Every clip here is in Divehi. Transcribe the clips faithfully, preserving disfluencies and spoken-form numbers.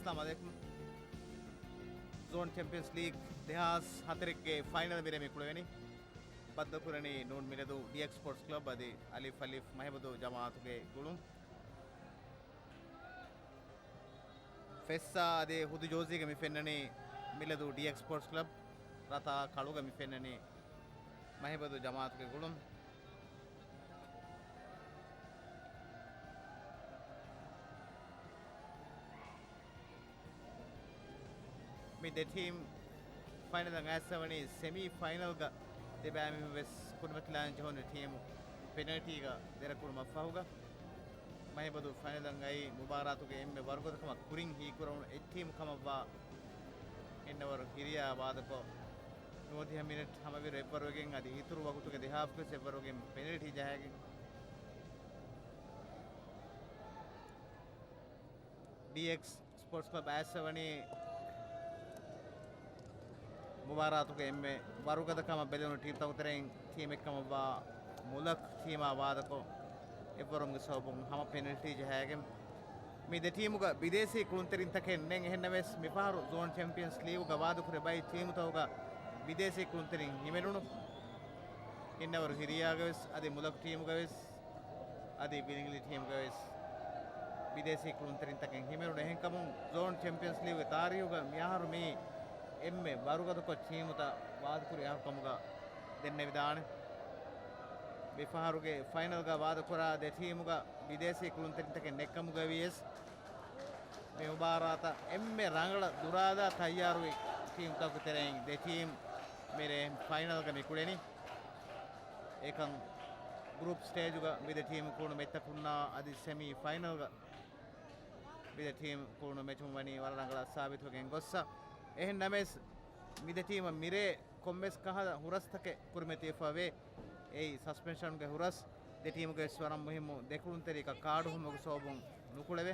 އައްސަލާމު ޢަލައިކުމް. ޒޯން ޗެމްޕިއަންސް ލީގް ދެހާސް ހަތަރެއްގެ ފައިނަލް މިރޭ މި ކުޅެވެނީ. ބައްދަލުކުރަނީ ނޫން މިލަދޫ ޑީއެކްސް ސްޕޯޓްސް ކްލަބް އަދި އަލިފް އަލިފް މަހިބަދޫ ޖަމާއަތުގެ ގުޅުން. ފެއްސާ އަދި ހުދު ޖޯޒީގަ މި ފެންނަނީ މިލަދޫ ޑީއެކްސް ސްޕޯޓްސް ކްލަބް، ރަތާ ކަޅުގަ މި ފެންނަނީ މަހިބަދޫ ޖަމާއަތުގެ ގުޅުން. މި ދެ ޓީމް ފައިނަލަށް އައިސްފަވަނީ ސެމީ ފައިނަލްގަ ދެބައިމީހުން ވެސް ކުރިމަތިލާން ޖެހުނު ޓީމު ޕެނަލްޓީގަ ދެރަކުރުމަށްފަހުގަ. މަހިބަދޫ ފައިނަލަށް އައީ މުބާރާތުގެ އެންމެ ވަރުގަދަކަމަށް ކުރިން ހީކުރެވުނު އެއް ޓީމު ކަމަށްވާ ހެންނަވަރު ހިރިޔާ ވާދަކޮށް، ނުވަދިހަ މިނެޓް ހަމަވިރު އެއްވަރުވެގެން އަދި އިތުރު ވަގުތުގެ ދެހާފުގެ އެއްވަރުގެ ޕެނަލްޓީ ޖަހައިގެން ޑީއެކްސް ސްޕޯޓްސް ކްލަބް އައިސްފަވަނީ މުބާރާތުގެ އެންމެ ވަރުގަދަކަމަށް ބެލުނު ޓީމްތަކުގެ ތެރެއިން ޓީމެއްކަމަށްވާ މުލަކް ޓީމާ ވާދަކޮށް، އެއްވަރުންގެ ސަބަބުން ހަމަ ޕެނަލްޓީ ޖަހައިގެން. މި ދެ ޓީމުގަ ބިދޭސީ ކުޅުންތެރިންތަކެއް ނެތް. އެހެންނަމަވެސް، މިފަހަރު ޒޯން ޗެމްޕިއަންސް ލީގުގަ ވާދަކުރި ބައެއް ޓީމުތަކުގަ ބިދޭސީ ކުޅުންތެރިން ހިމެނުނު. ހިންނަވަރު ހިރިޔާގަވެސް އަދި މުލަކް ޓީމުގަވެސް އަދި ވިލިނގިލި ޓީމުގަވެސް ބިދޭސީ ކުޅުންތެރިންތަކެއް ހިމެނުނު. އެހެންކަމުން، ޒޯން ޗެމްޕިއަންސް ލީގުގެ ތާރީހުގަ މިއަހަރު މީ އެންމެ ވަރުގަދަކޮށް ޓީމުތައް ވާދަކުރި އަހަރުކަމުގަ ދެންނެވިދާނެ. މިފަހަރުގެ ފައިނަލްގަ ވާދަކުރާ ދެ ޓީމުގަ ބިދޭސީ ކުޅުންތެރިންތަކެއް ނެތްކަމުގައިވިޔަސް، މި މުބާރާތަށް އެންމެ ރަނގަޅަށް ދުރާލާ ތައްޔާރުވި ޓީމްތަކުގެ ތެރެއިން ދެ ޓީމް މިރޭ ފައިނަލްގަ މި ކުޅެނީ. އެކަން ގްރޫޕް ސްޓޭޖުގަ މި ދެ ޓީމު ކުޅުނު މެޗްތަކުންނާ އަދި ސެމީ ފައިނަލްގަ މި ދެ ޓީމް ކުޅުނު މެޗުން ވަނީ ވަރަށް ރަނގަޅަށް ސާބިތުވެގެން ގޮއްސަ. އެހެން ނަމަވެސް، މި ދެ ޓީމަށް މިރޭ ކޮންމެސް ކަހަލަ ހުރަސްތަކެއް ކުރިމަތިވެފަވޭ. އެއީ ސަސްޕެންޝަންގެ ހުރަސް. ދެ ޓީމުގެ ވެސް ވަރަށް މުހިއްމު ދެ ކުޅުންތެރިކަ ކާޑު ހަމަގެ ސަބަބުން ނުކުޅެވޭ.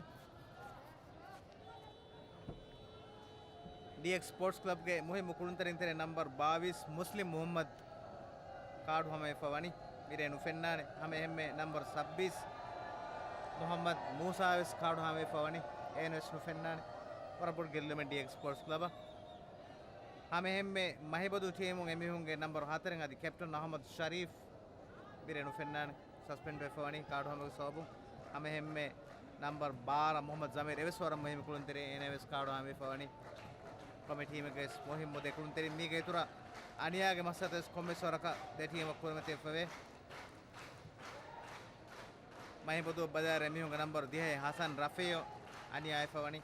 ޑީއެކްސް ސްޕޯޓްސް ކްލަބްގެ މުހިއްމު ކުޅުންތެރިން ތެރޭ ނަމްބަރު ބާވީސް މުސްލިމް މުހައްމަދު ކާޑު ހަމަވެފަ ވަނީ. މިރޭ ނުފެންނާނެ. ހަމަ އެހެންމެ ނަމްބަރު ސައްބީސް މުހައްމަދު މޫސާ ވެސް ކާޑު ހަމަވެފަ ވަނީ. އޭނަ ވެސް ނުފެންނާނެ. ވަރަށް ބޮޑު ގެއްލުމެއް ޑީއެކްސް ސްޕޯޓްސް ކްލަބަށް. ހަމަ އެހެންމެ މަހިބަދޫ ޓީމުން އެމީހުންގެ ނަމްބަރު ހަތަރެއް އަދި ކެޕްޓަން އަހްމަދު ޝަރީފް މިރޭ ނުފެންނާނެ. ސަސްޕެންޑްވެފަ ވަނީ ކާޑު ހަމަގެ ސަބަބުން. ހަމަ އެހެންމެ ނަމްބަރު ބާރަ މުހައްމަދު ޒަމީރު އެވެސް ވަރަށް މުހިއްމު ކުޅުންތެރި، އޭނަ ވެސް ކާޑު ހަމަވެފަ ވަނީ. ކޮމިޓީމެއްގެ ވެސް މުހިއްމު ދެ ކުޅުންތެރިން މީގެ އިތުރަށް އަނިޔާގެ މައްސަލަތައް ވެސް ކޮންމެސް ވަރަކަށް ދެ ޓީމަށް ކުރިމަތިވެފަވޭ. މަހިބަދޫ ބަލާ އެމީހުންގެ ނަމްބަރު ދިހައެއް ހަސަން ރަފީއު އަނިޔާވެފަ ވަނީ.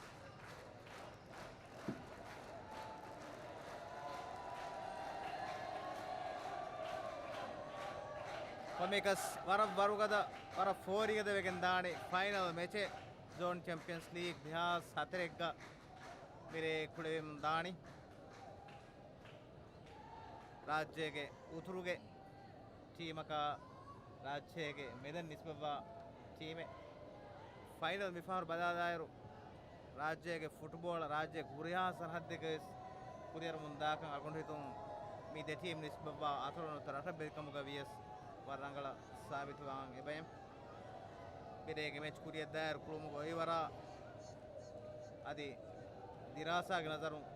ކޮންމެއަކަސް ވަރަށް ވަރުގަދަ، ވަރަށް ފޯރިގަދަ ވެގެން ދާނީ ފައިނަލް މެޗެއް. ޒޯން ޗެމްޕިއަންސް ލީގް ދެހާސް ހަތަރެއްގަ މިރޭ ކުޅެވެމުން ދާނީ. ރާއްޖޭގެ އުތުރުގެ ޓީމަކާ، ރާއްޖޭގެ މެދަށް ނިސްބަތްވާ ޓީމެއް. ފައިނަލް މިފަހަރު ބަލާލާއިރު، ރާއްޖޭގެ ފުޓްބޯޅަ ރާއްޖޭގެ ހުރިހާ ސަރަހައްދެއްގަވެސް ކުރިއަރަމުން ދާކަން އަޅުގަނޑު ހިތުން މި ދެ ޓީމް ނިސްބަތްވާ އަތޮޅުން އޮތް ރަށަށް ބެލިކަމުގަ ވިޔަސް ވަރަށް ރަނގަޅަށް ސާބިތުވާން އެބައެއް. މިރޭގެ މެޗް ކުރިއަށްދާއިރު ކުޅުމުގެ އޮއިވަރާ އަދި ދިރާސާގެ ނަޒަރުން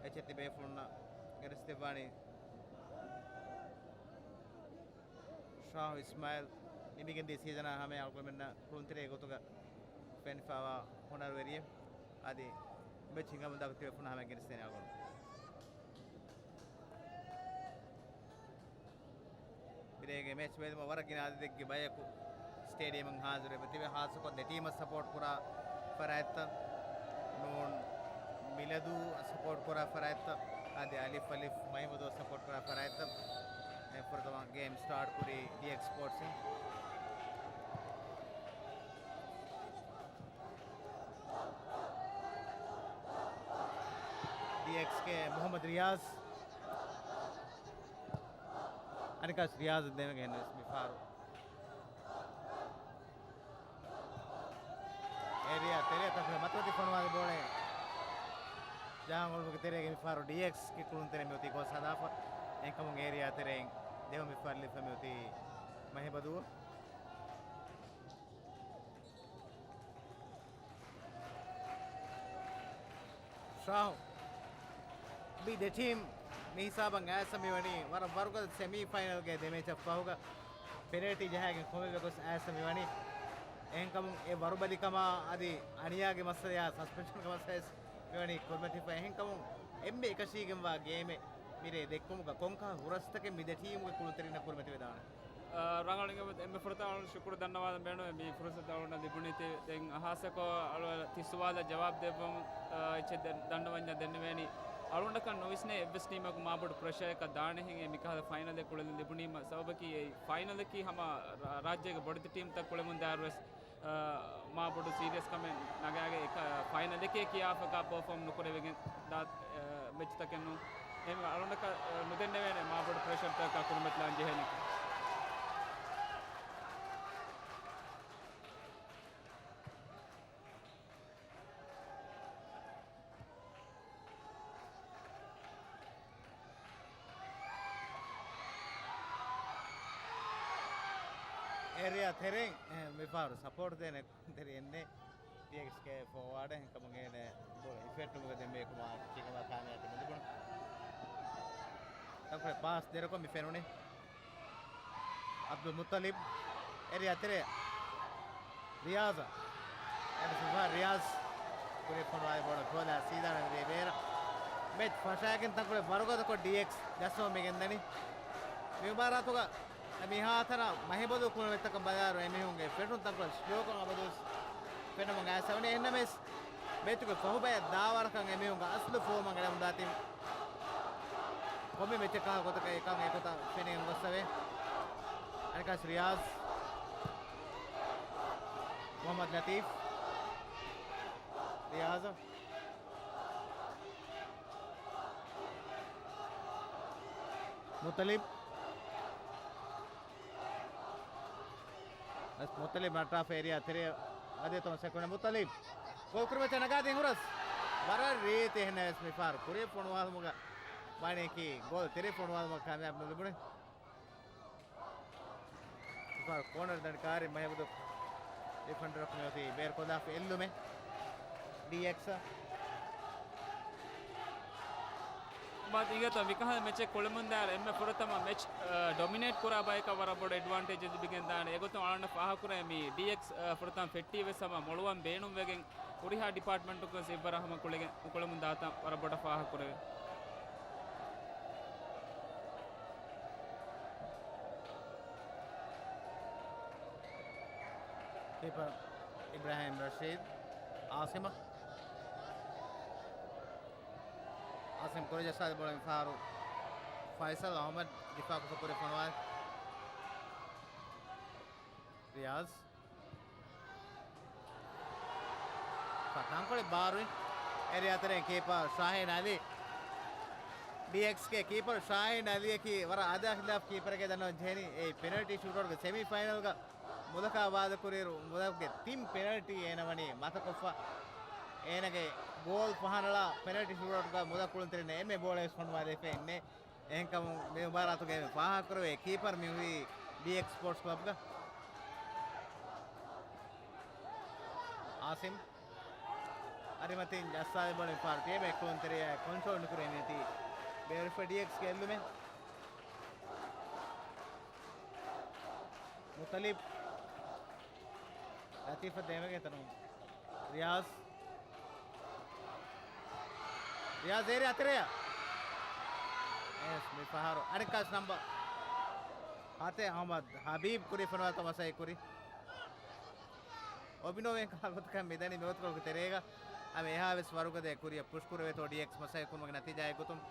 އެއްޗެއް ތިބޭފުޅުންނަށް ގެނެސްދެއްވާނީ ޝާހު އިސްމާއިލް. ނިމިގެންދިޔަ ސީޒަނާ ހަމަޔަށް އަޅުގަނޑުމެންނަށް ކުޅުންތެރިއެއް ގޮތުގަ ފެނިފައިވާ ހުނަރުވެރިއެއް. އަދި މެޗް ހިނގަމުންދާކަށް ތިބޭފުޅުންނަށް ހަމަޔަށް ގެނެސްދޭނެ އަޅުގަނޑު. މިރޭގެ މެޗް ބެލުމަށް ވަރަށް ގިނަ އަދަދެއްގެ ބަޔަކު ސްޓޭޑިއަމަށް ހާޒިރުވެ ތިބެ، ހާއްސަކޮށް ދެ ޓީމަށް ސަޕޯޓް ކުރާ ފަރާތްތައް، ނޫން މިލަދޫ ސަޕޯޓް ކުރާ ފަރާތްތައް، އަދި އަލިފް އަލިފް މައިމަދޫ ސަޕޯޓް ކުރާ ފަރާތްތައް. އެ ފުރަތަމަ ގޭމް ސްޓާޓް ކުރީ ޑީއެކްސް ސްޕޯޓްސް އިން. ޑީއެކްސްގެ މުހައްމަދު ރިޔާޒް. އަނެކާސް ރިޔާޒަށް ދެމެގެން ވެސް މިފަހަރު އޭރިއާ ތެރެއަށް ތަފުނަ މަތިމަތި ފޮނުވާލި ބޯޅައެއް ޖަހަން އުޅުމުގެ ތެރޭގަ މިފަހަރު ޑީއެކްސްގެ ކުޅުންތެރެ މިއޮތީ ގޯސް ހަދާފަ. އެހެންކަމުން އޭރިއާ ތެރެއިން ދެވަނަ މި ފަރިލިފަ މިއޮތީ މަހިބަދޫ. ޝާހު. މި ދެ ޓީމް މި ހިސާބަށް އައިސް މިވަނީ ވަރަށް ވަރުގަދަ ސެމީ ފައިނަލްގެ ދެ މެޗަށް ފަހުގަ ޕެނަލްޓީ ޖަހައިގެން ކޮންމެ ގޮސް އައިސް މިވަނީ. އެހެންކަމުން އެ ވަރުބަލިކަމާ އަދި އަނިޔާގެ މައްސަލަޔާ ސަސްޕެންޝަންގެ މައްސަލަޔަސް މިވަނީ ކުރިމަތިފަ. އެހެންކަމުން އެންމެ އެކަށީގެންވާ ގޭމެއް މިރޭ ދެއްކުމުގަ ކޮންކަހަލަ ހުރަސްތަކެއް މި ދެ ޓީމުގެ ކުޅުންތެރިންނަށް ކުރިމަތިވެދާނެ؟ އާ، ރަނގަޅު އިނގޭ އެންމެ ފުރަތަމަ ޝުކުރު ދަންނަވާލަން ބޭނުން މި ފުރުސަތު އަޅުގަނޑަށް ލިބުނީތީ. ދެން ހާއްސަކޮށް އަޅުގަނޑަށް ތި ސުވާލަށް ޖަވާބު ދެއްވަމުން، އާ، އެއްޗެއް ދެ-، ދަންނަވަންޏާ ދެންނެވޭނީ. އަޅުގަނޑަކަށް ނުވިސްނޭ އެއްވެސް ޓީމަކު މާބޮޑު ޕްރެޝަރެއް ދާނެހެން މިކަހަލަ ފައިނަލެއް ކުޅެލި ލިބުނީމަ. ސަބަބަކީ އެ ފައިނަލަކީ ހަމަ ރާ-، ރާއްޖޭގެ ބޮޑެތި ޓީމްތައް ކުޅެމުން ދާއިރުވެސް އާ، މާ ބޮޑު ސީރިއަސް ކަމެއް ނަގާގެ އެކަ-، ފައިނަލެކޭ ކިޔާފަކާ ޕަރފޯމް ނުކުރެވިގެން ދާ، އާ، މެޗްތަކެއް ނޫން. އެހެންވެ އަޅުގަނޑަކަށް، އާ، ނުދެންނެވޭނެ މާ ބޮޑު ޕްރެޝަރްތަކަކާ ކުރިމަތިލާން ޖެހޭނެކަން. އޭރިއާ ތެރެއިން، އެ، މިފަހަރު ސަޕޯޓް ދޭނެ ކުޅުންތެރި އެންނެ ޑީއެކްސްގެ ފޯވާޑެއް. އެހެންކަމުން އޭނަ ބޯޅަ ހިފެއްޓުމުގަ ދެން މި ކުރުމާ ކިކަމާ ކާމިޔާބެއް ނުލިބުނު. ތަންކޮޅެއް ޕާސް ދެރަކޮށް މި ފެނުނީ. އަބްދުލް މުއްތަލިބް. އޭރިއާ ތެރެއަށް. ރިޔާޒަށް. އެން ސުފާ ރިޔާޒް. ކުރިއަށް ފޮނުވާލި ބޯޅަ ގޯލާ ސީދާނެ ދޭ ބޭރަށް. މެޗް ފަށާގެން ތަންކޮޅެއް ވަރުގަދަކޮށް ޑީއެކްސް ޖައްސަމުން މި ގެންދަނީ. މި މުބާރާތުގަ މިހާތަނަށް މަހެބަދޫ ކުޅުންތަކަށް ބަލާއިރު އެމީހުންގެ ފެށުން ތަންކޮޅެއް ސްލޯކޮށް އަބަދުވެސް ފެންނަމުން އައިސް ވަނީ. އެހެންނަމަވެސް މެޗުގެ ފަހުބަޔަށް ދާވަރަކަށް އެމީހުންގެ އަސްލު ފޯމަށް އެޅަމުންދާތީ ކޮންމެ މެޗަކާ ގޮތަކަށް އެކަން އެގޮތަށް ފެނިގެން ގޮއްސަވޭ. އަނެކާސް ރިޔާޒް. މުހައްމަދު ލަތީފް. ރިޔާޒަށް. މުއްތަލިބް. އަސް މުއްތަލިބް ނައްޓާފަ އޭރިއާ ތެރެއަށް ވަދެ ތޮން ސެކުނޑެއް މުއްތަލިބް. ގޯލް ކުރިމައްޗަށް ނަގާދިން ހުރަސް. ވަރަށް ރީތި އެހެންނަމަވެސް މިފަހަރު ކުރިއަށް ފޮނުވާލުމުގަ ވަނީކީ ގޯލް ތެރެއަށް ފޮނުވާލުމަށް ކާމިޔާބު ނުލިބުނެ. މިފަހަރު ކޯނަރު ދަނޑި ކާރި މަހެބަދޫ ޑިފެންޑަރަކު މިއޮތީ ބޭރުކޮށްލާފަ އެއްލުމެއް. ޑީއެކްސް. މާ އިނގޭތޯ މިކަހަލަ މެޗެއް ކުޅެމުންދާއިރު އެންމެ ފުރަތަމަ މެޗް، އަ، ޑޮމިނޭޓް ކުރާ ބަޔަކަށް ވަރަށް ބޮޑު އެޑްވާންޓޭޖެއް ލިބިގެން ދާނެ. އެގޮތުން އަޅަންނަށް ފާހަގަކުރޭ މި ޑީއެކްސް، އަ، ފުރަތަމަ ފެއްޓީ ވެސް ހަމަ މޮޅުވަން ބޭނުންވެގެން ހުރިހާ ޑިޕާޓްމަންޓުގަސް އެއްވަރަށް ހަމަ ކުޅެގެން ކުޅެމުން ދާތަން ވަރަށް ބޮޑަށް ފާހަގަކުރެވޭ. ކީޕަރ އިބްރާހިމް ރަޝީދު. އާސިމަށް. އާސިމް ކުރިޖައްސާލި ބޯޅަ މިފަހަރު ފައިސަލް އަހްމަދު ދިފާކޮށް ކުރި ފޮނުވާލި. ރިޔާޒް. ތަންކޮޅެއް ބާރުވި. އޭރިއާ ތެރެއިން ކީޕަރ ޝާހީން އަލީ. ޑީއެކްސްގެ ކީޕަރ ޝާހީން އަލީއަކީ ވަރަށް އަދާ ޚިލާފް ކީޕަރެކޭ ދަންނަވަން ޖެހެނީ. އެ ޕެނަލްޓީ ޝޫޓައުޓްގެ ސެމީ ފައިނަލްގަ މުލަކާ ވާދަކުރިއިރު މުލަކުގެ ތިން ޕެނަލްޓީ އޭނަ ވަނީ މަތަކޮށްފަ. އޭނަގެ ގޯލް ފަހަނަޅާ ޕެނަލްޓީ ޝޫޓައުޓްގަ މުލަ ކުޅުންތެރިންނަށް އެންމެ ބޯޅަ ވެސް ފޮނުވާލެވިފަ އިންނޭ. އެހެންކަމުން މި މުބާރާތުގެ ފާހަގަކުރެވޭ ކީޕަރ މި ހުރީ ޑީއެކްސް ސްޕޯޓްސް ކްލަބްގަ. އާސިމް. އަރިމަތިން ޖައްސާލި ބޯޅަ މިފަހަރު ޓީމެއް ކުޅުންތެރިޔާ ކޮންޓްރޯލް ނުކުރެވެނީތީ ބޭރުފަ ޑީއެކްސްގެ އެއްލުމެއް. މުތަލިބް. ލަތީފަށް ދޭމެގެ ތަނު. ރިޔާޒް. ރިޔާޒް އޭރިއާ ތެރެއަށް. އެސް މި ފަހަރު އަނެއްކާސް ނަމްބަ ހަތެއް އަހްމަދު ހަބީބް ކުރި ފޮނުވާތަން މަސައްކަތް ކުރި. އޮބިނޯވެން ކާ ގޮތަކަށް މިދަނީ މިވަތުކޮޅުގެ ތެރޭގަ. އަމި އެހާވެސް ވަރުގަދަ ކުރިއަށް ޕުޝް ކުރެވޭތޯ ޑީއެކްސް މަސައްކަތް ކުރުމުގެ ނަތީޖާއެއް ގޮތުން.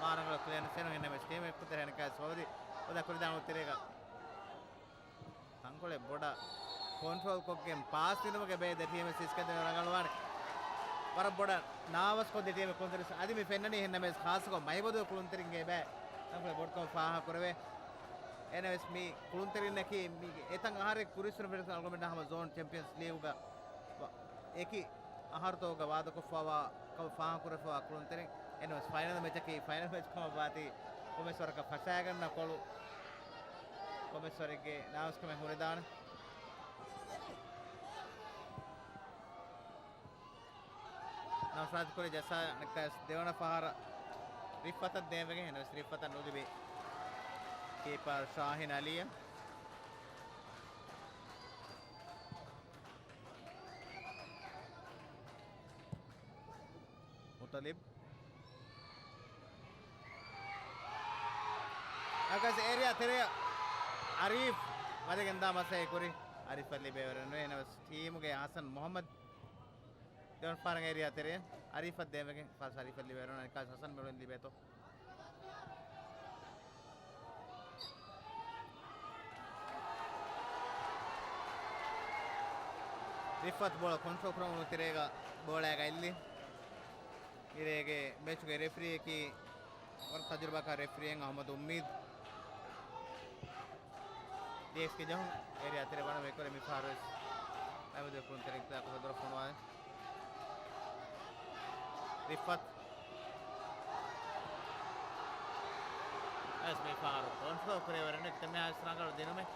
މާރަނގަޅު ކްލިއަރެންސް އެން އެމްއެސް ޓީމެއް ކުދިން އަނެއްކާސް ހޯދި ހޯދާ ކުރިދާނު ތެރޭގަ. ތަންކޮޅެއް ބޮޑަށް ކޮންޓްރޯލް ކޮށްގެން ޕާސް ދިނުމުގެ ބޭ ދެ ޓީމެއް ސިސްކަދެ ރަނގަޅުވާނެ. ވަރަށް ބޮޑަށް ނާވަސްކޮށް ދެ ޓީމެއް ކުޅުންތެރިން އަދި މި ފެންނަނީ އެހެންނަމަވެސް ޚާއްޞަކޮށް މައިބަދޫ ކުޅުންތެރިންގެ ބޭ ތަންކޮޅެއް ބޮޑުކަމަށް ފާހަގަކުރެވޭ. އެހެންނަމަވެސް މި ކުޅުންތެރިންނަކީ މީގެ އެތައް އަހަރެއް ކުރިއްސުރެ ފެޑެރޭޝަން އަޅުގަނޑުމެންނާ ހަމަ ޒޯން ޗެމްޕިއަންސް ލީގުގަ އެކި އަހަރުތޯގަ ވާދަކޮށްފަވާ ކަމަށް ފާހަގަކުރެފަވާ ކުޅުންތެރިން. އެހެންނަމަވެސް ފައިނަލް މެޗަކީ ފައިނަލް މެޗް ކަމަށް ވާތީ ކޮންމެސް ވަރަކަށް ފަށާގަންނަ ކޮޅު ކޮންމެސް ވަރެއްގެ ނާވަސްކަމެއް ހުރެދާނެ. ރާޖުކުރި ޖައްސާ ނައްކާސް ދެވަނަ ފަހަރަށް ރިފްއަތަށް ދޭންވެގެން އެން އެސް ރިފްއަތަށް ނުލިބި ކީޕަރ ޝާހިން އަލީއަށް. މުތަލިބް. އަކަސް އޭރިއާ ތެރެއަށް އަރީފް ވަދެގެން ދާ މަސައްކަތް ކުރި. އަރީފަށް ލިބޭވަރެއް ނުވޭ. އެނަވެސް ޓީމުގެ ހަސަން މުހައްމަދު ދެވަނަ ފަހަރަށް އޭރިއާ ތެރެއަށް އަރީފަށް ދޭންވެގެން ފާސް އަރީފަށް ލިބޭވަރެއް ނުވޭ. އަނެއްކާ ހަސަން މިޅުން ލިބޭތޯ. ރިފްއަތު ބޯޅަ ކޮންޓްރޯލް ކުރަމުން ތެރޭގަ ބޯޅައިގަ އެއްލި. މިރޭގެ މެޗުގެ ރެފްރީއަކީ ވަރަށް ތަޖުރިބާކާރު ރެފްރީއެއް އަހުމަދު އުއްމީދު. ޑީއެކްސްގެ ޖަހުން އޭރިއާ ތެރެ ވަނަ ވެކުރެ މި ފަހަރު ވެސް އަހްމަދު ކުރުން ތެރެ އިންތިޒާރު ކޮށް ދުރަށް ފޮނުވާ. ރިފްއަތު. އަސް މި ފަހަރު ކޮންޓްރޯލް ކުރެވެރެން އެކްތަމެ އަސް ރަނގަޅު ދިނުމެއް.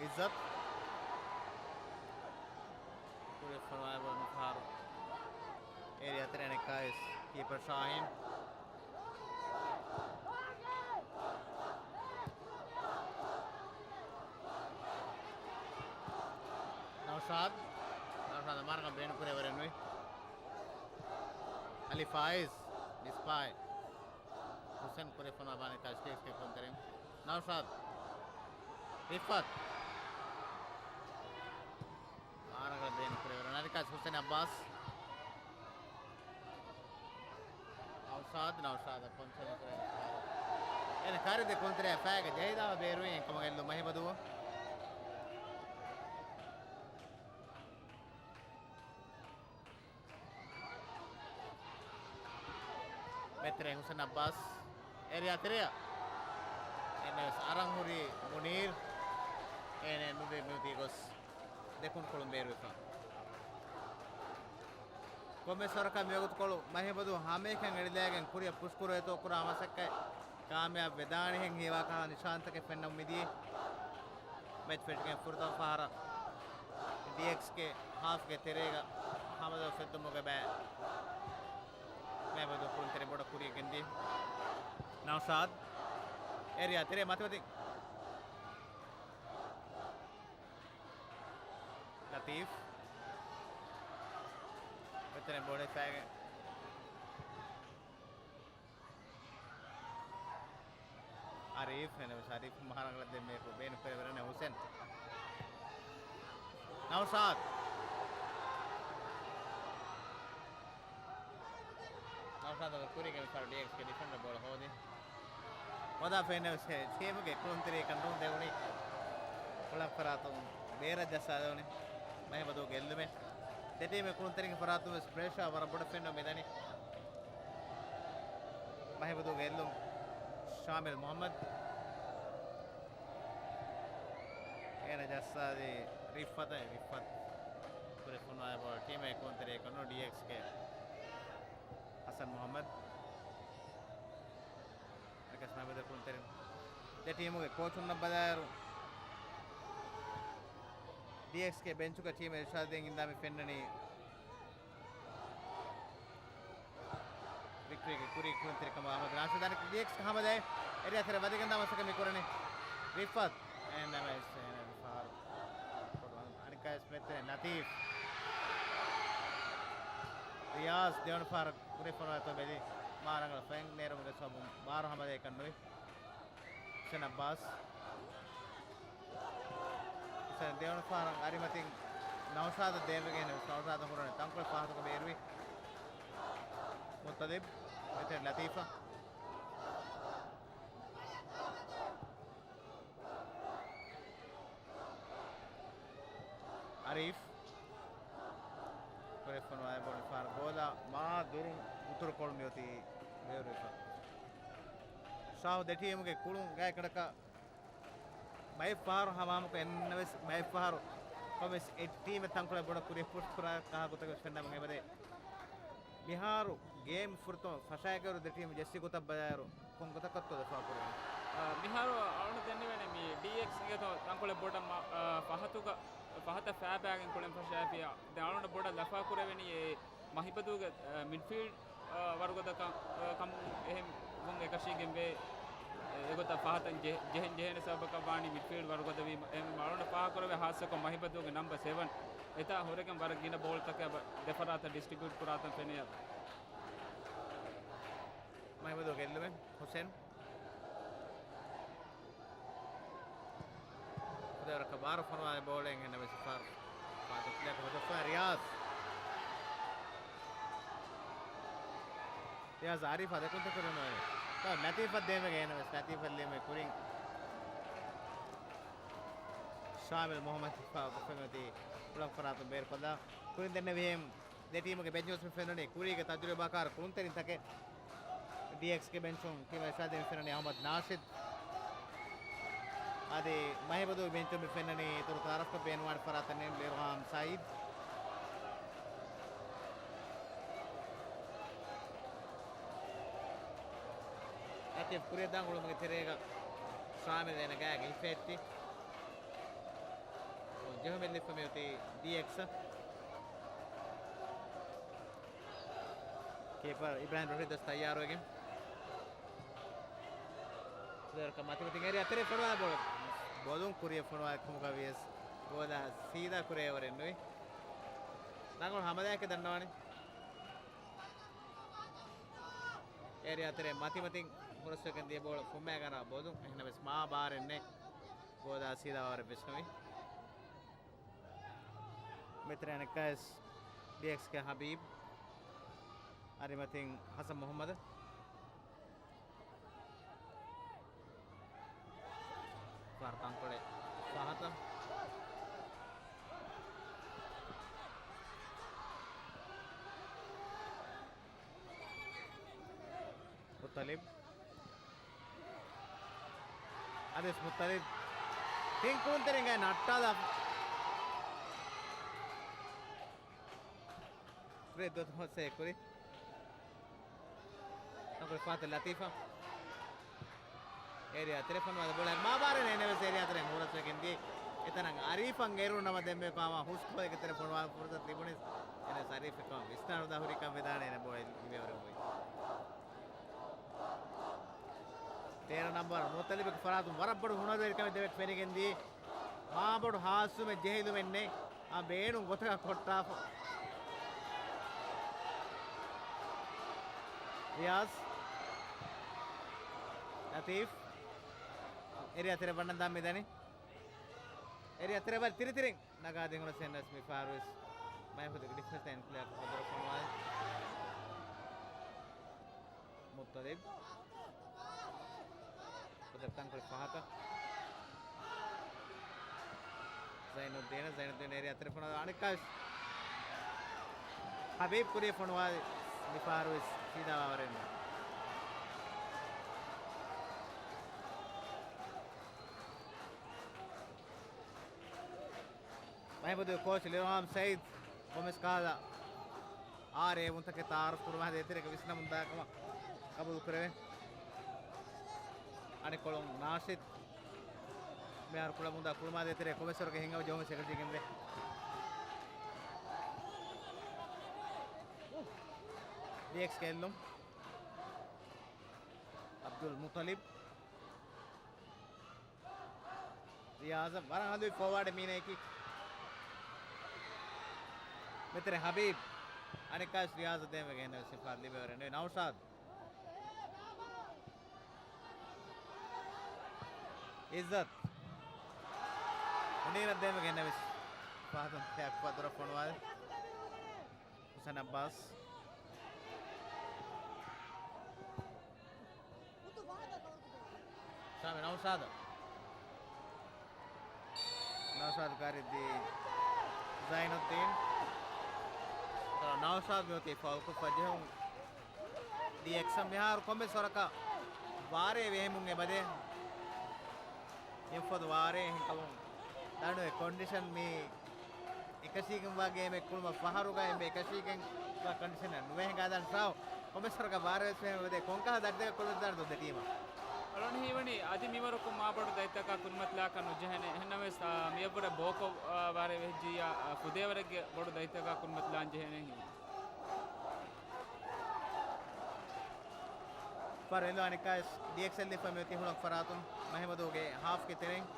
އިއްޒަތް. ކުރެފަން ވާ ބޯ މި ފަހަރު. އޭރިއާ ތެރެއަށް ނެއްކާ އިސް ކީޕަރ ޝާހިން. ނައުޝާދް. ނައުޝާދަށް މާރަކަށް ބޭނުން ކުރެވެރެއް ނުވި. އަލީ ފާއިޒް. މިސްބާހް. ހުސެން ކުރެފަންވާ ބާނެ ކާސްޓޭކްސްގެ ކުންތެރިން. ނައުޝާދް. ރިފްއަތް. މާރަކަށް ބޭނުން ކުރެވެރެއް ނުވި. ކާސް ހުސެން އައްބާސް. ނައުޝާދް، ނައުޝާދަށް ކޮންޓްރޯލް ކުރެވެރެއް. އޭނަ ކާރިދެ ކުންތެރެއަށް ފައިގަ ޖަހިދާ ބޭރުވި އެންކަމަށް ގެއްލުން މަހިބަދޫ. މެތެރެ ހުސެން އައްބާސް އޭރިއާ ތެރެއަށް. އެން އެސް އަރަން ހުރި މުނީރް. އޭނެ ނުބެ މިއުތީ ގޮސް ދެކުން ކޮޅުން ބޭރުވެފަ. ކޮންމެސް ވަރަކަށް މިވަގުތުކޮޅު މަހިބަދޫ ހަމައެކަން އެޅިލައިގެން ކުރިއަށް ޕުޝްކުރޭތޯ ކުރާ މަސައްކަތް ކާމިޔާބު ވެދާނެހެން ހީވާކަހަލަ ނިޝާންތަކެއް ފެންނަމުން މިދިޔަ މެޗް ފެށިގެން ފުރަތަމަ ފަހަރަށް ޑީއެކްސްގެ ހާފްގެ ތެރޭގަ ހަމަދަ ފެއްދުމުގެ ބައި މަހިބަދޫ ކުރުންތެރި ބޮޑަށް ކުރިއަށް ގެންދި. ނައުޝާދް އޭރިއާ ތެރޭ މަތިމަތި. ލަތީފް. މެތެރެ ބޯޅަ ފައިގެން. އަރީފް، އެން އެސް އަރީފް މަހާރަނގަޅަށް ދެން މޭކު ބޭނުން ކުރެވެރެން ހުސެން. ނައުޝާދް. ނައުޝާދަށް ކުރީގެ މިފަހަރު ޑީއެކްސްގެ ޑިފެންޑަރ ބޯޅަ ހޯދި. ހޯދާ ފެންނަ ވެސް ޓީމުގެ ކުޅުންތެރި ކަންރޫން ދެވުނީ. ކުޅަ ފަރާތުން ބޭރަށް ޖައްސާ ދެވުނީ. މަހިބަދޫ ގެއްލުމެއް. ދެ ޓީމެއް ކުޅުންތެރިންގެ ފަރާތުން ވެސް ޕްރެޝާ ވަރަށް ބޮޑަށް ފެންނަ މިދަނީ. މަހިބަދޫގެ އެއްލުން ޝާމިލް މުހައްމަދު. އޭނަ ޖައްސާދީ ރިފްއަތަށް، ރިފްއަތު ކުރި ފޮނުވާ ބޯޅަ ޓީމެއް ކުންތެރިއެއް ކަނު ޑީއެކްސްގެ ހަސަން މުހައްމަދު. އަކަސް މަހިބަދޫ ކުންތެރިން ދެ ޓީމުގެ ކޯޗުންނަށް ބަލާއިރު، ޑީއެކްސްގެ ބެންޗުގަ ޓީމެއް އިރުޝާދު ދޭން އިންދާ މި ފެންނަނީ. ވިކްޓަރީގެ ކުރީ ކުރިންތެރިކަމަށް އަހްމަދު ރާޝިދާން ޑީއެކްސް ހަމަލޭ އެރިއާ ތެރެ ވަދެގެންދާ މަސައްކަތް މި ކުރަނީ. ރިފްއަތު އެން އެމް އެސް އެން އެމް ފަހަރު. އަނިކާ އެސް މެތެރެ ލަތީފް. ރިޔާޒް ދެވަނަ ފަހަރަށް ކުރި ފޮނުވާތޯ ބެލި މާ ރަނގަޅަށް ފެން ނޭރުމުގެ ސަބަބުން ބާރު ހަމަލޭކަށް ނުވި. ހުސެން އައްބާސް. ހުސެން ދެވަނަ ފަހަރަށް އަރިމަތިން ނައުޝާދަށް ދޭންވެގެން ނައުޝާދަށް ހުރަނީ ތަންކޮޅެއް ފަހަތަކުން ބޭރުވި. މުއްތަލިބް. މެތެރެ ލަތީފަށް. އަރީފް. ކުރެފޮނުވާ ބޯޅަ ފަހަރު ގޯލާ މާ ދުރުން އުތުރު ކޮޅު މިއޮތީ ބޭރުވެފަ. ޝާހު ދެ ޓީމުގެ ކުޅުން ގާތްގަނޑަކަށް ބައެއް ފަހަރު ހަމަހަމަކޮށް އެންނަވެސް ބައެއް ފަހަރު ކޮންމެސް އެއް ޓީމެއް ތަންކޮޅެއް ބޮޑަށް ކުރިއަށް ޕުޝް ކުރާ ކަހަލަ ގޮތަކަށް ފެންނަމުން އެބަދޭ. މިހާރު ގޭމް ފުރަތަމަ ފަށާގައިރު ދެ ޓީމް ޖެއްސި ގޮތަށް ބަލާއިރު ކޮން ގޮތަކަށްތޯ ދެފާ ކުރެވެނީ؟ މިހާރު އަޅުގަނޑު ދެންނެވޭނެ މި ޑީއެކްސް އިނގޭތޯ ތަންކޮޅެއް ބޮޑަށް މަ-، އާ، ފަހަތުގަ-، ފަހަތަށް ފައިބާގެން ކުޅެން ފަށާފިޔާ. ދެން އަޅުގަނޑަށް ބޮޑަށް ލަފާ ކުރެވެނީ އެ މަހިބަދޫގެ، އާ، މިޑްފީލްޑް، އާ، ވަރުގަދަކަން، އާ، ކަމުން އެހެން ވުން އެކަށީގެންވޭ. އެ، އެގޮތަށް ފަހަތަށް ޖެ-، ޖެހެން ޖެހޭނެ ސަބަބަކަށް ވާނީ މިޑްފީލްޑް ވަރުގަދަވީމަ. އެހެން އަޅުގަނޑަށް ފާހަގަކުރެވޭ ހާއްސަކޮށް މަހިބަދޫގެ ނަމްބަ ސެވަން އެތާ ހުރެގެން ވަރަށް ގިނަ ބޯޅަތަކެއް އެބަ ދެފަރާތަށް ޑިސްޓްރިބިއުޓް ކުރާތަން ފެނިޔަ. މަހިބަދޫ ގެއްލުމެއް ހުސެން. ކުދިވަރަކަށް ބާރު ފޮނުވާލި ބޯޅައެއް އެހެންނަމަވެސް ފާރު ފާދަ ޕްލޭއަކަށް ހުދަފާ ރިޔާޒް. ރިޔާޒް އަރީފާ ދެކުންތަކުރުނު ތަ ލަތީފަށް ދޭންވެގެން އެހެންނަމަވެސް ލަތީފަށް ލިޔުމެއް ކުރިން ޝާމިލް މުހައްމަދު ފާ ގޮފެމެތި ކުޅަން ފަރާތުން ބޭރުކޮށްލާ. ކުރިން ދެންނެވިހެން ދެ ޓީމުގެ ބެންޗު މި ފެންނަނީ ކުރީގެ ތަޖުރިބާކާރު ކުޅުންތެރިން ތަކެއް. ޑީއެކްސްގެ ބެންޗުން ޓީމަށް އިސާދެ މި ފެންނަނީ އަހްމަދު ނާޝިދު. އަދި މަހިބަދޫ ބެންޗުން މި ފެންނަނީ އިތުރު ތައާރަފްކޮށް ބޭނުންވާނެ ފަރާތަށް ނޭން ލިރުހާމް ސައީދު. ލަތީފް ކުރިއަށް ދާން އުޅުމުގެ ތެރޭގަ ޝާމިލް އޭނަ ގާގަ ހިފެހެއްޓި. ޖެހުމެއް ލިފަ މިއޮތީ ޑީއެކްސް. ކީޕަރ އިބްރާހިމް ރޮޑްރިގަސް ތައްޔާރުވެގެން. ދަރަކަށް މަތިމަތިން އެރިއާ ތެރެ ފޮނުވާ ބޯޅަ. ބޮލުން ކުރިއަށް ފޮނުވާ ކަމުގަ ވިޔަސް ބޯލާ ސީދާ ކުރެވޭވަރެއް ނުވި. ރަނގަޅު ހަމަލާއެކޭ ދަންނަވާނެ. އެރިއާ ތެރެ މަތިމަތިން ހުރަސްވެގެން ދިޔަ ބޯޅަ ފުއްމައިގަނާ ބޮލުން. އެހެންނަމަވެސް މާ ބާރެއް ނެތް. ބޯލާ ސީދާވާވަރެއް ވެސް ނުވި. މިތަނަށް އަނެއްކާވެސް ޑީއެކްސްގެ ހަބީބް. އަރިމަތިން ހަސަން މުހައްމަދު. ފާރު ތަންކޮޅެއް ފަހަތަށް. މުއްތަލިބް. އަދިވެސް މުއްތަލިބް ތިން ކުޅުންތެރިންގައި ނައްޓާލާފަ. ކުރި ދުވަސް ހޮސް ކުރި. ތަންކޮޅެއް ފަހަތަށް ލަތީފަށް. އެރިއާ ތެރެ ފޮނުވާލި ބޯޅަ މާބާރެއް ނެތް އެހެންނަމަވެސް އެރިއާ ތެރެއިން ހުރަސްވެގެން ދިޔަ. އެތަނަށް އަރީފަށް އެރުނު ނަމަ ދެންމެ ކާމާ ހުސްކޮޅެއްގެ ތެރެ ފޮނުވާލަން ފުރުސަތު ލިބުނީސް. އެހެންނަމަވެސް އަރީފް އެކަމަށް ވިސްނާނުދާ ހުރިކަން ވެދާނެ އޭނަ ބޯޅަ ލިބޭވަރު ހުރި. ތޭރަ ނަންބަރު މުއްތަލިބުގެ ފަރާތުން ވަރަށް ބޮޑު ހުނަރުވެރިކަމެއް ދެމެކް ފެނިގެން ދިޔަ. މާބޮޑު ހާއްސުމެއް ޖެހިލުމެއް ނެތް. އާ، ބޭނުން ގޮތަކަށް ކޮށްޓާފަ. ރިޔާޒް. ލަތީފް. އެރިއާ ތެރެ ބަންނަން ދާން މިދަނީ. އެރިއާ ތެރެ ބަލި ތިރިތިރިން ނަގާ ދިން ހުރަސް އެހެންނަމަވެސް މި ފާރުވެސް މައިފުދިގެ ޑިފެންސް ލައިން ޕްލޭއަކަށް ފަތުރަ ފޮނުވާލި. މުއްތަލިބް. މުއްތަލިބް ތަންކޮޅެއް ފަހަތަށް. ޒައިނުއްދީނަށް، ޒައިނުއްދީން އެރިއާ ތެރެ ފޮނުވާލި އަނެއްކާވެސް. ހަބީބް ކުރިއަށް ފޮނުވާލި މިފަހަރުވެސް ސީދާވާވަރެއް ނޫން. މަހިބަދޫ ކޯޗް ލިރުހާމް ސައީދު ކޮންމެސް ކަހަލަ އާރޭ އެވުންތަކެއް ތައާރަފް ކުރުމާ ދޭތެރޭގަ ވިސްނަމުންދާ ކަމަށް ގަބޫލު ކުރެވޭ. އަނެއްކޮޅުން ނާޝިދު މިހާރު ކުޅަމުންދާ ކުޅުމާ ދޭތެރޭ ކޮންމެސް ވަރަކަށް ހިނގަވަ ޖެހުމެއް ސެކަންޑް ޖީގެންވޭ. ޑީއެކްސް ގެއްލުން. އަބްދުލް މުތަލިބް. ރިޔާޒަށް ވަރަށް ހަލުވި ފޯވާޑެއް މީނަޔަކީ. މިތެރެ ހަބީބް. އަނެއްކާވެސް ރިޔާޒަށް ދޭންވެގެން އެހެންނަމަވެސް ސިފާ ލިބޭވަރެއް ނުވޭ. ނައުޝާދު. އިއްޒަތް. މުނީރަށް ދޭންވެގެން އެހެންނަމަވެސް ފަހަތުން ކެއަކު ފަތުރަށް ފޮނުވާލި. ހުސެން އައްބާސް. ޝާމި ނައުޝާދަށް. ނައުޝާދު ކާރިއްދީ ޒައިނުއްދީން. ނައުޝާދު މިއޮތީ ފައުލްކޮށްފަ ޖެހުން. ޑީއެކްސް މިހާރު ކޮންމެސް ވަރަކަށް ވާރޭ ވެހެމުން އެބަދޭ. އެފޮދު ވާރޭ ހިނގަމުން ދަނޑު އެ ކޮންޑިޝަން މީ އެކަށީގެންވާ ގޭމެއް ކުޅުމަށް ފަހަރުގަ އެންމެ އެކަށީގެންވާ ކޮންޑިޝަނެއް ނުވެ ހިނގާދާން ސާވް. ކޮމެސް ވަރަކަށް ވާރޭވެސް ފެން ވެދޭ ކޮންކަހަލަ ދަތިތަކެއް ކުރިމަތިލާނެ ދޯ ދެ ޓީމަށް؟ އަޅުގަނޑު ހީވަނީ އަދި މިވަރަކުން މާބޮޑު ދަތިތަކާ ކުރިމަތިލާކަށް ނުޖެހޭނެ. އެހެންނަމަވެސް، އާ، މިއަށްވުރެ ބޯކޮށް، އާ، ވާރޭ ވެއްޖިއްޔާ، އާ، ފުދޭވަރެއްގެ ބޮޑު ދަތިތަކާ ކުރިމަތިލާން ޖެހޭނެ ހީވަނީ. ފަރު އެލޯ އަނެއްކާވެސް ޑީއެކްސް އެލް އެފް އަށް މިއޮތީ ހުޅަނގު ފަރާތުން މަހެމަދޫގެ ހާފްގެ ތެރެއިން.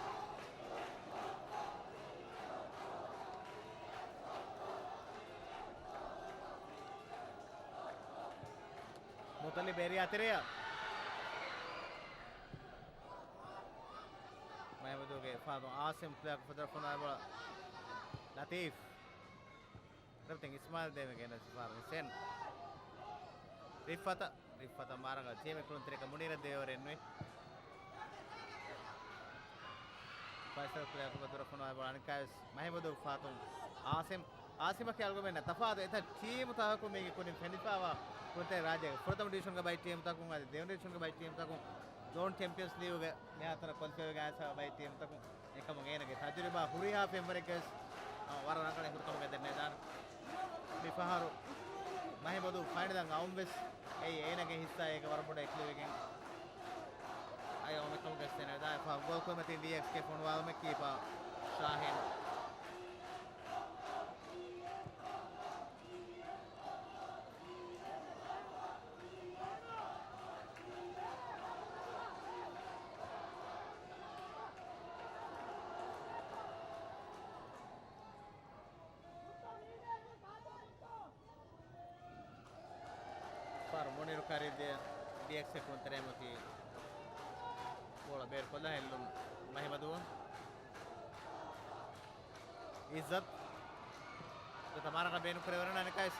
މުތަލިބް އޭރިއާ ތެރެއަށް. މަހެމަދޫގެ ފާދު އާސިމް ޕްލޭއަކު ފަދަރ ފޮނާ ބޯޅަ. ލަތީފް. ކެޕްޓަން އިސްމާއިލް ދޭމެގެން ސިފާރު ހުސެން. ރިފްއަތަށް، ރިފްއަތަށް މާރަނގަޅަށް ޓީމެއް ކުޅުންތެރިކަ މުނީރަށް ދެވޭވަރެއް ނުވި. ފައިސަލް ޕްލޭއަކުގަ ދުރަށް ފޮނުވާ ބޯޅަ އަނެއްކާވެސް މަހެމަދޫ ފާތުން އާސިމް. އާސިމަކީ އަޅުގަމެންނަށް ތަފާތު އެތައް ޓީމުތަކަކުން މީގެ ކުރިން ފެނިފާވާ ކުޅުންތެރި ރާއްޖޭގެ ފުރަތަމަ ޑިވިޝަންގެ ބައި ޓީމުތަކުން އަދި ދެވަނަ ޑިވިޝަންގެ ބައި ޓީމުތަކުން ޒޯން ޗެމްޕިއަންސް ލީގުގެ މިހާތަނަށް ކޮލިފައިވެގެން އައިސް ބައި ޓީމުތަކުން. އެކަމު އޭނަގެ ތަޖުރިބާ ހުރިހާ ފެންވަރެއްގެވެސް، އަ، ވަރަށް ރަނގަޅަށް ހުރިކަމުގައި ދެންނެވިދާނެ. މި ފަހަރު މަހެމަދޫ ފައިނަލަށް އައުން ވެސް އެއީ އޭނަގެ ހިއްސާ އޭގެ ވަރަށް ބޮޑަށް އެކުލެވިގެން އައި އޮމެކަމުގައި ދެންނެވިދާނެ. ފަހަރު ގޯލް ކުރިމަތީ ޑީއެކްސްގެ ފޮނުވާލުމެއް ކީޕާ ޝާހީން. ފާރު މުނީރު ކަރީ ދޭ ޑީއެކްސް އެކުން ތެރޭމަތީ ބޯޅަ ބޭރުކޮށްލާ ހެއްލުން މަހެމަދޫ. އިއްޒަތް. އިއްޒަތަށް މާރަކަށް ބޭނުން ކުރެވޭ ވަރަށް ނަނިކައިސް.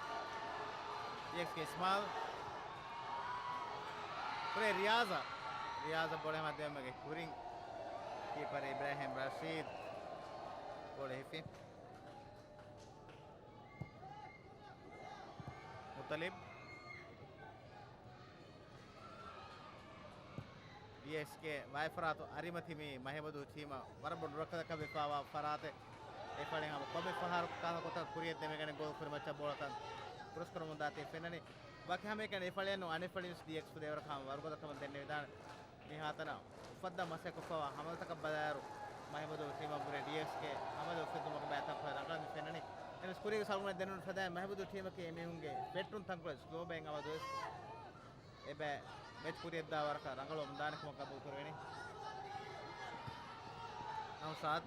ޑީއެކްސްގެ އިސްމާލް. ކުރޭ ރިޔާޒަށް. ރިޔާޒަށް ބޯޅަ ހަމަ ދެވުމެއްގެ ކުރިން ކީޕަރ އިބްރާހިމް ރަޝީދު ބޯޅަ ހިފި. މުތަލިބް. ޑީއެކްސްގެ ވާތްފަރާތު އަރިމަތި މީ މަހެމަދޫ ޓީމަށް ވަރަށް ބޮޑު ރައްކަތަކަށް ވެފާވާ ފަރާތެއް. އެފަޅިން ހަމަ ކޮންމެ ފަހަރަކު ކާކަ ކޮތަކަށް ކުރިއަށް ދެމިގެން ގޯލް ކުރިމައްޗަށް ބޯޅަތައް ކްރޮސް ކުރަމުން ދާތީ ފެންނަނީ. ވަކި ހަމައެކަނި އެފަޅިއެއް ނޫން އަނެއްފަޅިން ވެސް ޑީއެކްސް ފުދޭވަރަކަށް ހަމަ ވަރުގަދަކަމަށް ދެންނެވިދާނެ. މިހާތަނަށް އުފައްދާ މަސައްކަތްކޮށްފައިވާ ހަމަލަތަކަށް ބަލާއިރު، މަހެމަދޫ ޓީމަށްވުރެ ޑީއެކްސްގެ ހަމަލު އުފެއްދުމަކު ބައިތައް ރަނގަޅަށް މި ފެންނަނީ. އެނަސް ކުރީގެ ސަޅުގުނަށް ދެންނެވުނު ފަދައިން މަހެމަދޫ ޓީމަކީ އެމީހުންގެ ބެޓުން ތަންކޮޅެއް ސްލޯ ބައިން އަވަދުވެސް އެބަ މެޗް ކުރިއަށްދާ ވަރަކަށް ރަނގަޅު އޮންދާނެ ކަމަށް ގަބޫލު ކުރެވެނީ. ނައުޝާދް.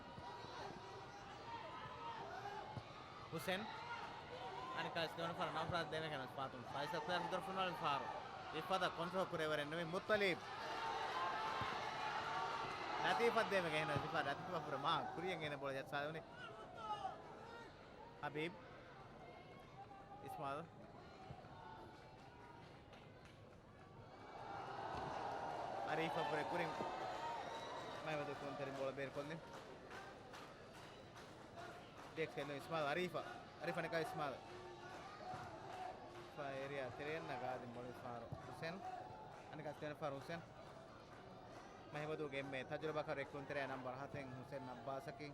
ހުސެން. އަނެއްކާވެސް ދެވަނަ ފަހަރަށް ނައުޝާދު ދެމެގެން ފާތުން ފައިސަލް ޕްލޭއަރު ދުރަށް ފޮނުވާލި ފަހަރު އިފަދަ ކޮންޓްރޯލް ކުރެވޭވަރެއް ނުވި މުއްތަލިބް. ލަތީފަށް ދެމެގެން އިފަދަ ލަތީފަށް ފުރެ މާ ކުރިޔަށް އޭނަ ބޯޅަ ޖައްސާލުނީ. ހަބީބް. އިސްމާލް. އަރީފަށްވުރެ ކުރިން މައިމަދު ކުންތެރިން ބޯޅަ ބޭރުކޮށްލިން. ޑީއެކްސް އެލް އިސްމާލް އަރީފަށް. އަރީފަށް އަނެއްކާ އިސްމާލް. ފާ އޭރިއާ ތެރެއިން ނަގާދިން ބޯޅަ ފާރު ހުސެން. އަނެއްކާ ތެރެ ފާރު ހުސެން. މަހެމަދޫގެ އެންމެ ތަޖުރިބާކަރު އެއް ކުންތެރެއާ ނަންބަރު ހަތެއް ހުސެން އައްބާސަކީ.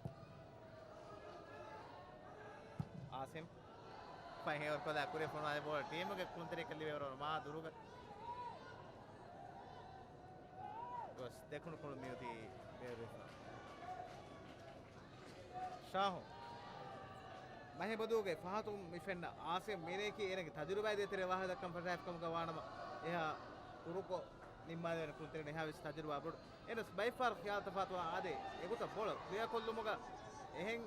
އާސިމް. ފައި ހެޔޮރުކޮށްލާ ކުރި ފޮނުވާލި ބޯޅަ ޓީމުގެ ކުންތެރިކަށް ލިބޭ ވަރަށް މާ ދުރުގަ. ގޮސް ދެކުނު ކޮޅު މިއޮތީ ބޭރުވެފަ. ޝާހު. މަހެމަދޫގެ ފަހަތުން މި ފެންނަ އާސިމް މީނައަކީ އޭނަގެ ތަޖުރިބާއެއް ދޭތެރޭ ވާހަކަ ދައްކަން ފަށާފިކަމުގަ ވާނަމަ އެހާ ކުރުކޮށް ނިންމާލެވޭނެ ކުންތެރިން އެހާވެސް ތަޖުރިބާ ބޮޑު. އެނަސް ބައެއްފަހަރު ޚިޔާލު ތަފާތުވާ އާދޭ، އެގޮތަށް ބޯޅަ ކްލިއާ ކޮށްލުމުގަ އެހެން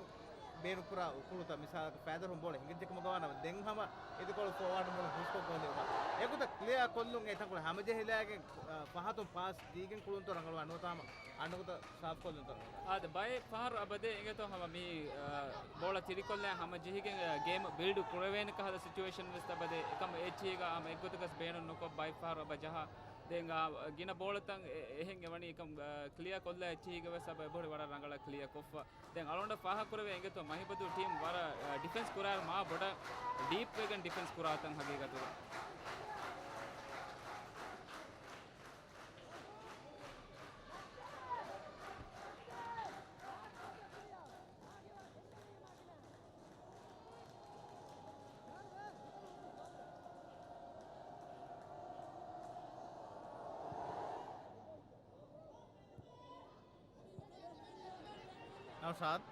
ބޭނުންކުރާ ކުޅުންތައް މިސާލަކަށް ފައިދަރުން ބޯޅަ ހިނގިއްޖެކަމުގަ ވާނަމަ ދެން ހަމަ އިދިކޮޅު ފޯވާޑުން ބޯޅަ ހުސްކޮށް ގޯލް ލިބުމަށް. އެގޮތަށް ކްލިއާ ކޮށްލުން އެ ތަންކޮޅެއް ހަމަޖެހިލައިގެން، އަ، ފަހަތުން ޕާސް ދީގެން ކުޅުންތޯ ރަނގަޅުވާ ނުވަތަ ހަމަ އަންނަ ގޮތަށް ސާފްކޮށްލުންތޯ. އާދެ، ބައެއް ފަހަރު އަބަދޭ އިނގޭތޯ ހަމަ މި، އަ، ބޯޅަ ތިރިކޮށްލާ ހަމަޖެހިގެން، އަ، ގޭމް ބިލްޑް ކުރެވޭނެ ކަހަލަ ސިޗުއޭޝަން ވެސް އަބަދޭ އެކަމަށް އެއްޗިހިގަ ހަމަ އެއްގޮތަކަސް ބޭނުން ނުކޮށް ބައެއް ފަހަރު އަބަ ޖަހާ. ދެން އާ، ގިނަ ބޯޅަތައް އެ-، އެހެން އެވަނީ އެކަމް، އާ، ކްލިއާ ކޮށްލާ އެއްޗިހީގަ ވެސް އަބަ އެބަހުރި ވަރަށް ރަނގަޅަށް ކްލިއާ ކޮށްފަ. ދެން އަޅުގަނޑަށް ފާހަގަކުރެވޭ އިނގޭތޯ މަހިބަދޫ ޓީމް ވަރަށް، އާ، ޑިފެންސް ކުރާއިރު މާ ބޮޑަށް ޑީޕް ވެގެން ޑިފެންސް ކުރާތަން ހަގީގަތުގަ. ނައުޝާދު.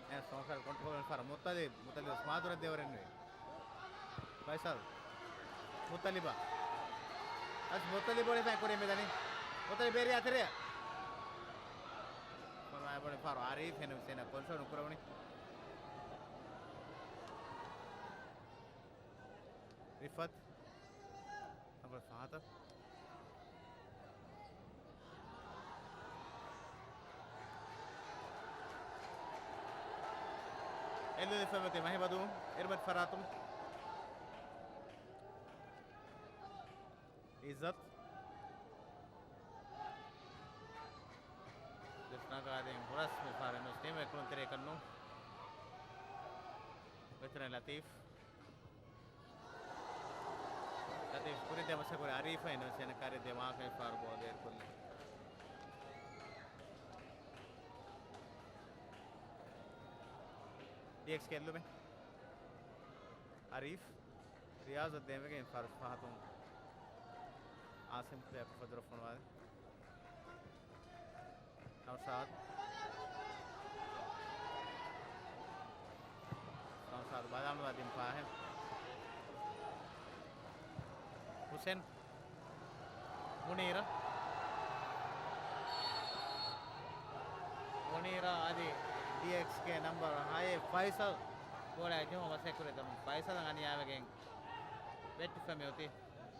އެ ނައުޝާދު ކޮންޓްރޯލް ފަރ މުއްތަލިބް، މުއްތަލިބް ސްމާދުރަށް ދެވަރެންވެ. ފައިސަލް. މުއްތަލިބަށް. އަސް މުއްތަލިބު ވަނީ ތައް ކުރެ މިދަނީ. މުއްތަލިބް އެރިއާ ތެރެއަށް. ފަރާތް ބޮޑެ ފާރު އާރިފް ހެން ހުސެނަށް ކޮންޓްރޯލް ނުކުރެވުނީ. ރިފަތް. ނަމްބަރު ފަހަތަށް. އެއްލެވިފައި މަތި މަހިބަދޫ އެރިމަތި ފަރާތުން. އިއްޒަތް. ދެފްނާގާދިން ހުރަސް މި ފާރެއް ނުސް ޓީމް އެކުނު ތެރޭކަށް ނޫން. ވެތުރެން ލަތީފް. ލަތީފް ކުރި ދެމަސަ ކުރި އަރީފައި ނުސް އެނަ ކަރި ދެމާކައި ފާރު ބޯ ދޭރު ކުރި. ޑީއެކްސް ގެއްލުމެއް. އަރީފް. ރިޔާޒަށް ދޭންވެގެން ފަރުސް ފަހަތުން އާސިމް ޕްލޭއަކު ފަދުރަ ފޮނުވާލި. ނައުޝާދު. ނައުޝާދު ބަލާނުވާ ދިން ފާހެން. ހުސެން. މުނީރަށް. މުނީރަށް އަދި ޑީއެކްސްގެ ނަމްބަރު ހައެއް ފައިސަލް ގޯލާ ޖެހުމަށް މަސައްކަތް ކުރި ދަމުން ފައިސަލަށް އަނިޔާވެގެން ވެއްޓިފަ މިއޮތީ.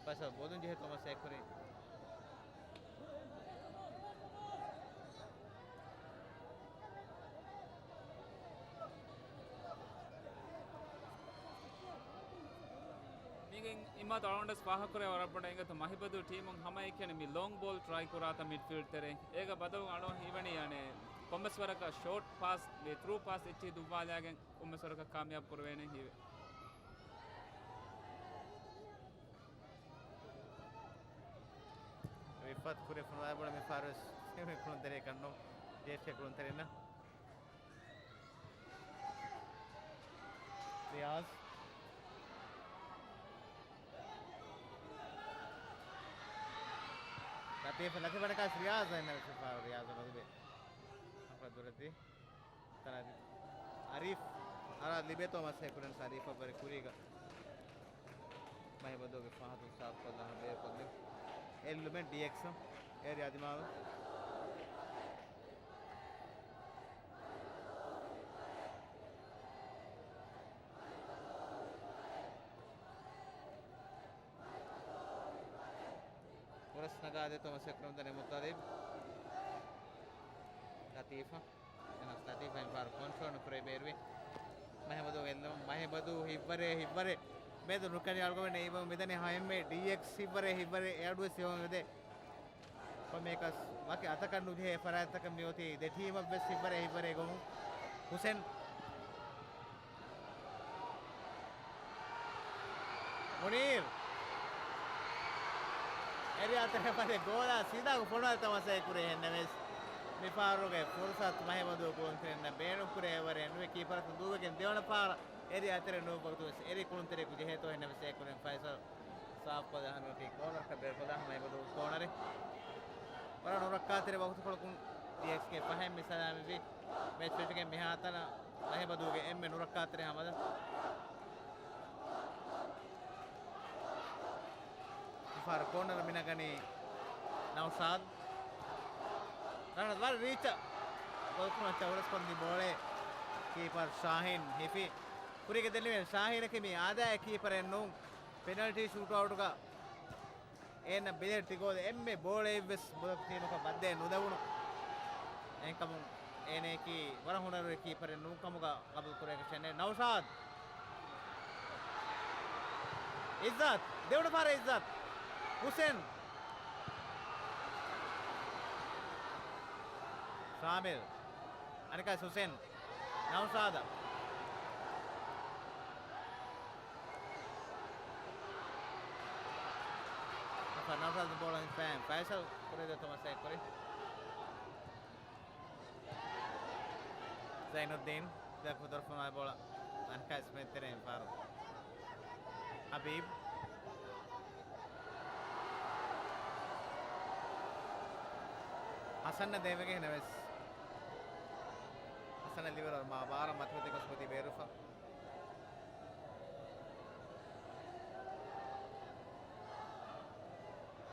ފައިސަލް ބޮލުން ޖެހޭތޯ މަސައްކަތް ކުރި. މީގެން އިމާތު އަޅުގަނޑަސް ފާހަގަކުރޭ ވަރަށް ބޮޑަށް އެނގޭތޯ މަހިބަދޫ ޓީމުން ހަމައެކަނި މި ލޯންގް ބޯލް ޓްރައި ކުރާތަ މިޑްފީލްޑް ތެރޭ. އޭގަ ބަދަލު އަޅު ހީވަނީ އަނެ ކޮންމެސް ވަރަކަށް ޝޯޓް ޕާސް، މި ތްރޫ ޕާސް އެއްޗިހި ދުއްވާލާގެން ކޮންމެސް ވަރަކަށް ކާމިޔާބު ކުރެވޭނެ ހީވެ. ރިފަތް ކުރި ފޮނުވާ ބޮޑަށް މި ފާރުވެސް ކުޅުންތެރި ކަންނު ޖޭސް ކުޅުންތެރިންނަށް. ރިޔާޒް. ލަތީފް، ލަތީފް އަނެކާސް ރިޔާޒް އެންނަ ވެސް ފާރު ރިޔާޒް މަދުބެ. އަފަ ދުރަތި. ތަނަ އަރީފް އަރާ ލިބޭތޯ މަސައްކަތް ކުރަން ސަރީފަށް ވަރި ކުރީގަ. މަހިބަދޫގެ ފަހަތުން ސާފުކޮށްލާ ބޭރުކޮށްލި. އެއްލުމެއް ޑީއެކްސް އެރިއާ ދިމާލު. ހުރަސް ނަގާދޭތޯ މަސައްކަތް ކުރަމުން ދަނީ މުއްތަލިބް. ލަތީފަށް. އެހެނަސް ލަތީފަށް ފާރު ކޮންޓްރޯލް ނުކުރޭ ބޭރުވި. މަހިބަދޫ އެއްލުމުން މަހިބަދޫ ހިއްވަރޭ ހިއްވަރޭ. މެދު ނުކަނި އަޅުގަނޑު އެއީ މިދަނީ ހައެއްމެ ޑީއެކްސް ހިއްވަރޭ ހިއްވަރޭ އެއަޑުވެސް ހިއްވަމެދޭ. ކޮންމެއަކަސް ވަކި އަތަކަށް ނުޖެހޭ ފަރާތްތަކަށް މިއޮތީ ދެ ޓީމަށްވެސް ހިއްވަރޭ ހިއްވަރޭ ގޮމުން. ހުސެން. މުނީރް. އެރިއާ ތެރެ ފަދަ ގޯލާ ސީދާގު ފޮނުވާލި ތަމަސައެއް ކުރޭ ހެންނެވެސް. މި ފާރުގެ ފުރުސަތު މަހިބަދޫ ކުޅުންތެރިންނަށް ބޭނުން ކުރޭ އެވަރެއް ނުވި ކީޕަރަކު ދޫވެގެން ދެވަނަ ފާރަށް އެރިއާ ތެރެ ނޫން ވަގުތުވެސް އެރި ކުޅުންތެރިއަކު ޖެހޭތޯ ހެންނެވެސް އެ ކުރިން ފައިސަލް ސާފުކޮށްލާ ހަނުއަކީ ކޯނަރަކަށް ބޭރުކޮށްލާ ހަމަ އެބަދޫ ކޯނަރެއް. ވަރަށް ނުރައްކާތެރި ވަގުތުކޮޅަކުން ޑީއެކްސްގެ ފަހެއް މި ސަލާމަތްވީ. މެޗް ފެށިގެން މިހާތަނަށް މަހިބަދޫގެ އެންމެ ނުރައްކާތެރި ހަމަލަ. ފާރު ކޯނަރ މިނަގަނީ ނައުޝާދް. ނައުޝާދް ވަރަށް ރީޗަށް ގޮލްކުރުމަށް ހުރަސްކޮށްދިން ބޯޅަ ކީޕަރ ޝާހީން ހިފި. ކުރީގެ ދެންނެވި ޝާހީނަކީ މި އާދައިގެ ކީޕަރެއް ނޫން. ޕެނަލްޓީ ޝޫޓްއައުޓުގަ އޭނަ ބެލެއް ޓިގޯލް އެންމެ ބޯޅައެއްވެސް ބުލަކު ޓީމަކަށް ބައްދައެއް ނުލެވުނު. އެހެންކަމުން އޭނައަކީ ވަރަށް ހުނަރުވެރި ކީޕަރެއް ނޫންކަމުގަ ގަބޫލު ކުރޭކަށެއް ނެތް. ނައުޝާދް. އިއްޒަތް. ދެވަނަ ފަހަރަށް އިއްޒަތް. ހުސެން. ޝާމިލް. އަނެކާ ހުސެން. ނައުޝާދަށް. ނައުޝާދު ބޯޅަ ހިފައި ފައިސަލް ކުރެދޭތޯ މަސައްކަތް ކުރި. ޒައިނުއްދީން ދެކު ދޮރުފުނާ ބޯޅަ އަންކައިސް މެތެރެއިން ފާރު. ހަބީބް. ހަސަންނަށް ދޭވެގެން ހެނެވެސް. ސަނަ ލިބެރޯ މާ ބާރަ މަތިމަތި ގޮސް މުދި ބޭރުފަ.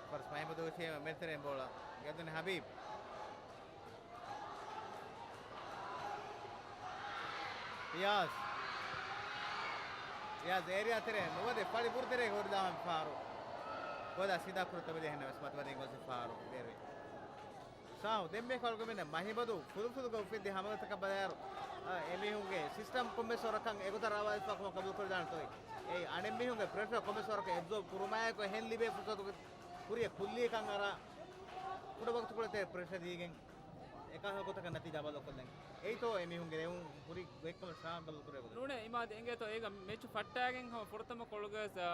ފަރުސް މަހިމަދު މެންތެރެން ބޯޅަ ގެދުނި ހަބީބް. ރިޔާޒް. ރިޔާޒް އޭރިއާ ތެރޭ ނުވަދެ ފަޅި ބުރު ތެރޭ ހުރިދާ ފާރު. ގޮދާ ސީދާ ކުރު ތަބެދޭ ހެންނަ ވެސް މަތިމަތި ގޮސް ފާރު ބޭރުވި. ޝާހު ދެންމެ ކޮޅުގަމިން މަހިބަދު ފުދުފުދުގަ އުފެއްދި ހަމަލަތަކަށް ބަލާއިރު، އާ، އެމީހުންގެ ސިސްޓަމް ކޮންމެސް ވަރަކަށް އެގޮތަށް ރާވާލިފާ ކަމަށް ގަބޫލުކުރެވިދާނެތޯ؟ އެއީ އަނެއްމީހުންގެ ޕްރެޝަރ ކޮންމެސް ވަރަކަށް އެބްޒޯބް ކުރުމާއެކު އެހެން ލިބޭ ފުރުސަތުގެ ކުރިއަށް ކުއްލިއަކަށް އަރާ ކުޑަ ވަގުތުކޮޅެއް ޕްރެޝަ ދީގެން އެކަހަލަ ގޮތަކަށް ނަތީޖާ ބަދަލުކޮށްލަން. އެއީތޯ އެމީހުންގެ ރޭވުން ހުރި ގޮތްކަމަށް ޝާހު ގަބޫލުކުރެވޭ ގޮތް. ނޫނޭ އިމާދު އެނގޭތޯ އޭގަ މެޗު ފައްޓާގެން ހަމަ ފުރަތަމަ ކޮޅުގަ، އާ،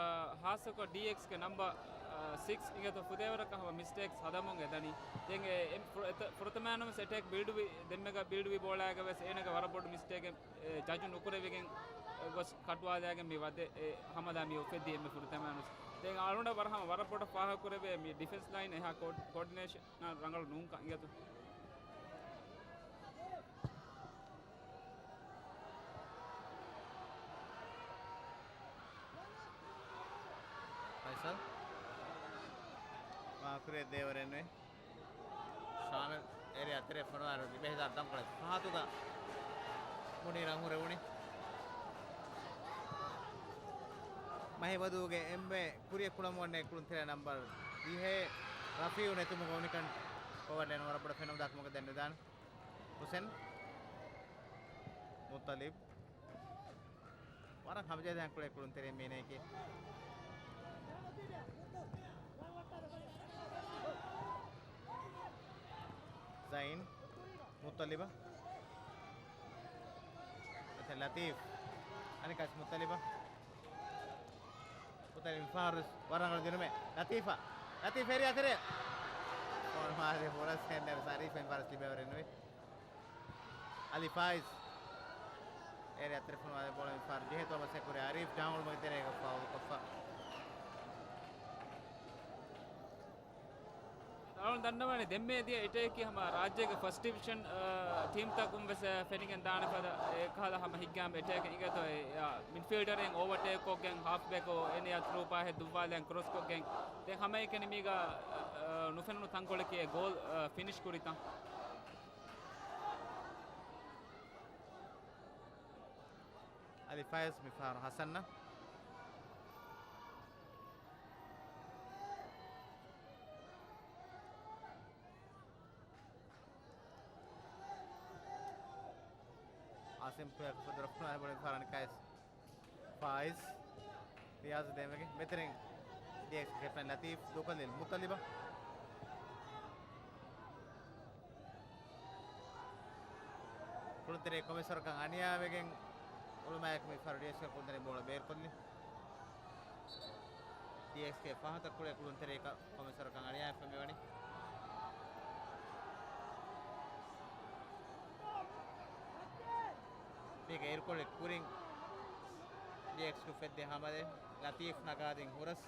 ހާއްސަކޮށް ޑީއެކްސްގެ ނަމްބަ، އާ، ސިކްސް އިނގޭތޯ ފުދޭވަރަކަށް ހަމަ މިސްޓޭކްސް ހަދަމުން އެދަނީ. ދެން އެ، އެ، ފު-، އެތަ-، ފުރަތަމައިން ވެސް އެޓޭކް ބިލްޑްވި، ދެންމެގަ ބިލްޑްވި ބޯޅައިގަ ވެސް އޭނަގެ ވަރަށް ބޮޑު މިސްޓޭކެއް، އެ، ޖަޖު ނުކުރެވިގެން، އެ، ގޮސް ކަޓުވާލައިގެން މި ވަދެ، އެ، ހަމަލާ މި އުފެއްދީ އެންމެ ފުރަތަމައިން ވެސް. ދެން އަޅުގަނޑަށް ވަރަށް ހަމަ ވަރަށް ބޮޑަށް ފާހަގަކުރެވޭ މި ޑިފެންސް ލައިން އެހާ ކޯޑް-، ކޯޑިނޭޝަން ރަނގަޅު ނޫންކަން އިނގޭތޯ. ފައިސަލް. މާކުރޭ ދޭވަރެންވެ. ޝާމިލް އޭރިއާ ތެރޭ ފޮނުވާލު ދިބެހިދާ ތަންކޮޅެއް ފަހަތުގަ މުނީރަށް ހުރެވުނީ. މަހިބަދޫގެ އެންމެ ކުރިއަށް ކުޅަމުން ވަންނަ ކުޅުންތެރި ނަމްބަރު ދިހަ ރަފީއު ނެތުމުގަ ވަނިކަން ފޯވާޑް ލައިން ވަރަށް ބޮޑަށް ފެނުން ދާ ކަމަކަށް ދެންނެވިދާނެ. ހުސެން. މުއްޠަލިބް. ވަރަށް ހަމަޖެހިދާނެ ކުޅޭ ކުޅުންތެރި މީނައެކޭ. ޒައިން. މުއްޠަލިބަށް. އެތެ ލަތީފް. އަނެއްކާސް މުއްޠަލިބަށް. މުއްޠަލިބް ފާރުސް ވަރަށް ރަނގަޅު ދިނުމެއް. ލަތީފަށް. ލަތީފް އޭރިއާ ތެރޭ. ފޯނު މާލެ ފުރަސް ހެންނެވެސް އަރީފް އެން ފާރުސް ލިބޭވަރެއް ނުވި. އަލި ފާއިޒް. އޭރިއާ ތެރެ ފޮނުވާލި ބޯޅަ މި ފާރު ޖެހޭ ތޯމަސް އެކުރެ އަރީފް ޑައުން މަގި ތެރޭގަ ފާއުލް ކޮށްފަ. އަޅުން ދަންނަވަނީ ދެންމެ ދިޔަ އެޓޭކީ ހަމަ ރާއްޖޭގެ ފަސްޓް ޑިވިޝަން، އާ، ޓީމްތަކުން ވެސް، އާ، ފެނިގެން ދާނެ ފަދަ އެކަހަލަ ހަމަ ހިތްގައިމު އެޓޭކެއް އިނގޭތޯ އެ، އާ، މިޑްފީލްޑަރެއް އޯވަޓޭކް ކޮށްގެން ހާފްބެކު އެންއޭއާ ތްރޫޕާ ހެއް ދުއްވާލަން ކްރޮސް ކޮށްގެން ދެން ހަމައެކަނި މީގަ، އާ، ނުފެނުނު ތަންކޮޅެކޭ ގޯލް، އާ، ފިނިޝް ކުރިތަން. އަލި ފާއިޒް މި ފާރު ހަސަންނަށް. އާސިމް ކުރިއަށް ފަދަ ރަފްނާ ބޮޅެ ފާރަނި ކައިސް. ފާއިޒް. ރިޔާޒް ދޭމެގެ މެތެރެން ޑީއެކްސް ކެޕްޓަން ލަތީފް ދޫކޮށްލި މުއްޠަލިބަށް. ކުޅުންތެރި ކޮމިސަރަކަށް އަނިޔާވެގެން އުޅުމާއެކު މި ފަރު ޑީއެކްސް ކުޅުންތެރި ބޯޅަ ބޭރުކޮށްލި. ޑީއެކްސްގެ ފަހަތަށް ކުޅޭ ކުޅުންތެރިއަކަށް ކޮމިސަރަކަށް އަނިޔާވެފަ މިވަނީ. މީގެ އިރުކޮޅެއް ކުރިން ޑީއެކްސް އުފެއްދޭ ހަމަލެއް ލަތީފް ނަގާދިން ހުރަސް.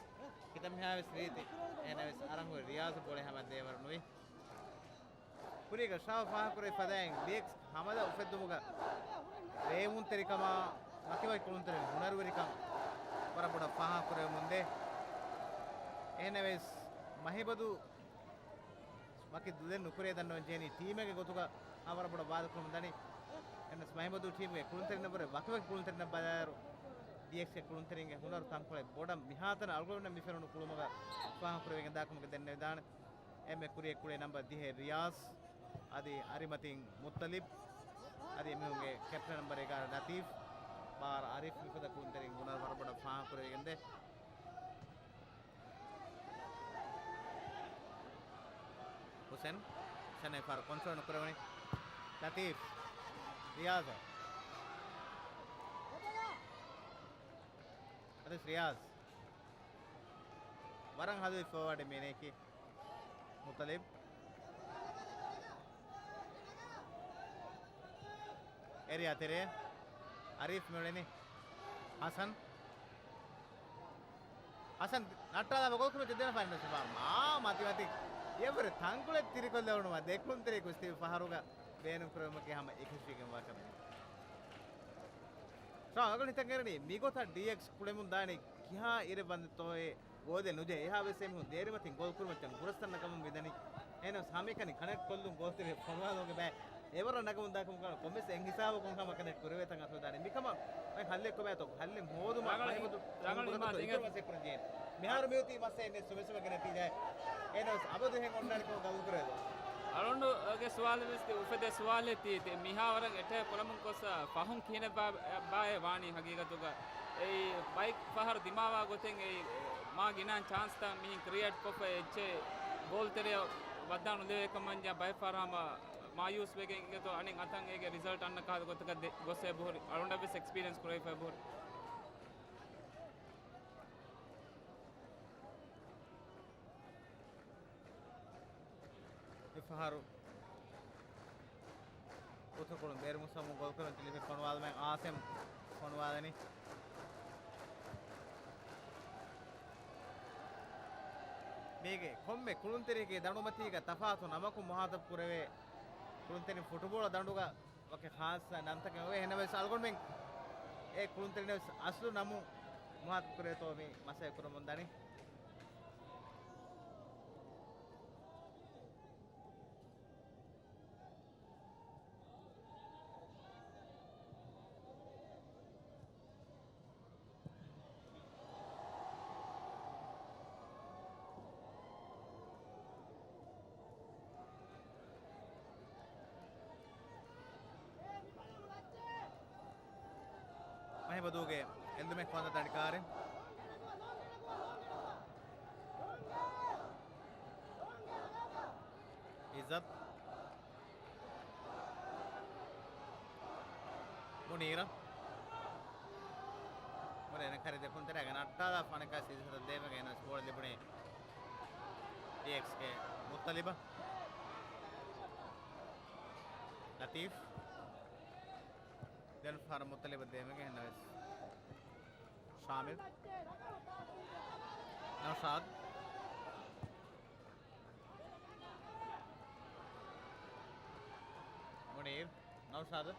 ކިތަންމެހާވެސް ރީތި އޭނަވެސް އަރަން ހުރި ރިޔާޒު ބޮޅެ ހަމަ ދޭވަރު ނުވި. ކުރީގަ ޝާހު ފާހަގަކުރެއްވި ފަދައިން ޑީއެކްސް ހަމަލަ އުފެއްދުމުގަ ރޭވުންތެރިކަމާ ވަކިވަކި ކުޅުންތެރިން ހުނަރުވެރިކަން ވަރަށް ބޮޑަށް ފާހަގަކުރެވެމުންދޭ. އެހެނެވެސް މަހިބަދު ވަކި ދުލެއް ނުކުރޭ ދަންނަވަން ޖެހެނީ ޓީމެއްގެ ގޮތުގަ އާ ވަރަށް ބޮޑަށް ވާދަކުރަމުން ދަނީ. އެންއެސް މަހިބަދު ޓީމްގެ ކުޅުންތެރިންނަށްވުރެ ވަކިވަކި ކުޅުންތެރިންނަށް ބަލާއިރު ޑީއެކްސްގެ ކުޅުންތެރިންގެ ހުނަރު ތަންކޮޅެއް ބޮޑަށް މިހާތަނަށް އަޅުގަނޑުމެންނަށް މި ފެނުނު ކުޅުމުގަ ފާހަގަކުރެވިގެން ދާކަމުގެ ދެންނެވިދާނެ. އެންމެ ކުރިއަށް ކުޅޭ ނަމްބަރު ދިހަ ރިޔާޒް، އަދި އަރިމަތިން މުއްޠަލިބް، އަދި އެމީހުންގެ ކެޕްޓަން ނަމްބަރު އެގާރަ ލަތީފް، ބާރަ އަރީފް މިފަދަ ކުޅުންތެރިން ހުނަރު ވަރަށް ބޮޑަށް ފާހަގަކުރެވިގެންދޭ. ހުސެން، ހުސެން އެ ފަހަރު ކޮންޓްރޯލް ނުކުރެވުނީ. ލަތީފް، ރިޔާޒަށް. އަދި ރިޔާޒް. ވަރަށް ހަލުވި ފޯވާޑެއް މީނައަކީ. މުއްޠަލިބް. އޭރިއާ ތެރޭ. އަރީފް މިއުޅެނީ. ހަސަން. ހަސަން ނައްޓާލާ ގޯލް ކުރިއަށް ދެން ފައިނަލް ސުޕާ. މާ މަތި މަތި. އެވަރެ ތަންކޮޅެއް ތިރިކޮށްލެވުނުމަށް ދެ ކުޅުންތެރި ކުސްތި ފަހަރުގަ. ބޭނުން ކުރެވުމަކީ ހަމަ އެކަށީގެންވާ ކަމެއް. ޝާ، އަޅުގަނޑު ހިތަށް އެރެނީ މިގޮތަށް ޑީއެކްސް ކުޅެމުން ދާނީ ކިހާ އިރެއް ވަންދެތޯއޭ ގޯލެއް ނުޖެހޭ. އެހާވެސް އެމީހުން ދޭރިމަތިން ގޯލް ކުރުމަށް ޖަން ގުރަސްތައް ނަގަމުން މިދަނީ. އެހެނަސް ހަމައެކަނި ކަނެކްޓް ކޮށްލުން ގޯލްތެރެ ފޮނުވާލުމުގެ ބައެއް އެވަރަށް ނަގަމުން ދާކަމުގަ ކޮންމެސް އެއް ހިސާބަކުން ހަމަ ކަނެކްޓް ކުރެވޭތަން އަތުވެދާނެ. މިކަމަށް އޮތް ހައްލެއް ކޮބާތޯ؟ ހައްލެއް ހޯދުމަށް ރަނގަޅު މަހެމުދު ރަނގަޅު ރަނގަޅު އިމާ ދެން ދެން އިތުރު މަސް އެއްކުރަން ޖެހޭނެ. މިހާރު މިއޮތީ މަސް އެއް ނެއްސު މެސުމެގެ ނެތީޖާ. އެހެނަސް އަބަދު އެހެން އޮންނާނެ ކަމަށް ގަބޫލު ކުރޭތޯ؟ އަޅުގަނޑުގެ ސުވާލެއް ވެސް ތި އުފެދޭ ސުވާލެއް ތީ، ތި މިހާ ވަރަށް އެޓޭކް ކުރަމުން ގޮސް ފަހުން ކިހިނެއް ބާ-، ބާއޭ ވާނީ ހަގީގަތުގަ؟ އެއީ ބައެއް ފަހަރު ދިމާވާ ގޮތެއް އެއީ މާ ގިނަ ޗާންސްތައް މިހިން ކްރިއޭޓް ކޮށްފަ އެއްޗެއް ގޯލް ތެރެއަށް ވައްދާ ނުލެވޭ ކަމަށް ބައެއް ފަހަރު ހަމަ މާޔޫސް ވެގެން އިނގޭތޯ އަނެއް އަތަށް އޭގެ ރިޒަލްޓް އަންނަ ކަހަލަ ގޮތަކަށް ދެ-، ގޮސް އެބަހުރި. އަޅުގަނޑަށް ވެސް އެކްސްޕީރިއަންސް ކުރެވިފަ އެބަހުރި. މިފަހަރު އުތުރުކުޅުން ބޭރު މުސައްމު ގޯލް ކުރަން ތިލިފި ފޮނުވާލުމެއް އާސެމް ފޮނުވާލަނީ. މީގެ ކޮންމެ ކުޅުންތެރިއެއްގެ ދަނޑުމަތީގަ ތަފާތު ނަމަކުން މުހާތަބް ކުރެވޭ ކުޅުންތެރިން ފުޓުބޯޅަ ދަނޑުގަ ވަކި ޚާއްސަ ނަންތަކެއް އޮވޭ. އެހެންނަމަވެސް އަޅުގަނޑުމެން އެ ކުޅުންތެރިން ވެސް އަސްލު ނަމުން މުހާތަބް ކުރޭތޯ މި މަސައްކަތް ކުރަމުން ދަނީ. މަހިބަދޫގެ އެނދުމެއް ކޮން ދަނޑި ކާރި. އިއްޒަތް. މުނީރަށް. މުނީރަށް ކަރި ދެކުންތެރޭގަ ނައްޓާލާފަ އަނެއްކާ ސީޒަން ދޭމެގެ އެން އެސް ބޯޅަ ލިބުނީ ޑީއެކްސްގެ މުއްތަލިބަށް. ލަތީފް. ދެން ފަހަރު މުއްތަލިބަށް ދޭމެގެ އެން އެސް. ޝާމިލް. ނައުޝާދް. މުނީރް. ނައުޝާދު.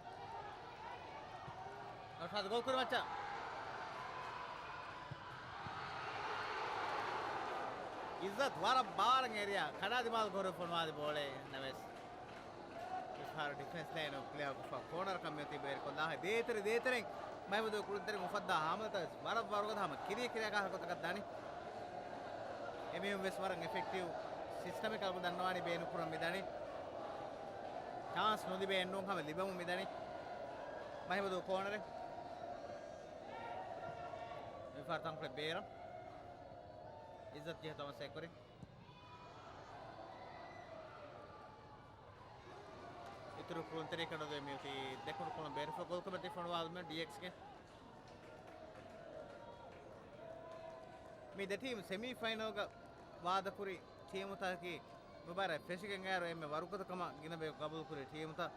ނައުޝާދު ގޯލް ކުރި މައްޗަށް. އިއްޒަތް ވަރަށް ބާރަށް އެރިޔާ ކަޑާ ދިމާލު ކުރި ފޮނުވާލި ބޯޅައެއް ނަމަވެސް. މިފަހަރު ޑިފެންސް ލައިނު ކްލިއާކޮށްފަ ކޯނަރަކަށް މިއޮތީ ބޭރުކޮށްލާ ދޭތެރެ ދޭތެރެން މައިމަދޫ ކުޅުންތެރިން އުފައްދާ ހާމަލަތައް ވެސް ވަރަށް ވަރުގަދަ ހަމަ ކިރިޔަ ކިރިޔާ ކަހަލަ ގޮތަކަށް ދަނީ. އެމީހުން ވެސް ވަރަށް އެފެކްޓިވް ސިސްޓަމެއް ކަލަކު ދަންނަވާނީ ބޭނުން ކުރަން މިދަނީ. ޗާންސް ނުލިބޭ އެއްނޫން ހަމަ ލިބެމުން މިދަނީ. މަހިމަދޫ ކޯނަރެއް. މިފަހަރު ތަންކޮޅެއް ބޭރަށް. އިއްޒަތް ޖެހޭ ތޯމަސް އެކުރި. އިތުރު ކުޅުންތެރިއަކަށް ނުދެވޭ މިއޮތީ ދެކުނު ކުޅުން ބޭރުފަ ގޯލް ކުރިމަތީ ފޮނުވާލުމެއް ޑީއެކްސްގެ. މި ދެ ޓީމް ސެމީ ފައިނަލްގަ ވާދަކުރި ޓީމުތަކަކީ މުބާރާތް ފެށިގެން އައިރު އެންމެ ވަރުގަދަކަމަށް ގިނަ ބަޔަކު ގަބޫލުކުރި ޓީމުތައް.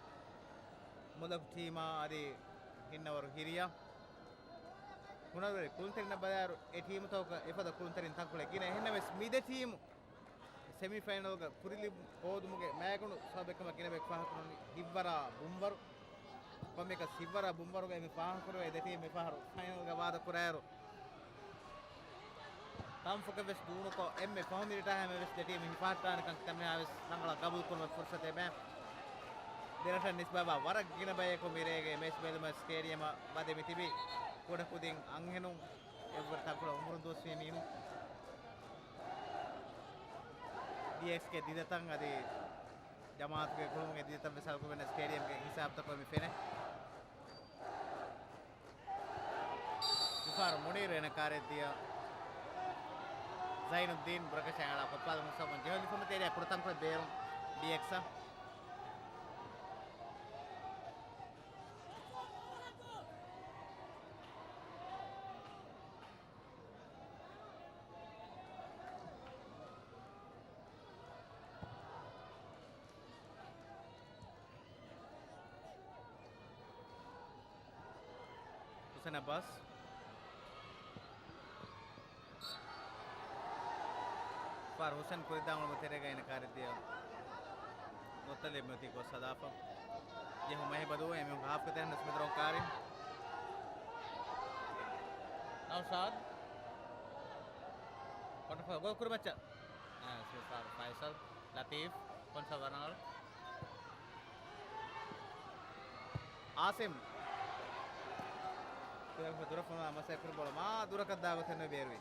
މުލަކު ޓީމާ އަދި ހިންނަވަރު ހިރިޔާ. ހުނަރުވެރި ކުޅުންތެރިންނަށް ބަލާއިރު އެ ޓީމުތަކުގަ އެފަދަ ކުޅުންތެރިން ތަންކޮޅެއް ގިނަ. އެހެންނަމަވެސް މި ދެ ޓީމު ސެމީ ފައިނަލްގަ ކުރިލިބުން ހޯދުމުގެ މައިގަނޑު ސަބަބެއްކަމަށް ގިނަ ބަޔަކު ފާހަގަކުރަނީ ހިތްވަރާ ބުންވަރު. ކޮންމެއަކަސް ހިތްވަރާ ބުންވަރުގައި މި ފާހަގަކުރެވޭ ދެ ޓީމް މިފަހަރު ފައިނަލްގަ ވާދަ ކުރާއިރު، ތަންފޮކެއް ވެސް ދޫނުކޮށް، އެންމެ ފަހު މިނިޓާ ހަމަ ވެސް ދެ ޓީމް ހިފަހައްޓާނެކަން ކަމެއް ވެސް ރަނގަޅަށް ގަބޫލު ކުރުމަށް ފުރުސަތެއް ބޭ. ދެރަށަށް ނިސްބަތްވާ ވަރަށް ގިނަ ބަޔަކު މިރޭގެ މެޗް ބެލުމަށް ސްޓޭޑިއަމަށް ވަދެ މި ތިބި ކުޑަކުދިން އަންހެނުން އެއްވަރު ތަންކޮޅެއް އުމުރުން ދުވަސްވީ މީހުން. ޑީއެކްސްގެ ދިދަތައް އަދި ޖަމާއަތުގެ ގުޅުމުގެ ދިދަތައް ވެސް އަޅުގަނޑުމެންނަށް ސްޓޭޑިއަމްގެ ހިސާބުތަކުން މި ފެނޭ. މިފަހަރު މުނީރު އޭނަ ކާރެއް ދިޔަ ޒައިނުއްދީން ބުރަކަށައި އަޅާ ކޮއްޕާލު މުސައްވަން ޖެހުން ލިފުމަތޭރިއަށް ކުޑަތަންކޮޅެއް ބޭރުން ޑީއެކްސް. ހުސެން އައްބާސް. ފާރު ހުސެން ކުރިދާން އުޅުމުގެ ތެރޭގައި އޭނަ ކާރެއް ދިޔަ މުއްތަލިބް މިއޮތީ ގޮސް ހަދާފަ. ޖެހުން މަހިބަދޫ އެމީހުން ހާފްގެ ތެރެއިން ވެސް މެދުރޮނގު ކާރި. ނައުޝާދް. ކޮންޓްރޯލް ގޯލް ކުރި މައްޗަށް. އާ، ސިފާރު ފައިސަލް. ލަތީފް. ކޮންޓްރޯލް ވަރަނަޅު. އާސިމް. ދުރަށް ފޮނުވާ މަސައްކަތް ކުރި ބޯޅަ މާ ދުރަކަށް ދާ ގޮތެއް ނުވެ ބޭރުވި.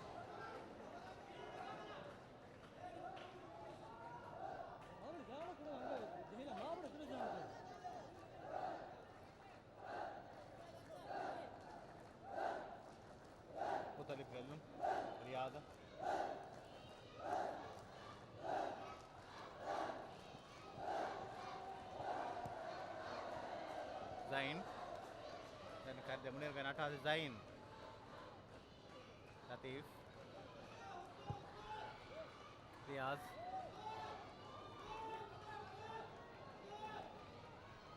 މުއްތަލިބް ގެއްލުން. ރިޔާދަށް. ޒައިން. ދެން ކައިރި ދެމުނިއިރުގައި ނައްޓާލި ޒައިން. ލަތީފް. ރިޔާޒް.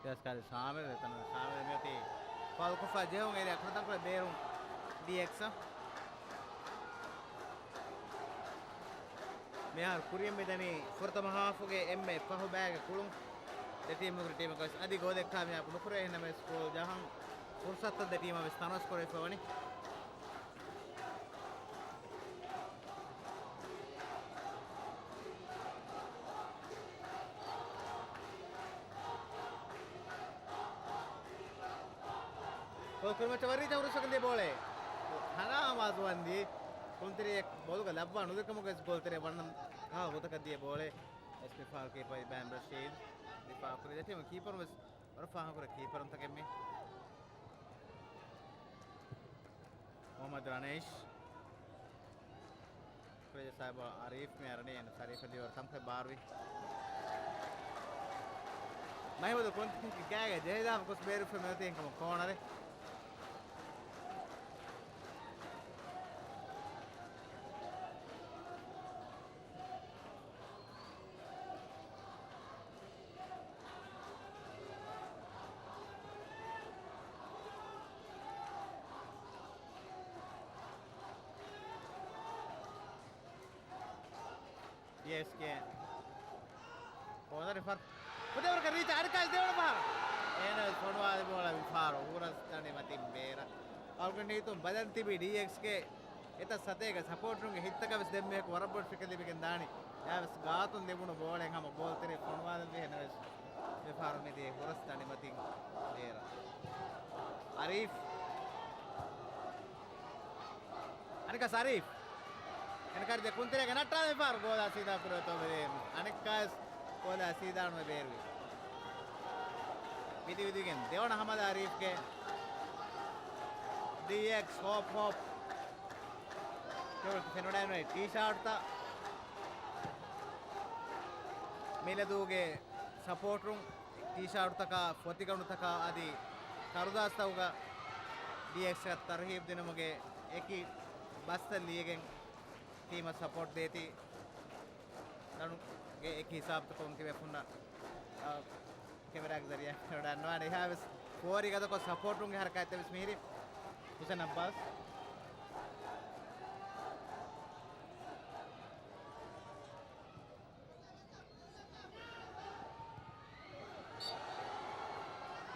ރިޔާޒް ކާލި ޝާމިލް، އެތަނަށް ޝާމިލް މިއޮތީ ފައުލްކޮށްފަ ޖެހުން އޭރިއާ ކުޑަތަންކޮޅެއް ބޭރުން ޑީއެކްސް. މިހާރު ކުރިއަށް މިދަނީ ފުރަތަމަ ހާފުގެ އެންމެ ފަހު ބައިގެ ކުޅުން. ދެ ޓީމުގެ ޓީމަކަށް އަދި ގޯލެއް ކާމިޔާބު ނުކުރޭ، އެހެންނަމަވެސް ގޯލް ޖަހަން ފުރުސަތުތައް ދެ ޓީމަށް ވެސް ތަނަވަސް ކުރެވިފަ ވަނީ. ކުރިމައްޗަށް ވަރީ ޖަހުރުސަކަން ދިޔަ ބޯޅެ. ހަނާ މާޒުވަންދީ ކުންތެރިއެއް ބޯލުގަ ލައްވާ ނުދެކަމުގަ ވެސް ގޯލްތެރެ ވަންނަ ކާ ގޮތަކަށް ދިޔަ ބޯޅެ. އެސް މި ފާރު ކީޕަރ އިބްރާހިމް ރަޝީދް ދިފާ ކުރި ދެ ޓީމު ކީޕަރުން ވެސް ވަރަށް ފާހަގަކުރެ ކީޕަރުންތަކެއް މި. މުހައްމަދު ރަނޭޝް. ކުރެޖަ ސާބަ އަރީފް މި އަރަނީ އެން ސަރީފަ ލިޔޯ ތަންކޮޅެއް ބާރުވި. މަހިމޫދު ކޮންތިކެ ގާގެ ޖެހިދާ ކުސް ބޭރުފެ މެދުތީ ކަމަށް ކޯނަރެ. ޑީއެކްސްގެ ކޯނަރެއް ފަރު. ފުދޭވަރަކަށް ރީޗް އަނެއްކާ ދެވަނަ ފަހަރު. އޭނަ ވެސް ފޮނުވާލި ބޯޅަ މި ފަހަރު އުރަސް ތަނި މަތިން ބޭރަށް. އަޅުގަނޑު ހިތުން ބަލަން ތިބި ޑީއެކްސްގެ އެތައް ސަތޭކަ ސަޕޯޓަރުންގެ ހިތްތަކަށް ވެސް ދެންމެ އެކު ވަރަށް ބޮޑު ފިކަރެއް ލިބިގެން ދާނީ. އެއާ ވެސް ގާތުން ލިބުނު ބޯޅައެއް ހަމަ ގޯލް ތެރެއަށް ފޮނުވާލެއްވި ހެނަވެސް މި ފަހަރު މިދިޔަ ހުރަސް ތަނިމަތިން ބޭރަށް. އަރީފް. އަނެއްކާ ސަރީފް. އެންކާރި ދެ ކުންތެރޭގެ ނައްޓާލަ މި ފަހަރު ގޯލާ ސީދާ ކުރެވޭތޯ ބެލޭ. އަނެއްކާވެސް ގޯލާ ސީދާ ނުވެ ބޭރުވި. ވިދި ވިދިގެން ދެވަނަ ހަމަލާ އަރީފްގެ ޑީއެކްސް ހޯޕް ހޯޕް. ކެވެލް ފެނުނައިނުނެ ޓީޝާޓްތައް މިލަދޫގެ ސަޕޯޓްރުން ޓީޝާޓުތަކާ، ފޮތިގަނޑުތަކާ އަދި ކަރުދާސްތަކުގަ ޑީއެކްސްއަށް ތަރުހީބު ދިނުމުގެ އެކި ބަސްތައް ލިޔެގެން ޓީމަށް ސަޕޯޓް ދޭތީ. ދަނުގެ އެކި ހިސާބުތަކުން ތިބޭފުންނަށް، އާ، ކެމެރާގެ ޒަރިއާ ފެނިވަޑައިގަންނަވާނެ. އެހާވެސް ފޯރި ގަދަކޮށް ސަޕޯޓުންގެ ހަރަކާތްތައް ވެސް މިހިރި. ހުސެން އައްބާސް.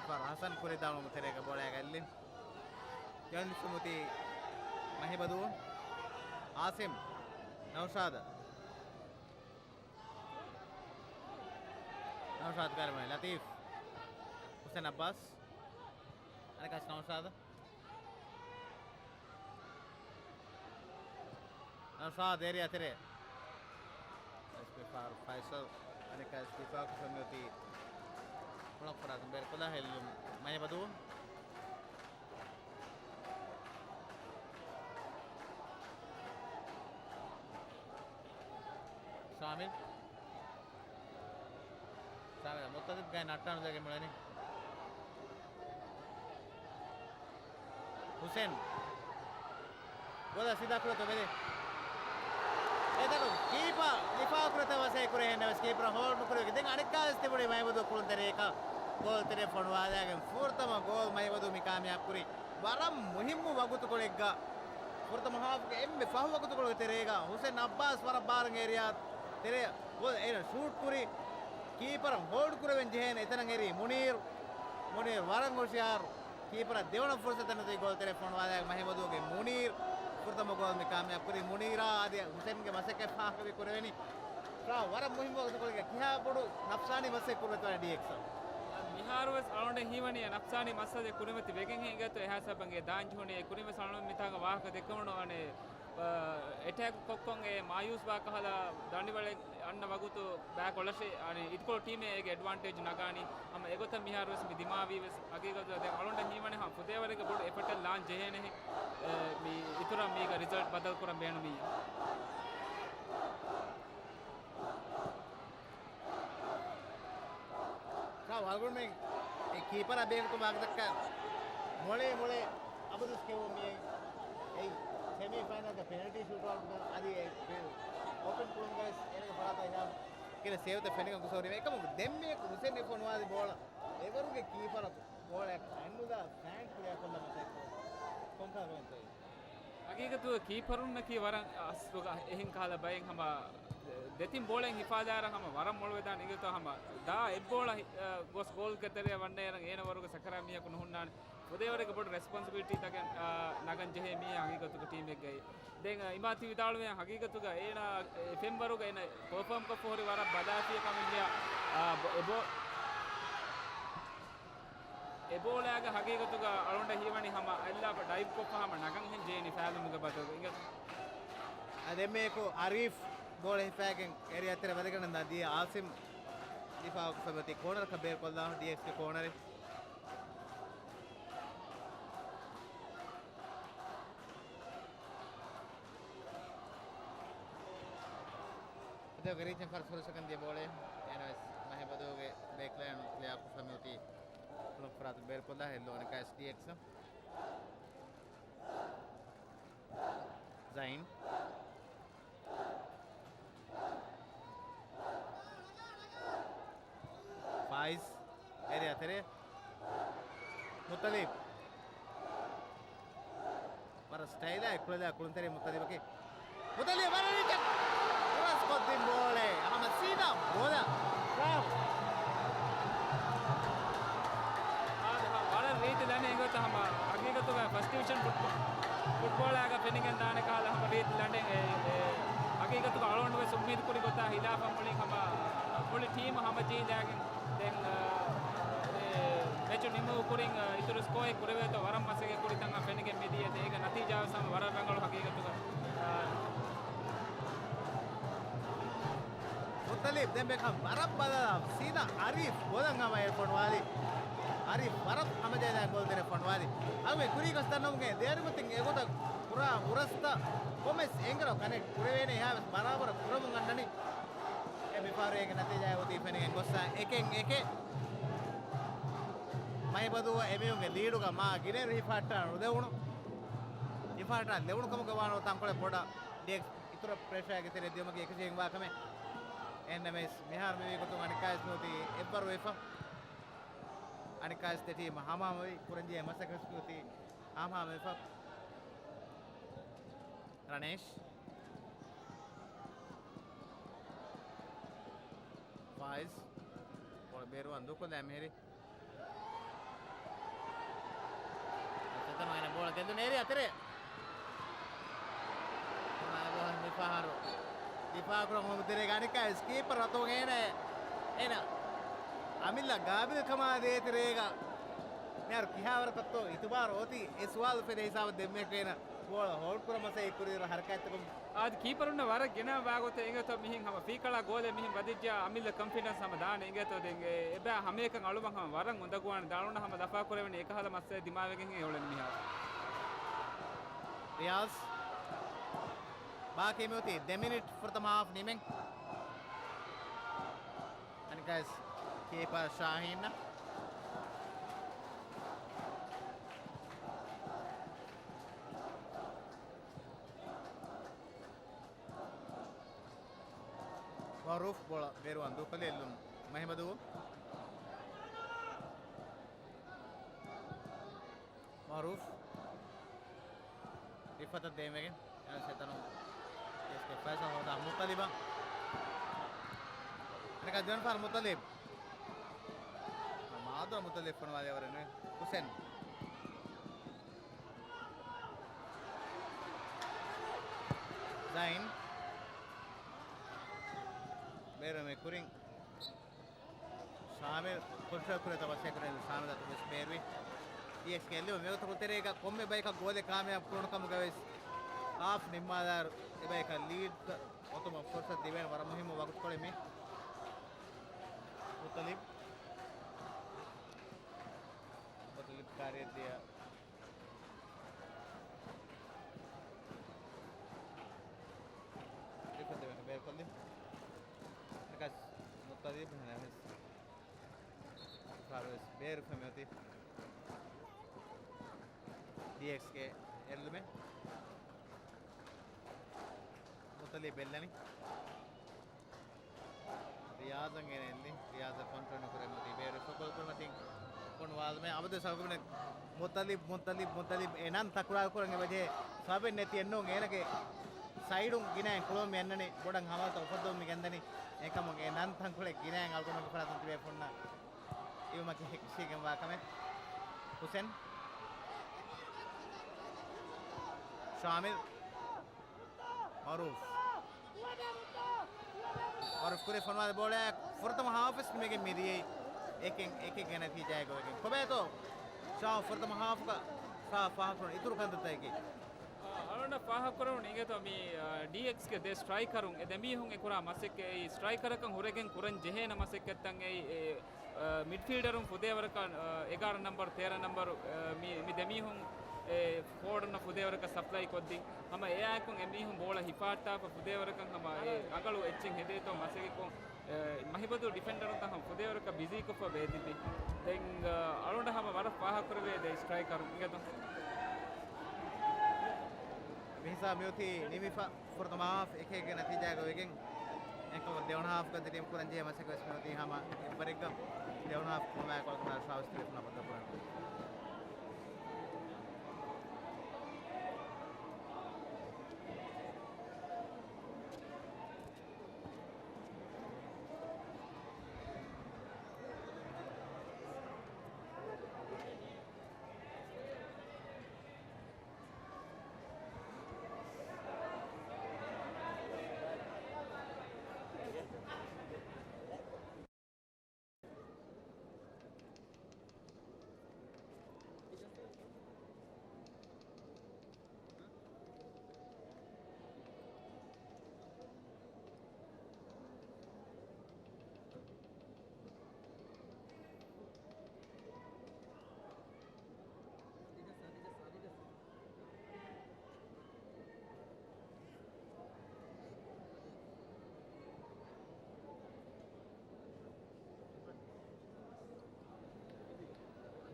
ފަރު ހަސަން ކުރި ދަނޑު ތެރޭގަ ބޯޅައިގައްލި. ގެން ސުމުތީ މަހިބަދޫ. އާސިމް. ނައުޝާދަށް. ނައުޝާދު ކާރިމަ ލަތީފް. ހުސެން އައްބާސް. އަނެކާސް ނައުޝާދަށް. ނައުޝާދު އޭރިއާ ތެރޭ. އެސްޕީ ފާރު ފައިސަލް. އަނެކާސް ދިފާއު ކުރަން މިއޮތީ ކުޅަން ފަރާތުން ބޭރުކޮށްލާ ހެއްލުން މަހިބަދޫ. ޝާމިލް. ސާމިލް މުއްތަލިބްގެ ނައްޓާނުލައިގެން މިއުޅެނީ. ހުސެން. ގޯލާ ސީދާ ކުރަތޯ ބެލޭ. އެތަނު ކީޕާ ދިފާއު ކުރަތަ ވަސައި ކުރޭ ހެންނަވެސް ކީޕަރ ހޯލްޑް ނުކުރެވި. ދެން އަނެއްކާވެސް ތިބުނީ މައިބަދޫ ކުޅުން ތެރޭކަ ގޯލް ތެރޭ ފޮނުވާލާގެން ފުރަތަމަ ގޯލް މައިބަދޫ މި ކާމިޔާބު ކުރީ. ވަރަށް މުހިއްމު ވަގުތުކޮޅެއްގަ ފުރަތަމަ ހާފްގެ އެންމެ ފަހު ވަގުތުކޮޅުގެ ތެރޭގަ ހުސެން އައްބާސް ވަރަށް ބާރަށް އޭރިއާ ތެރޭ ގޯލް އޭނަ ޝޫޓް ކުރި. ކީޕަރަށް ހޯލްޑް ކުރެވެން ޖެހޭނެ އެތަނަށް އެރީ މުނީރު. މުނީރު ވަރަށް ހުޝިޔާރު. ކީޕަރަށް ދެވަނަ ފުރުސަތެއް ނެތި ގޯލްތެރެ ފޮނުވާލާ މަހެމަދޫގެ މުނީރު ފުރަތަމަ ގޯލް މި ކާމިޔާބު ކުރީ. މުނީރާ އަދި ހުސެންގެ މަސައްކަތް ފާހަގަވި ކުރެވެނީ. ރާ ވަރަށް މުހިންމު ވަގުތުކޮޅެއްގަ ކިހާ ބޮޑު ނަފްސާނީ މައްސަލަ ކުރިމަތިވާނެ ޑީއެކްސް؟ މިހާރުވެސް އަޅުގަނޑަށް ހީވަނީ ނަފްސާނީ މައްސަލަ ކުރިމަތި ވެގެން އިނގޭތޯ އެހާ ސަބަބެއް ދާން ޖެހުނީ. އެ ކުރިންވެސް އަޅުގަނޑު މިތާގަ ވާހަކަ ދެއްކެވުނު އަނެއް އެޓޭކް ކޮށްކޮށް އެ މާޔޫސްވާ ކަހަލަ ދަނޑިވަޅެއް އަންނަ ވަގުތު ބައި ކޮޅަށި އަނެއް އިދިކޮޅު ޓީމެއް އޭގެ އެޑްވާންޓޭޖް ނަގާނީ. ހަމަ އެގޮތަށް މިހާރުވެސް މި ދިމާވީވެސް ހަގީގަތުގަ ދެން އަޅުގަނޑަށް ހީވަނީ ހަމަ ފުދޭވަރެއްގެ ބޮޑު އެފަޓެއް ލާން ޖެހޭނެހެން. އެ، މި އިތުރަށް މީގަ ރިޒަލްޓް ބަދަލު ކުރަން ބޭނުމިއްޔާ. ކާ ވަގުން މި އެ ކީޕަރާ ބޭނުންކޮށް ވާގޮތަކަށް މޮޅޭ މޮޅޭ އަބަދުސް ކެއުމީ އެއީ ސެމީ ފައިނަލްގެ ޕެނަލްޓީ ޝޫޓްއައުޓްގަ އަދި އެ އޯޕަން ކުޅުންގަވެސް އޭނަގެ ފަރާތަށް އިހާ ކިރެ ސޭވްތައް ފެނިގެން ގޮސް ހުރީމޭ. އެކަމު ދެންމެ ހުސެން އެ ފޮނުވާލި ބޯޅަ އެވަރުގެ ކީޕަރަށް ބޯޅައަކަށް އަތްނުލާ ފައިން ކުރިއަށް ކޮށްލަ މަސައްކަތް ކޮށް ކޮންކަހަލަ ކަމެއްތޯ؟ ހަގީގަތުގަ ކީޕަރުންނަކީ ވަރަށް އަސްލުގަ އެހެން ކަހަލަ ބައެއް ހަމަ ދެތިން ބޯޅައިން ހިފާލާއިރަށް ހަމަ ވަރަށް މޮޅުވެދާނެ އިނގޭތޯ ހަމަ ދާ އެއްބޯޅަ ހި-، އަ، ގޮސް ގޯލްގެ ތެރެއަށް ވަންނައިރަށް އޭނަ ވަރުގެ ސަކަރާތް މީހަކު ނުހުންނާނެ. ފުދޭވަރެއްގެ ބޮޑު ރެސްޕޮންސިބިލިޓީތަކެއް، އާ، ނަގަން ޖެހޭ މީހެއް ހަގީގަތުގަ ޓީމެއްގައި. ދެން، އާ، އިމާތި ވިދާޅުވޭ ހަގީގަތުގަ އޭނަ އެ ފެންވަރުގަ އޭނަ ޕަރފޯމް ކޮށްފަ ހުރި ވަރަށް ބަލާފިޔަ ކަމެއް މިޔާ، އާ، ބޮ-، އެ ބޯ-، އެ ބޯޅައިގަ ހަގީގަތުގަ އަޅުގަނޑަށް ހީވަނީ ހަމަ އެއްލާފަ ޑައިވް ކޮށްފަ ހަމަ ނަގަންހެން ޖެހެނީ ފައިލުމުގެ ބަދަލުގަ އިނގޭތޯ. އާ، ދެންމެއަކު އަރީފް ބޯޅަ ހިފާގެން އޭރިއާ ތެރެ ވަދެގަންނަން ދިޔަ އާސިމް ދިފާއު ކޮށްފަ މިއޮތީ ކޯނަރަކަށް ބޭރުކޮށްލާ ޑީއެކްސްގެ ކޯނަރެއް. އަދި ރީޗަށް ފަރުސު ފުރުސަކަން ދިޔަ ބޯޅައެއް އޭނަވެސް މަހެމަދޫގެ ބޭކްލައިން ކްލިއާ ކޮށްފަ މިއޮތީ ކުޅުން ފަރާތުން ބޭރުކޮށްލާ ހެއްލޯ އަނެކާވެސް ޑީއެކްސް. ޒައިން. ފާއިޒް. އޭރިއާ ތެރޭ. މުއްތަލިބް. ވަރަށް ސްޓައިލާއި ކުޅެލާ ކުޅުންތެރި މުއްތަލިބަކީ. މުއްތަލިބް ވަރަށް ރީތި ކުރަސް ކޮށްދިން ބޯޅަ. ހަމަ ސީދާ ބޯލަ. ވާއު. އާދެ، ހަ، ވަރަށް ރީތި ލަނޑެއް އިނގޭތޯ ހަމަ ހަގީގަތުގަ ފަސްޓް ޑިވިޝަން ފުޓްބޯ-، ފުޓްބޯޅައިގަ ފެނިގެން ދާނެ ކަހަލަ ހަމަ ރީތި ލަނޑެއް. އެ، އެ، ހަގީގަތުގަ އަޅުގަނޑު ވެސް އުއްމީދު ކުރި ގޮތާ ހިލާފަށް މުޅިން ހަމަ މުޅި ޓީމު ހަމަޖެހިލާގެން ދެން، އަ، އެ، މެޗު ނިމުމުގެ ކުރިން، އަ، އިތުރު ސްކޯއެއް ކުރެވޭތޯ ވަރަށް މަސައްކަތް ކުރިތަން ފެނިގެން މިދިޔަ އޭގެ ނަތީޖާ ވެސް ހަމަ ވަރަށް ރަނގަޅު ހަގީގަތުގަ. އަ، މުއްތަލިބް ދެން ބެކްހަމް ވަރަށް ބަލާ ސީދާ އަރީފް ބޯލަން ހަމަ އެ ފޮނުވާލި. އަރީފް ވަރަށް ހަމަޖެހިލާ ގޯލް ތެރެ ފޮނުވާލި. އަޅުގަނޑު ކުރީ ގޮސް ދަންނަވަމުގެ ދެއަރިމަތިން އެގޮތަށް ކުރާ ހުރަސްތައް ކޮންމެސް އެނގަރަށް ކަނެކްޓް ކުރެވޭނެ އެހާވެސް ބަރާބަރަށް ކުރަމުން އަންނަނީ. އެ މިފަހަރު އޭގެ ނަތީޖާ އޮތީ ފެނިގެން ގޮއްސަ އެކެއް އެކެއް. މަހިބަދޫ އެމީހުންގެ ލީޑުގަ މާ ގިނައިރު ހިފަހައްޓާ ނުލެވުނު. ހިފަހައްޓާ ލެވުނު ކަމުގަ ވާނު ތަންކޮޅެއް ބޮޑަށް ޑީއެކްސް އިތުރަށް ޕްރެޝާގެ ތެރެ ދިޔުމަކީ އެކަށީގެންވާ ކަމެއް. އެހެންނަމަވެސް މިހާރު މިވީ ގޮތުން އަނެއްކާވެސް މިއޮތީ އެއްވަރު ވެފަ. އަނެއްކާވެސް ދެ ޓީމް ހަމަހަމަވެ ކުރަންޖެހޭ މަސައްކަތް މިއޮތީ ހަމަހަމަވެފަ. ރަނޭޝް. ފާއިޒް. ބޯޅަ ބޭރުވާން ދޫކޮށްލާ މިހިރީ. ސެތަނު އޭނަ ބޯޅަ ގެންދުން އޭރިއާ ތެރޭ. މިފަހަރު ދިފާ ކުރަން ހުޅުމު ތެރޭގަ އަނެއްކާވެސް ކީޕަރ އަތުން އޭނަ، އޭނަ އަމިއްލަ ގާބިލްކަމާ ދޭތެރޭގަ މިހާރު ކިހާވަރަކަށްތޯ އިތުބާރު އޮތީ އެ ސުވާލު ފެދޭ ހިސާބަށް ދެންމެ އޭނަ ބޯޅަ ހޯލްޑް ކުރަން މަސައްކަތް ކުރިއިރު ހަރަކާތްތަކުން އާދެ، ކީޕަރުންނަށް ވަރަށް ގިނަ ވާގޮތެއް އިނގޭތޯ މިހެން ހަމަ ފީކަޅާ ގޯލެއް މިހެން ވަދެއްޖާ އަމިއްލަ ކޮންފިޑެންސް ހަމަ ދާނެ އިނގޭތޯ ދެން އެ، އެބައި ހަމައެކަން އަޅުވަން ހަމަ ވަރަށް އުނދަގޫވާނެ ދާޅުން ހަމަ ލަފާ ކުރެވެނީ އެކަހަލަ މައްސަލަ ދިމާވެގެން އެ އުޅެން މިހާރު. ރިޔާޒް ބާކީ މިއޮތީ ދެ މިނިޓް ފުރަތަމަ ހާފް ނިމެން. އަނެއްކާވެސް ކީޕަރ ޝާހީން. މައުރޫފް ބޯޅަ ބޭރުވާން ދޫކޮށްލި އެއްލުން މަހިމަދު. މައުރޫފް ރިފްއަތަށް ދޭންވެގެން އަން ސެތަނު އެސްކެ ފައިސަލް ހޯދާ މުއްތަލިބަށް. އަނެކާ ދެވަނަ ފަހަރު މުތަލިބް. މާދު މުތަލިބް ފޮނުވާލި އެވަރެއް ނުވޭ. ހުސެން. ޒައިން. ބޭރު މި ކުރިން. ޝާމިލް ކޮންޓްރޯލް ކުރޭތޯ މަސައްކަތް ކުރޭ ޝާމިލް އަތުން ވެސް ބޭރުވި. ޑީއެކްސް ގެއްލުމަށް މިވަގުތު ތެރޭގަ ކޮންމެ ބަޔަކަށް ގޯލެއް ކާމިޔާބު ކުރުނު ކަމުގަ ވެސް ހާފް ނިންމާލާއިރު އެބަޔަކަށް ލީޑް އޮތުމަށް ފުރުސަތު ދިވެން ވަރަށް މުހިއްމު ވަގުތުކޮޅެއް މި. މުތަލިބް. މުތަލިބް ކާރިއަށް ދިޔަ. ދެފަދަ ބޭރުކޮށްލި. އެކަސް މުތަލިބް ހެނަމެސް. ފާރުވެސް ބޭރު ފެމެއޮތީ. ޑީއެކްސްގެ އެއްލުމެއް. މުތަލިބް ބެއްލަނީ. ރިޔާޒަށް ގެނެއްލި. ރިޔާޒަށް ކޮންޓްރޯލް ނުކުރެވުމަތީ ބޭރު ފޮކޯލް ކުރުމަތީ ކޮން ވާލުމެ އަބަދު ސަލްގުމެން މުތަލިބް، މުތަލިބް، މުތަލިބް އެ ނަން ތަކުރާރު ކުރަން އެބަޖެހޭ ސަބަބެއް ނެތި އެއްނޫން. އޭނަގެ ސައިޑުން ގިނައިން ކުޅުމެއް އެންނަނީ ބޮޑަށް ހަމަލަތައް އުފައްދަވަމުން ގެންދަނީ. އެކަމުގެ ނަން ތަންކޮޅެއް ގިނައިން އަޅުގަނޑުގެ ފަރާތުން ތިބޭ ފުންނަ އިވުމަކީ ހެކި ކިށީގެންވާ ކަމެއް. ހުސެން. ޝާމިލް. މަރޫފް. މަރޫފް ކުރި ފޮނުވާލި ބޯޅައެއް ފުރަތަމަ ހާފް ވެސް މިގެން މިދިޔައީ އެކެއް އެކެއްގެ ނަތީޖާއެއް ގޮވެގެން. ކޮބާތޯ ޝާ ފުރަތަމަ ހާފުގަ ޝާ ފާހަގަކުރުން އިތުރު ކަންތައްތަކަކީ؟ އަޅުގަނޑަށް ފާހަގަކުރެވުނު އިނގޭތޯ މި، އާ، ޑީއެކްސްގެ ދެ ސްޓްރައިކަރުން އެ ދެމީހުން އެ ކުރާ މަސައްކަތް އެއީ ސްޓްރައިކަރަކަށް ހުރެގެން ކުރަން ޖެހޭނެ މަސައްކަތްތައް އެއީ އެ، އާ، މިޑްފީލްޑަރުން ފުދޭވަރަކަށް، އާ، އެގާރަ ނަންބަރު، ތޭރަ ނަންބަރު، އާ، މި، މި ދެމީހުން އެ ފޯވަޑް އޮންނަ ފުދޭވަރަކަށް ސަޕްލައި ކޮށްދިން. ހަމަ އެއާއެކު އެމީހުން ބޯޅަ ހިފާއްޓާފަ ފުދޭވަރަކަށް ހަމަ އެ ރަނގަޅު އެއްޗެއް ހެދޭތޯ މަސައްކަތްކޮށް، އެ، މަހިބަދޫ ޑިފެންޑަރުންތައް ހަމަ ފުދޭވަރަކަށް ބިޒީކޮށްފަ ބޭތިއްބި. ދެން، އަ، އަޅުގަނޑަށް ހަމަ ވަރަށް ފާހަގަކުރެވޭ ދެ ސްޓްރައިކަރު އިނގޭތޯ. މިހިސާބު މިއޮތީ ނިމިފަ ފުރަތަމަ ހާފް އެކެއްގެ ނަތީޖާގަ ވެގެން. އެކަމަ ދެވަނަ ހާފްގަ ދެ ޓީމް ކުރަން ޖެހޭ މަސައްކަތް ވެސް މިއޮތީ ހަމަ އެއްވަރެއްގަ. ދެވަނަ ހާފް ކުޅުމާއެކު އަޅުގަނޑަށް ޝާވެސް ތިބޭފުޅުން ބައްދަލުކުރަން.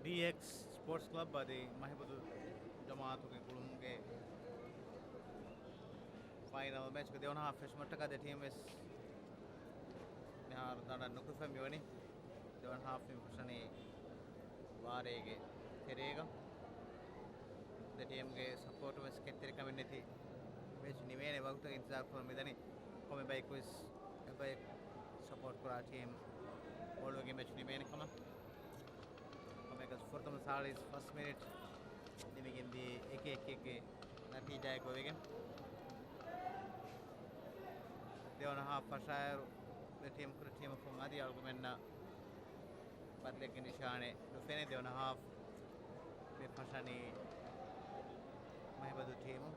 ޑީއެކްސް ސްޕޯޓްސް ކްލަބް އަދި މަހިބަދޫ ޖަމާއަތުގެ ގުޅުމުގެ ފައިނަލް މެޗްގެ ދެވަނަ ހާފް ފެށުމަށްޓަކާ ދެ ޓީމް ވެސް މިހާރު ދަނޑަށް ނުކުތްފަ މިވަނީ. ދެވަނަ ހާފް މި ފަށަނީ ވާރޭގެ ތެރޭގަ. ދެ ޓީމްގެ ސަޕޯޓު ވެސް ކެތްތެރިކަމެއް ނެތި މެޗް ނިމޭނެ ވަގުތު އިންތިޒާރު ކުރަން މިދަނީ. ކޮންމެ ބަޔަކު ވެސް އެބައި ސަޕޯޓް ކުރާ ޓީމް އޮޅުވެގެން މެޗް ނިމޭނެ ކަމަށް. ކޮންމެއަކަސް ފުރަތަމަ ސާޅީސް ފަސް މިނިޓް ނިމިގެން ދިޔަ އެކެއް އެކެއްގެ ނަތީޖާއެއް ގޮވެގެން. ދެވަނަ ހާފް ފަށާއިރު ދެ ޓީމް ކުރި ޓީމަކުން އަދި އަޅުގަނޑުމެންނަށް ބަދަލެއްގެ ނިޝާނެއް ނުފެނޭ. ދެވަނަ ހާފް މި ފަށަނީ މަހިބަދޫ ޓީމު.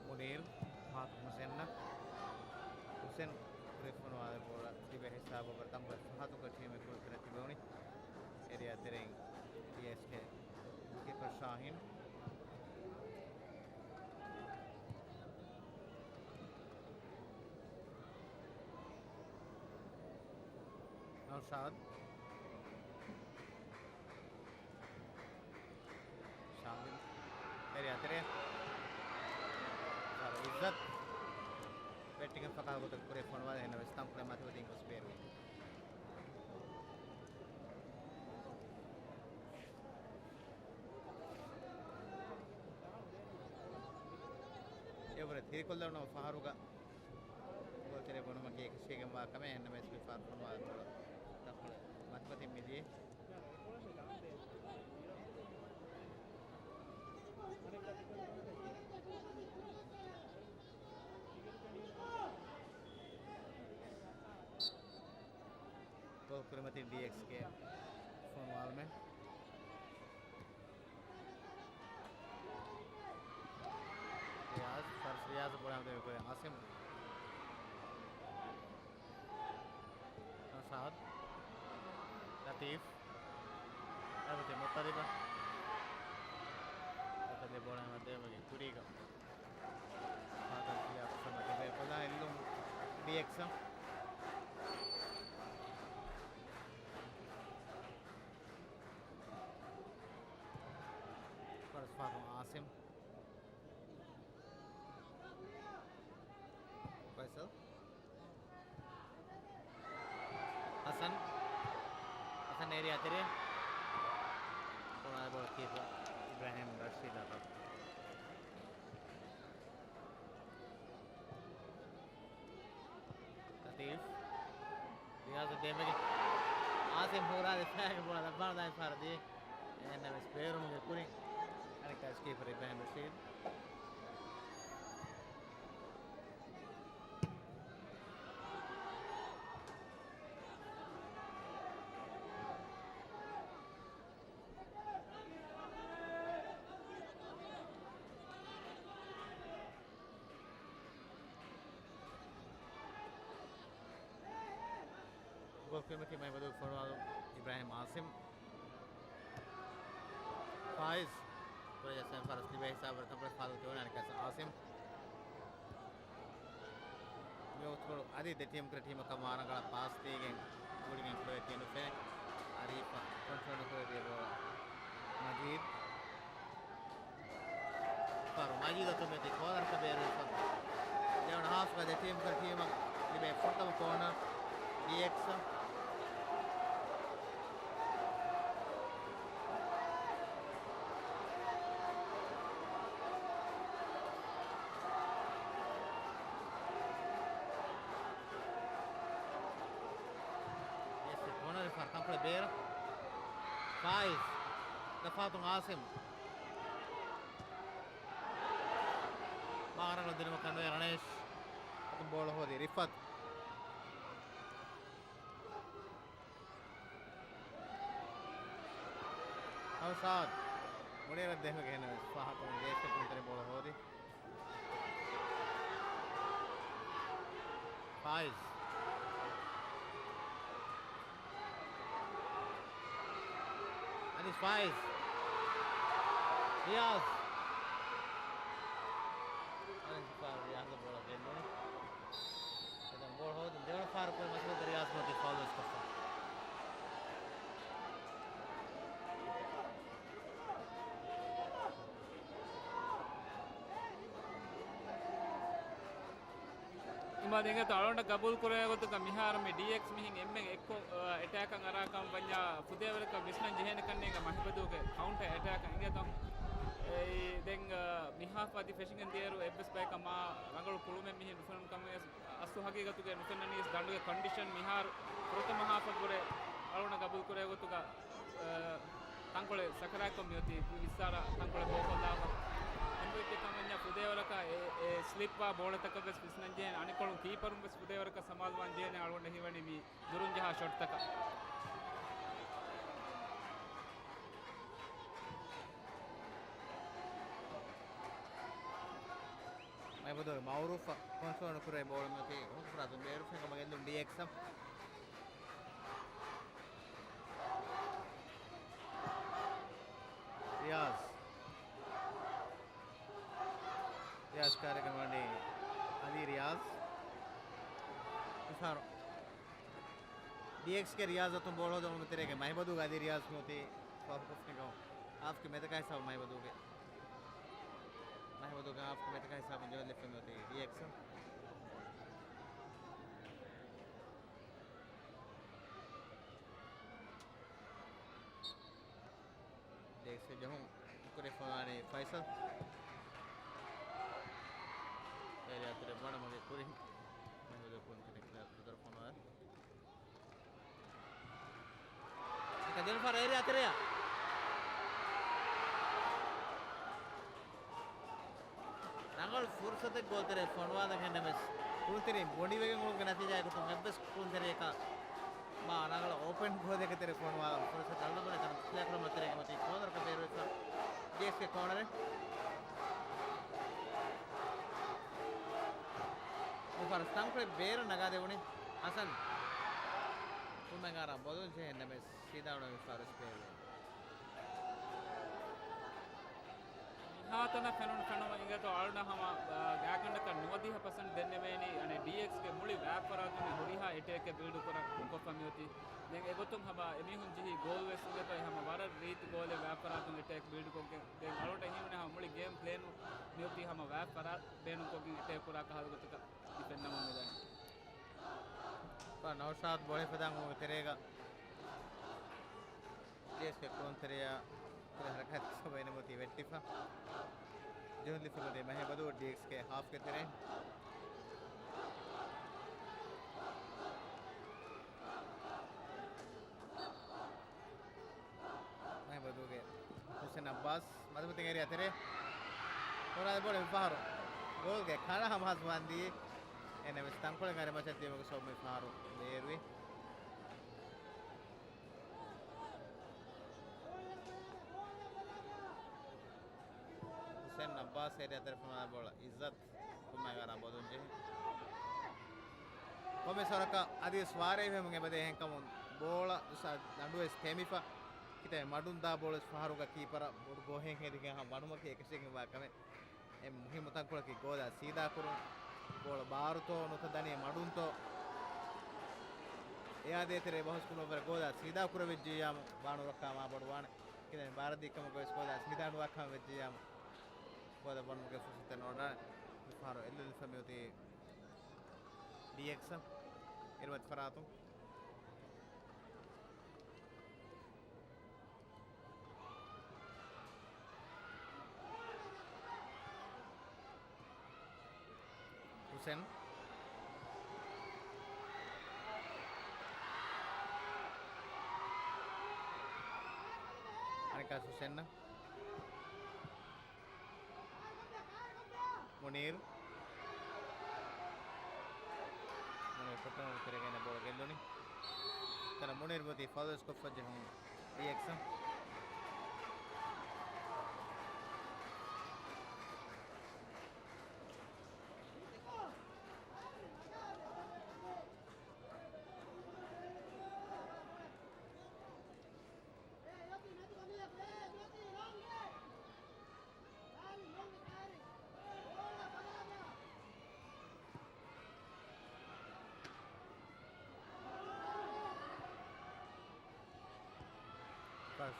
މުނީރު ފަހަތު ހުސެންއަށް. ހުސެން ކުރި ފޮނުވާލި ބޯޅަ ތިބެ ހިސާބު ވަރަށް ތަންކޮޅެއް ފަހަތުގަ ޓީމެއް ކުރި ކުރެއް ތިބެވުނީ. އެރިއާ ތެރެއިން ޑީއެސްކޭ ކީޕަރ ޝާހީން. ނައުޝާދް. ޝާމިލް. އެރިއާ ތެރޭ. އިއްޒަތް. ބެޓިންގ ފަކާ ގޮތަށް ކުރި ފޮނުވާލި އެހެންނަމަވެސް ތަންކޮޅެއް މަތިވެދިން ގޮސް ބޭރުވި. އެވަރެ ތިރިކޮށްލެވުނު ފަހަރުގަ ތެރެ ބުނުމަކީ އެކަށީގެންވާ ކަމެއް. އެހެންނަމަވެސް މި ފަހަރު ފޮނުވާލުމުގަ ތަންކޮޅެއް މަތިމަތިން މިދިޔައީ. ގޯލް ކުރިމަތިން ޑީއެކްސްގެ ފޮނުވާލުމެއް. ރިޔާޒް، ފަރުސް ރިޔާޒް ބޯޅަ ހަމަ ދެމި ކުރި އާސިމް. ނައުޝާދް. ލަތީފް. އަދި މުއްތަލިބަށް. މުއްތަލިބް ބޯޅަ ހަމަ ދެމި ކުރީގަ. ފާތަން ކިޔާ ކުށަމަ ތިބޭ ކޮލާ އެއްލުން ޑީއެކްސް. ފަރުސް ފާތުން އާސިމް. ފައިސަލް. ހަސަން. ހަސަން އޭރިއާ ތެރޭ. ކޮނާ ބޯޅަ ކީޕަރ އިބްރާހިމް ރަޝީދާ ކޮށް. ލަތީފް. ރިޔާޒަށް ދޭންވެގެން. އާސިމް ހޫރާލި ފައިގެ ބޯޅަ ލައްވާން ދާން ފަހަރަށް ދިޔަ. އެހެންނަމަވެސް ބޭރުމުގެ ކުރިން އަނެއްކާ ކީޕަރ އިބްރާހިމް ރަޝީދު. ގޯލް ކުރިމަތީ މައިބަދޫ ފޮނުވާލުން އިބްރާހިމް އާސިމް. ފާއިޒް. ކުރެޖަސް ފަރަސް ތިބޭ ހިސާބަށް ތަންކޮޅެއް ފާލު ތިވަން އަނެކަސް އާސިމް. މި ވަގުތުކޮޅު އަދި ދެ ޓީމުގެ ޓީމަކަށް މާ ރަނގަޅަށް ޕާސް ދީގެން ގުޅިގެން ކުރެވޭތީ ނުފެނޭ. އަރީފަށް ކޮންޓްރޯލް ކުރެވޭ ބޯޅަ މަޖީދު. ފާރު މަޖީދަށް މިއޮތީ ކޯނަރަކަށް ބޭރުވެފަ. ދެވަނަ ހާފްގަ ދެ ޓީމުގެ ޓީމަށް ލިބޭ ފުރަތަމަ ކޯނަރ ޑީއެކްސް. އެސް ކޯނަރ ފާރު ތަންކޮޅެއް ބޭރަށް. ފާއިޒް. ދަފާތުން އާސިމް. މާރަނގަޅު ދިނުމަކަށް ނުވޭ ރަނޭޝް. އަތުން ބޯޅަ ހޯދީ ރިފަތް. ނައުޝާދް. މުޅިއަރަށް ދެހުގެ ހެނަވެސް ފާހަކުން ރަނޭޝްގެ ކުންތަނި ބޯޅަ ހޯދީ. ފާއިޒް. އަނީސް ފާއިޒް. ރިޔާޒް. އަނީސް ފާ ރިޔާޒް ބޯޅަ ގެންދުނު. އެދަން ބޯޅަ ހޯދުން ދެވަނަ ފާރު ކުރި މަސަލަތައް ރިޔާޒް މަތި ފައުލް ވެސް ކޮށްފަ. އިމާ ދެން އެތަ އަޅުގަނޑަށް ގަބޫލު ކުރެވޭ ގޮތުގަ މިހާރު މި ޑީއެކްސް މިހެން އެންމެން އެއްކޮށް، އަ، އެޓޭކަށް އަރާކަން ވަންޏާ ފުދޭވަރަކަށް ވިސްނަން ޖެހޭނެ ކަންނޭނގެ މަހިބަދޫގެ ކައުންޓަ އެޓޭކަށް އިނގޭތޯ. އެއީ ދެން، އަ، މި ހާފް އަދި ފެށިގެން ދިޔައިރު އެއްވެސް ބަޔަކަށް މާ ރަނގަޅު ކުޅުމެއް މިހެން ނުފެނުނު ކަމެއް އަސްލު ހަގީގަތުގައި ނުފެންނަނީސް ދަނޑުގެ ކޮންޑިޝަން މިހާރު ފުރަތަމަ ހާފަށްވުރެ އަޅުގަނޑަށް ގަބޫލު ކުރޭ ގޮތުގަ، އަ، ތަންކޮޅެއް ސަކަރާތްކޮށް މިއޮތީ ވިއްސާރަ ތަންކޮޅެއް ބޯކޮށްލާފަ. އެންޑް ވިއްކެއް ކަމަންޏާ ފުދޭވަރަކަށް އެ، އެ ސްލިޕްވާ ބޯޅަތަކަށް ވެސް ވިސްނަންޖެހޭނެ. އަނެއްކޮޅުން ކީޕަރުން ވެސް ފުދޭވަރަކަށް ސަމާލުވާން ޖެހޭނެ އަޅުގަނޑަށް ހީވަނީ މި ދުރުން ޖަހާ ޝޮޓްތަކަށް. މައިބަދޫގެ މައުރޫފަށް ކޮންޓްރޯލް ނުކުރެވޭ ބޯޅަ މިއޮތީ ހުންކުފުރާތުން ބޭރުފެން ކަމަށް ގެންދުން ޑީއެކްސް. ރިޔާޒް. ރިޔާޒް ކާރިގަން ވަނީ އަލީ ރިޔާޒް. މިފަހަރު ޑީއެކްސްގެ ރިޔާޒް އަތުން ބޯޅަ ހޯދުމުގެ ތެރޭގަ މަހިބަދޫގެ އަލީ ރިޔާޒް މިއޮތީ ފާހަގަކޮށްފިނިގަ ހާފްގެ މެދަކާ ހިސާބު މަހިބަދޫގެ، މަހިބަދޫގެ ހާފްގެ މެދަކާ ހިސާބުން ޖެހިލައްވަމުން މިއޮތީ ޑީއެކްސް. ޑީއެކްސް ޖެހުން ކުރި ފޮނުވާނީ ފައިސަލް. އޭރިއާ ތެރެ ބޯޅަ މަގޭ ކުރިން. މަހިބަދޫ ކުޅުންތެރި ކްލަބު ދުރަށް ފޮނުވާ. އެކަ ދެން ފަރަ އޭރިއާ ތެރެއަށް. ރަނގަޅު ފުރުސަތެއް ގޯލްތެރެއަށް ފޮނުވާލަން ހެންނަމެސް، ކުޅުންތެރިން ބޮނޑިވެގެން އުޅުމުގެ ނަތީޖާއެއް ގޮތުން އެއްވެސް ކުޅުންތެރިޔަކަށް މާ ރަނގަޅު އޯޕަން ގޯލެއްގެ ތެރެ ފޮނުވާލަން ފުރުސަތު އަޅުގަނޑު ކަން ކްލިއާ ކުރަމުން ތެރޭގަ މަތީ ކޯނަރަކަށް ބޭރުވެފަ. ޑީއެކްސްގެ ކޯނަރެއް. މިފަރު ތަންކޮޅެއް ބޭރަށް ނަގާދެވުނީ ހަސަން. ކުމެގާރާ ބޮލުން ޖެހެން ނަމެސް ސީދާ އުޅުނު މިފަރުސް ބޭރުވެ. މިހާތަނަށް ފެނުނު ފެނުމަށް އިނގޭތޯ އަޅުނަށް ހަމަ، އާ، ގާތްގަނޑަކަށް ނުވަދިހަ ޕަސެންޓް ދެންނެވޭނީ، އަނެއް ޑީއެކްސްގެ މުޅި ވާތްފަރާތުން ހުރިހާ އެޓޭކެއް ބިލްޑު ކުރަ-، ކޮށްފަ މިއޮތީ. ދެން އެގޮތުން ހަމަ އެމީހުން ޖެހި ގޯލް ވެސް އިނގޭތޯ އެ ހަމަ ވަރަށް ރީތި ގޯލެއް ވާތްފަރާތުން އެޓޭކް ބިލްޑު ކޮށްގެން. ދެން އަޅުގަނޑަށް ހީވަނީ ހަމަ މުޅި ގޭމް ޕްލޭނު މިއޮތީ ހަމަ ވާތްފަރާތް ބޭނުންކޮށްގެން އެޓޭކް ކުރާ ކަހަލަ ގޮތަކަށް މި ފެންނަމުން މިދަނީ. ނައުޝާދު ބޯޅަ ހިފަދާން ތެރޭގަ ޑީއެކްސްގެ ކުޅުންތެރިޔާ ކުރެ ހަރަކާތް ސަބަބެން މުތި ވެއްޓިފަ. ޖެހުން ލިފަ ގޮތެއް މަހެބަދޫ ޑީއެކްސްގެ ހާފްގެ ތެރެއިން. މަހެބަދޫގެ ހުސެން އައްބާސް މަދުމަތިން އޭރިއާ ތެރޭ. ކޮރާ ބޯޅަ މިފަހަރު ގޯލްގެ ކަނަ ހަމަހަސް ވަންދީ. އެންއެމްއެސް ތަންކޮޅެއް ހަރި މައްޗަށް ދިޔުމުގެ ސަބަބުން މިފަހަރު ބޭރުވި. ހުސެން އައްބާސް އޭރިއާ ތެރެ ފޮނުވާ ބޯޅަ އިއްޒަތް ކުމެގާރާ ބޮލުން ޖެހި. ކޮމެސް ވަރަކަށް އަދިވެސް ވާރޭ ވެމުން އެބަދޭ ހެންކަމުން ބޯޅަ ދަނޑުވެސް ތެމިފަ. ކިތައް މަޑުން ދާ ބޯޅަ ފަހަރުގަ ކީޕަރަށް ބޮޑު ގޯހެއް ހެދިގެން ވަނުމަކީ އެކަށީގެންވާ ކަމެއް. އެ މުހިއްމު ތަންކޮޅަކީ ގޯލާ ސީދާ ކުރުން. ބޯޅަ ބާރުތޯ ނުތަ ދަނީ މަޑުންތޯ. އެއާ ދޭތެރޭ ބަހުސް ކުރުމަށްވުރެ ގޯލާ ސީދާ ކުރެވިއްޖިއްޔާމު ބާނުރައްކާ މާ ބޮޑުވާނެ. ކިލެން ބާރަށް ދީ ކަމަކު ވެސް ގޯލާ ސީދާ ނުވާ ކަމެއް ވެއްޖިއްޔާމު ގޯލަށް ވަނުމުގެ ފުރުސަތެއް ނޯންނާނެ. މިފަހަރު އެއްލުން ލިފަ މިއޮތީ ޑީއެކްސް އިރުމަތި ފަރާތުން. ހުސެން. އަނެއްކާ ހުސެން. މުނީރު. މުނީރު ކޮޓަރު ތެރޭގައި ބޯޅަ ގެއްލުނީ. ތަނަ މުނީރު މުދީ ފައުލް ކޮށްފަ ޖެހުނު ޑީއެކްސް.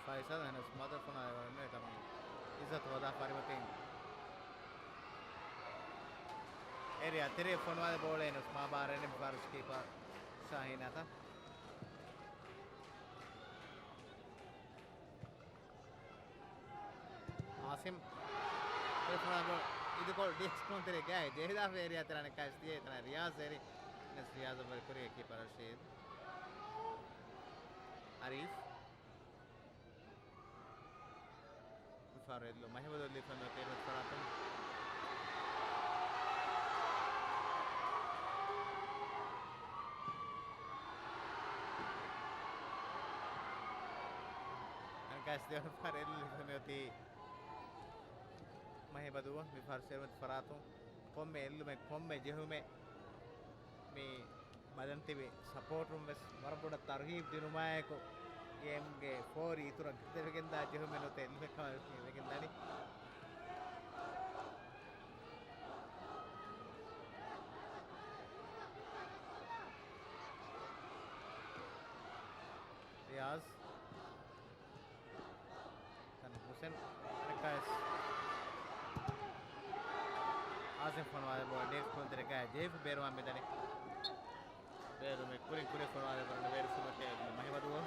ފައިސަލް އެންއެސް މަދަ ފޮނާ އެވަރު މޭ ކަމީ އިއްޒަތު ހޯދާ ފަރިމަތިން. އޭރިއާ ތެރޭ ފޮނުވާލެ ބޯޅަ އެންއެސް މާ ބާރެން މި ފާރިސް ކީޕަރ ޝާހީން އަތަށް. އާސިމް. އިދިކޮޅު ޑިއެކްސް ކުޅުންތެރޭ ގާތް ޖެހިދާފަ އޭރިއާ ތެރޭ އަނެއްކާ އެސް ދިޔަ ތަނަ ރިޔާޒް އެރި. ނެސް ރިޔާޒަށް ވަރި ކުރިޔަ ކީޕަރ ރަޝީދު. އަރީފް. މިފަހަރު އެއްލު މަހިބަދު ލިފަން ތޭރު ފަރާތުން. އަނެއްކާ އެސް ދިޔަ ފަހަރު އެއްލު ލިފަން އޮތީ. މަހިބަދު މިފަހަރު ސެރުމަތި ފަރާތުން ކޮންމެ އެއްލުމެއް ކޮންމެ ޖެހުމެއް މި ބަލަން ތިބި ސަޕޯޓުން ވެސް ވަރަށް ބޮޑަށް ތަރުހީބް ދިނުމާއެކު، ގޭމްގެ ފޯރި އިތުރަށް ގަދަވެގެންދާ ޖެހުމެއް ނުވަތަ އެއްލުމެއް ކަމަށް ވެސް މި ވެގެންދަނީ. ރިޔާޒް. ތަން ހުސެން ރެކާސް. އާސިމް ފޮނުވާލެ ބޯ ޑޭވިޑް ކުޅުންތެރޭގައި ޖެހިފަ ބޭރުވާން މިދަނީ. ބޭރުމެއް ކުރިން ކުރި ފޮނުވާލެ ބަރަން ބޭރު ފުމަތޭ މަހިބަދުވޯ.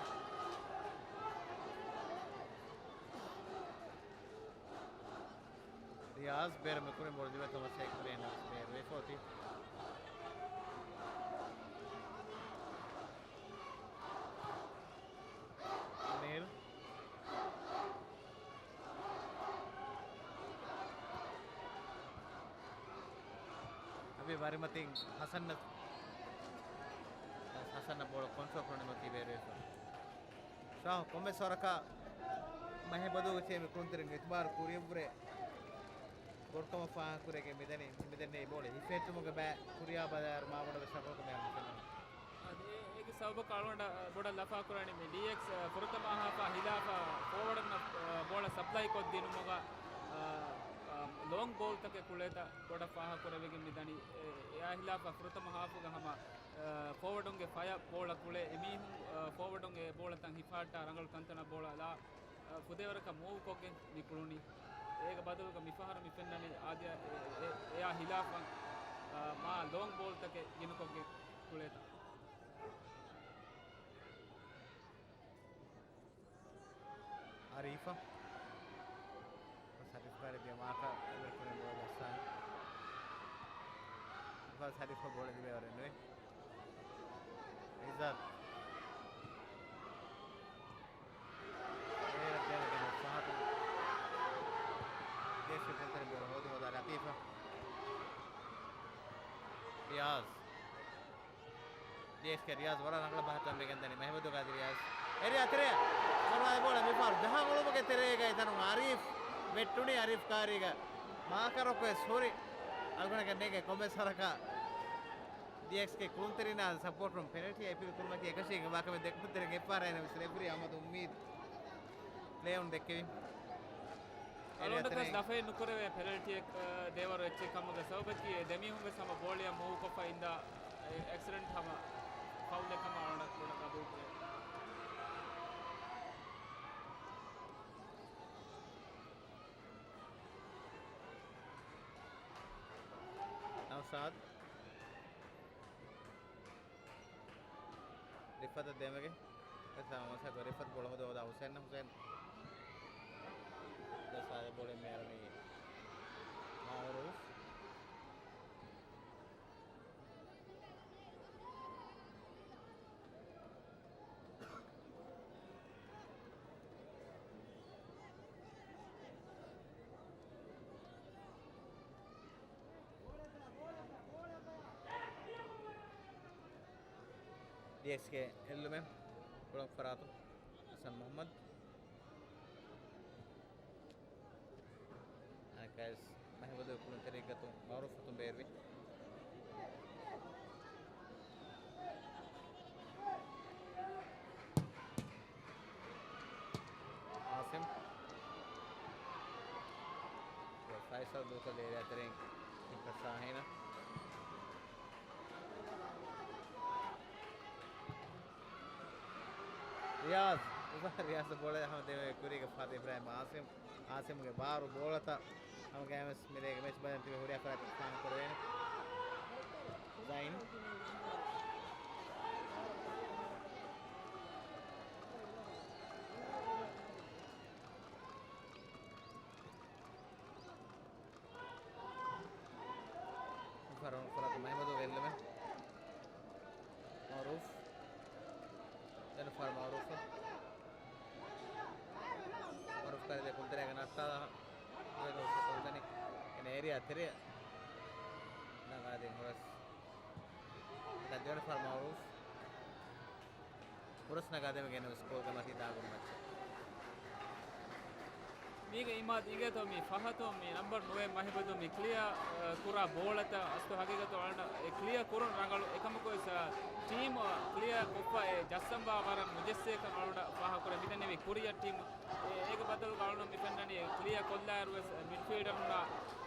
ރިޔާޒް ބޭރުމެއް ކުރިން ބޯޅަ ލިބޭ ތަމަސް ކުރިން ބޭރުވެފަ އޮތީ. ވަރިމަތިން ހަސަންނަށް، ހަސަންނަށް ބޯޅަ ކޮންޓްރޯލް ކުރަން ދިމަ ތިބޭރުވެފަ. ޝާހު ކޮންމެސް ވަރަކަށް މަހެބަދޫގެ ޓީމު ކުޅުންތެރިން އިތުބާރު ކުރިއަށްވުރެ ބޮޑުކަމަށް ފާހަގަކުރެވިގެން މިދަނީ، މިދެންނެވި ބޯޅަ ހިފެހެއްޓުމުގެ ބައި ކުރިއާ ބަލާއިރު މާބޮޑަށް ވެސް ރަނގަޅުކަމެއް ހަމަ ފެނުނު. އަދި އޭގެ ސަބަބަކަށް އަޅުގަނޑަށް ބޮޑަށް ލަފާކުރާނީ މި ޑީއެކްސް ފުރަތަމަ ހާފާ ހިލާފަށް ފޯވަޑަށް ބޯޅަ ސަޕްލައިކޮށްދިނުމުގަ، އާ، އާ، ލޯންގް ބޯލްތަކެއް ކުޅޭތަ ބޮޑަށް ފާހަގަކުރެވިގެން މިދަނީ. އެ، އެއާ ހިލާފަށް ފުރަތަމަ ހާފުގަ ހަމަ، އާ، ފޯވަޑުންގެ ފަޔަށް ބޯޅަ ކުޅޭ އެމީހުން، އާ، ފޯވަޑުން އެ ބޯޅަތައް ހިފަހައްޓާ ރަނގަޅު ތަންތަނަށް ބޯޅަ އަލާ، އާ، ފުދޭވަރަކަށް މޫވްކޮށްގެން މި ކުޅުނީ. އޭގެ ބަދަލުގަ މިފަހަރު މި ފެންނަނީ އާދެ، އެ، އެ، އެއާ ހިލާފަށް، އާ، މާ ލޯންގް ބޯލްތަކެއް ގިނަކޮށްގެން ކުޅޭތަ. އަރީފަށް. ސަޓިސްފައި ދިޔަ މާކަށް އެވެރިކުރެން ބޯ ގައްސާން. ސަޓިސްފަ ބޯޅަ ލިބޭ ވަރެއް ނުވޭ. އިޒާދް. އޭރަށް ދޭނެގެން ފަހަތު. ދޭސް ކުންތެރި ބޯޅަ ހޯދި ހޯދާ ލަތީފަށް. ރިޔާޒް. ޑީއެކްސްގެ ރިޔާޒް ވަރަށް ރަނގަޅަށް ބަހައްޓަން ވެގެން ދަނީ މަހެމުދު ގާޒީ ރިޔާޒް. އެރިއާ ތެރެއަށް ފަރުވާ ބޯޅަ މިފަހަރު ޖަހާ އުޅުމުގެ ތެރޭގައި ތަނުން އަރީފް ވެއްޓުނީ އަރީފް ކާރީގަ މާކަރަކު ވެސް ހުރި. އަޅުގަނޑަކަށް ނޭނގެ ކޮންމެސް ވަރަކަށް ޑީއެކްސްގެ ކުޅުންތެރިންނާ ސަޕޯޓުން ޕެނަލްޓީ އެޕީލް ކުރުމަކީ އެކަށީގެންވާ ކަމެއް ދެކުންތެރިން އެއްފަހަރާ އެން އެމް އެސް ރެފްރީ އަޙްމަދު އުއްމީދު ޕްލޭއުން ދެއްކެވި. އަޅުގަނޑަކަސް ލަފައެއް ނުކުރެވޭ ޕެނަލްޓީއެއް، އަ، ދޭވަރު އެއްޗެއް ކަމުގަ ސަބަބަކީ އެ ދެމީހުން ވެސް ހަމަ ބޯޅަޔަށް މޫވްކޮށްފަ އިންދާ އެ އެކްސިޑެންޓް ހަމަ ފައުލެއް ކަމަށް އަޅުގަނޑަށް ގުޅަ ގަބޫލުކުރޭ. ނައުޝާދް. ރިފްއަތަށް ދެމެގެ. އެސާ މަސަކު ރިފްއަތް ބޯޅަ ހޯދާ ހުސެން، ހުސެން. ދެސާދެ ބޯޅަ މޭރަނީ މައުރޫފް. ޑީއެކްސްގެ އެއްލުމެއް ކުޅަން ފަރާތު ހަސަން މުޙައްމަދު. އަނެއްކާވެސް މަހެމުދު ކުޅުންތެރިއެއްގަތުން މައުރޫފް އަތުން ބޭރުވި. އާސިމް. ފައިސަލް ދޫކޮށްލި އެރިއާ ތެރެއިން ކިޕަރ ޝާހީނަށް. ރިޔާޒް. ރިޔާޒް ބޯޅަ ހަމަ ދެމެ ކުރީގެ ފަހަތު އިބްރާހިމް އާސިމް. އާސިމްގެ ބާރު ބޯޅަތައް ހަމަ ގައިމެސް މިރޭގެ މެޗް ބަލަން ތިބެ ހުރިހާ ފަރާތަކަށް ފާހަގަ ކުރެވޭނެ. ޒައިން. ފަރު، ފަރު މަހެމުދު އެއްލުމެއް. މައުރޫފް. ދެން ފަރު މައުރޫފް. މައުރޫފް ކާރި ދެ ކުންތެރޭގަ ނައްޓާލާ. ދެން ކުންތަނި އެން އޭރިއާ ތެރެއަށް ނަގާދިން ހުރަސް. ދެން ފަރު މައުރޫފް. ހުރަސް ނަގާދެމެގެން ސްކޯރގެ މަތީ ދާގުން މައްޗަށް. މީގެ އިމާދު އިނގޭތޯ މި ފަހަތު މި ނަމްބަރު ނުވެ މަހިބަދު މި ކްލިއާ، އަ، ކުރާ ބޯޅަތައް އަސްލު ހަގީގަތު އަޅުގަނޑަށް އެ ކްލިއާ ކުރުން ރަނގަޅު. އެކަމަކު ވެސް، އަ، ޓީމް، އަ، ކްލިއާ ކޮށްފަ އެ ޖައްސަންވާ ވަރަށް މުޖައްސޭކަން އަޅުގަނޑަށް ފާހަގަކުރޭ. މިދެންނެވި ކުރިއަށް ޓީމް އެ، އޭގެ ބަދަލުގަ އަޅުގަނޑު މި ފެންނަނީ ކްލިއާ ކޮށްލާއިރު ވެސް މިޑްފީލްޑަރުންނާ،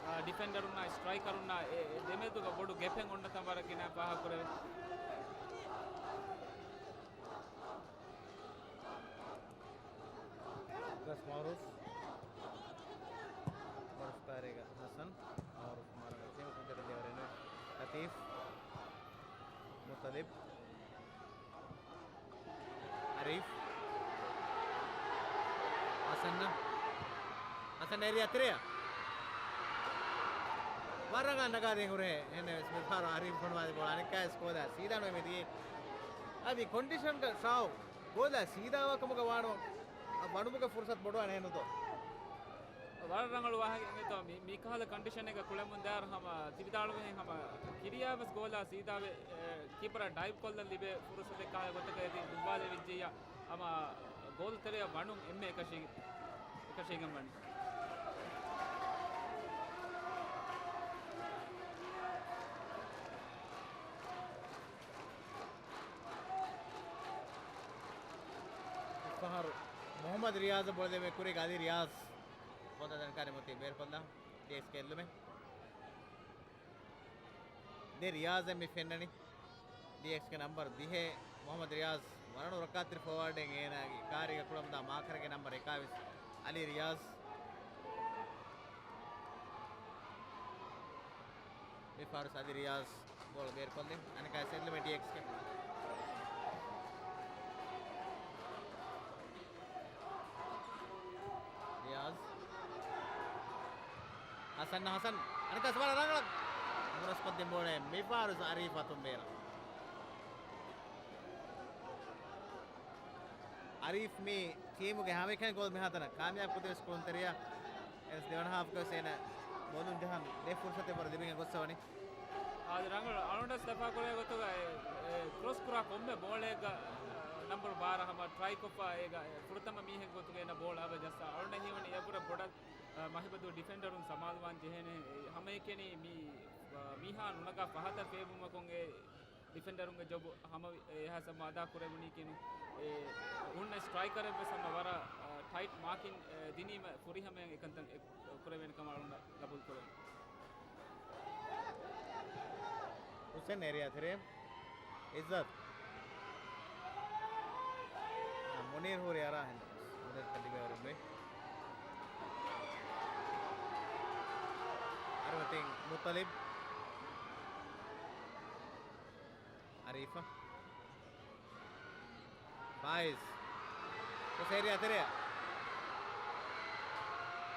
އަ، ޑިފެންޑަރުންނާ ސްޓްރައިކަރުންނާ އެ، އެ ދެމެދުގަ ބޮޑު ގެޕެއް އޮންނަ ތަން ވަރަށް ގިނަ ފާހަގަކުރެވޭ. ގަސް މައުރޫފް. މައުރޫފް ކާރީގަ ހަސަން. މައުރޫފް މާރަގަ ތިން ކުންތެރި ދެވަރެން ލަތީފް. މުތަލިބް. އަރީފް. ހަސަން. ހަސަން އޭރިއާ ތެރެއަށް. ވަރަށް ނަގާދޭން ހުރޭ. އެހެންނެވެސް މިފަހަރު އަރީފް ފޮނުވާލި ބޯޅަ އަނެއްކާވެސް ކޯލާ ސީދާ ނުވެ މިދިޔަ. އަދި ކޮންޑިޝަންގަ ޝާވް ކޯލާ ސީދާވާ ކަމުގަ ވާނު ވަނުމުގެ ފުރުސަތު ބޮޑުވާނެ ހެނުދޯ. ވަރަށް ރަނގަޅު ވާހަކަ އެނގޭތޯ. މި، މި ކަހަލަ ކޮންޑިޝަނެއްގަ ކުޅެމުން ދާއިރު ހަމަ ތިބިދާޅުވެހެން ހަމަ ކިރިޔާވެސް ގޯލާ ސީދާވެ، އެ، ކީޕަރާ ޑައިވް ކޮށްލަން ލިބޭ ފުރުސަތެއް ކަހަލަ ގޮތަކަށް އެތި ދުއްވާލެވިއްޖެއްޔާ ހަމަ ގޯލު ތެރެއަށް ވަނުން އެންމެ އެކަށީގެން، އެކަށީގެން ވަނީ. ފަހަރު މުޙައްމަދު ރިޔާޒަށް ބޯޅަ ދެވޭ ކުރީގަ އަލީ ރިޔާޒް ބޯޅަ ދަން ކާރި މޮތީ ބޭރުކޮށްލާ ޑީއެކްސް ގެއްލުމެއް. ދެ ރިޔާޒެއް މި ފެންނަނީ. ޑީއެކްސްގެ ނަމްބަރު ދިހަ މުޙައްމަދު ރިޔާޒް ވަރަށް ރައްކާތެރި ފޯވާޑެއް އޭނާގެ ކާރީގަ ކުޅަމުންދާ މާކަރެއްގެ ނަމްބަރު އެކާވީސް އަލީ ރިޔާޒް. މި ފާރުސް އަލީ ރިޔާޒް ބޯޅަ ބޭރުކޮށްލި. އަނެކާ ސެއްލުމެ ޑީއެކްސްގެ. ރިޔާޒް. ހަސަން، ހަސަން. އަނެކާ ސުވާލަށް ރަނގަޅަށް ބުރަސްކޮށްދިން ބޯޅަ މި ފާރުސް އަރީފް އަތުން ބޭރަށް. އަރީފް މި ޓީމުގެ ހަމައެކަނި ގޯލް މިހާތަނަށް ކާމިޔާބު ކުރި ވެސް ކުޅުންތެރިޔާ. އެސް ދެވަނަ ހާފްގަ ވެސް އޭނަ ބޯލުން ޖަހަން ދެ ފުރުސަތެއް ވަރަށް ލިބިގެން ގޮއްސަވަނީ. އާދެ، ރަނގަޅު އަޅުގަނޑަށް ލަފާކުރޭ ގޮތުގަ އެ، އެ، ކްރޮސް ކުރާ ކޮންމެ ބޯޅައެއްގަ، އަ، ނަމްބަރު ބާރަ ހަމަ ޓްރައި ކޮށްފަ އޭގަ، އެ، ފުރަތަމަ މީހެއް ގޮތުގަ އޭނަ ބޯޅަ އަބަ ޖައްސާ. އަޅުގަނޑަށް ހީވަނީ އެ ބުރަ ބޮޑަށް، އަ، މަހިބަދޫ ޑިފެންޑަރުން ސަމާލުވާން ޖެހޭނެ. އެ، ހަމައެކަނި މި، އަ، މީހާ ނުނަގާ ފަހަތަށް ފޭބުމަކުން އެ ޑިފެންޑަރުންގެ ޖޮބު ހަމަ އެ އެހާސް ހަމަ އަދާ ކުރެވުނީކީނު، އެ ހުންނަ ސްޓްރައިކަރެއް ވެސް ހަމަ ވަރަށް، އަ، ޓައިޓް މާކިން، އެ، ދިނީމަ ފުރިހަމަޔަށް އެކަންތައް އެ، ކުރެވޭނެ ކަމަށް އަޅުގަނޑަށް ގަބޫލު ކުރެވެން. ހުސެން އޭރިއާ ތެރޭ. އިއްޒަތް. އާ، މުނީރު ހުރި އަރާ ހިނދު. މުނީރު ކަނޑި ބޭވަރުން ނުވި. އަރިފަ ތިން މުއްތަލިބް. އަރީފަ. ފާއިޒް. ކުސޭރި އަތެރެއަށް.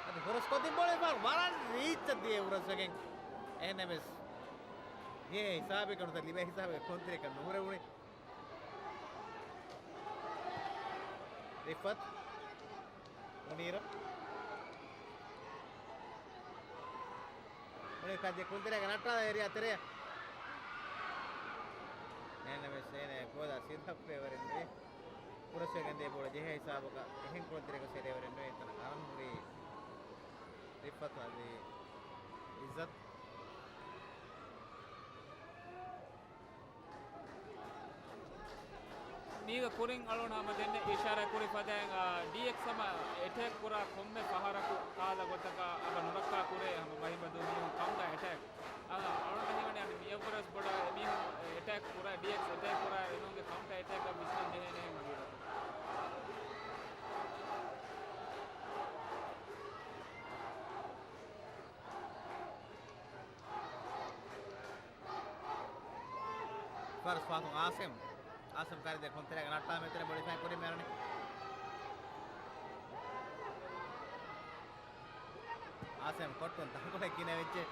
އަދި ހުރަސްކޮށްދިން ބޯޅަ ވަރަށް ރީއްޗަށް ދިޔަ ހުރަސްވެގެން. އެހެންނަމެސް ދިޔަ ހިސާބެއްގަ ނުވަތަ ލިބޭ ހިސާބެއްގަ ކުޅުންތެރިއަކަށް ނުހުރެވުނީ. ރިފަތް. މުނީރަށް. މުނީރު ކައްޗެއް ކުޅުންތެރިއަކަށް ނައްޓާލާ އޭރިއާ ތެރެއަށް. އެހެންނަމަވެސް އޭނަ ގޯލާ ސީދާ ކުރެވޭވަރެއް ނުވި. ހުރަސްވެގެން ދިޔަ ބޯޅަ ޖެހޭ ހިސާބަކަށް އެހެން ކުޅުންތެރިއަކަށް އެރިވެވަރެއް ނުވި. އެތަނަށް އަރަން ހުރީ ރިފަތު އަދި އިއްޒަތް. މީގަ ކުރިން އަޅުގަނޑު ހަމަ ދެންނެ އިޝާރާތް ކުރި ފަދައިން، އާ، ޑީއެކްސް ހަމަ އެޓޭކް ކުރާ ކޮންމެ ފަހަރަކު ކާލަ ގޮތަކަށް އަބަ ނުރައްކާ ކުރޭ ހަމަ މަހިބަދޫ މީހުން ކައުންޓަ އެޓޭކް. އާ، އަޅުގަނޑަށް ހީވަނީ އަދި މިއަށްވުރެސް ބޮޑަށް އެމީހުން އެޓޭކް ކުރާ، ޑީއެކްސް އެޓޭކް ކުރާ އެމީހުންގެ ކައުންޓަ އެޓޭކް އަށް ވިސްނަން ޖެހޭނެ ހަގީގަތު. ފަރުސް ފާތުން އާސިމް. އާސިމް ކާރި ދޭ ކުޅުންތެރިއަކަށް ނައްޓާ މެތެރެ ބޮޑި ފައި ކުރި މެރަނި. އާސިމް ކޮއްޓުން ތަންކޮޅެއް ގިނަ ވެއްޖެ.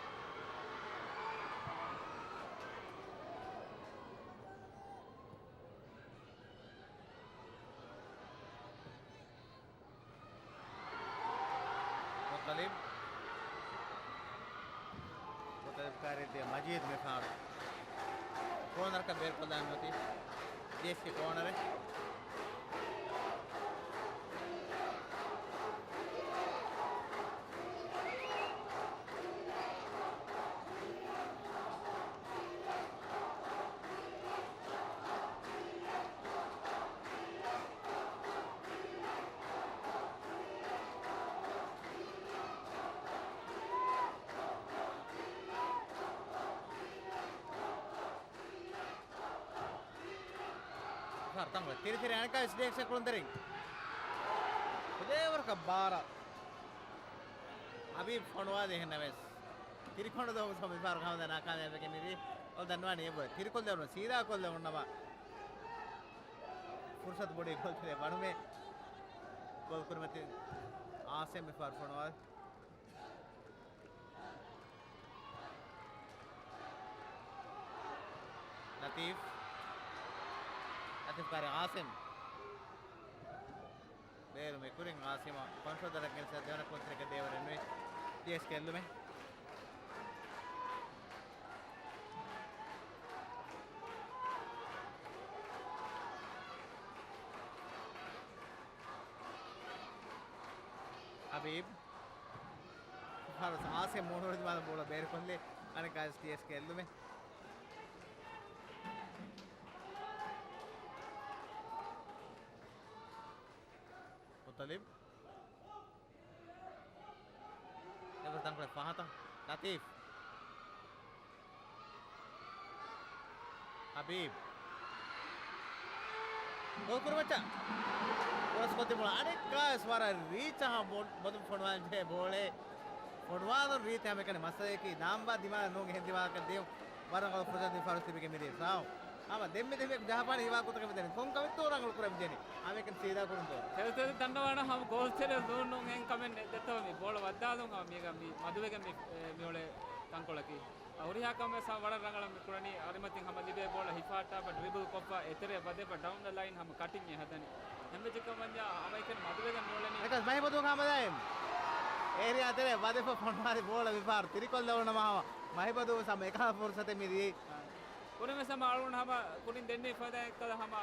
މުއްތަލިބް. މުއްތަލިބް ކާރިއަށް ދިޔަ މަޖީދު މިފަހަރު ކޯނަރަކަށް ބޭރުކޮށްލާން އޮތީ. ޑީއެކްސްގެ ކޯނަރެއް. ތިރި ތިރި އަނެކާ ވެސް ޑީއެކްސް ކުޅުންތެރިން. ކުދޭވަރަކަށް ބާރަށް ހަބީބް ފޮނުވާދޭ ހެންނަމެސް. ތިރިކޮނޑު ދޮގު ސަމިފާރު ހަމަދަ ނާކާމިޔާބެކެ މިވީ. އޮލް ދަންވާނީ އެބޮ. ތިރިކޮށްލެވުނު ސީދާ ކޮށްލެވުނު ނަމަ. ފުރުސަތު ބޮޑީ ގޯލްތެރޭ ބަނުމޭ. ގޯލް ކުރިމަތިން އާސިމް މިފަހަރު ފޮނުވާ. ލަތީފް. ލަތީފް ކާރި އާސިމް. ބޭރު މި ކުރިން އާސިމަށް ކޮންޓްރޯލް ދަރަށް ގެންސަ ދެވަނަ ކުންތެރިކަ ދޭވަރެން ނުވެ ޑީއެސް ކެއްލުމެއް. ހަބީބް. ފަރުސް އާސިމް މޫނު ހުޅުދިމާލަށް ބޯޅަ ބޭރުކޮށްލި އަނެއްކާވެސް ޑީއެސް ކެއްލުމެއް. މުތަލިބް. އެވަރު ތަންކޮޅެއް ފަހަތަށް. ލަތީފް. ހަބީބް. ގޯލް ކުރިމައްޗަށް. ކްރޮސް ކޮށްދިން ބޯޅަ. އަނެއްކާވެސް ވަރަށް ރީޗަށް ހަމަ ބޮ-، ބޮލުން ފޮނުވާލަން ޖެހޭ ބޯޅައެއް. ފޮނުވާލުން ރީތި ހަމައެކަނި މައްސަލައަކީ ދާންބާ ދިމާލަށް ނޫން އެހެން ދިމާލަކަށް ދިޔުން. ވަރަށް ރަނގަޅު ފުރުސަތު ދިން ފާރިސް ލިބިގެން މިދިޔަ ސާވު. ހަމަ ދެންމެ ދެންމެ ޖަހާފާނެ ހީވާ ގޮތަކަށް މިދަނީ. ކޮން ކަމެއްތޯ ރަނގަޅު ކުރަން މިދަނީ؟ ހަމައެކަނި ސީދާ ކުރަންތޯ. ތެދު ތެދު ދަންނަވާނަ ހަމަ ގޯލް ތެރެ ނޫން ނޫން އެހެން ކަމެއް ނެތް ދެއްތޯ މި ބޯޅަ ވައްދާލުން ހަމަ މީގަ މި މަދުވެގެން މި، އެ، މިއުޅޭ ތަންކޮޅަކީ. އަ، ހުރިހާ ކަމެއް ސަ ވަރަށް ރަނގަޅަށް މި ކުރަނީ. އަރިމަތިން ހަމަ ލިބޭ ބޯޅަ ހިފާއްޓާފަ ޑްރިބަލް ކޮށްފަ އެތެރެ ވަދެފަ ޑައުން ދަ ލައިން ހަމަ ކަޓިން އެ ހަދަނީ. ހަމައެކަނި މަދުވެގެން މިއުޅެނީ. އެކަސް މަހިބަދޫ ހަމަލާއިން އޭރިއާ ތެރޭ ވަދެފަ ފޮނުވާލި ބޯޅަ މިފަހަރު ތިރިކޮށްލެވުނު ހަމަ މަހިބަދޫ ވެސް ހަމަ އެކަހަލަ ފުރުސަތެއް މި ދިޔައީ. ކުރިން ވެސް ހަމަ އަޅުގަނޑު ހަމަ ކުރިން ދެންނެވި ފަދައިން އެއްކަލަ ހަމަ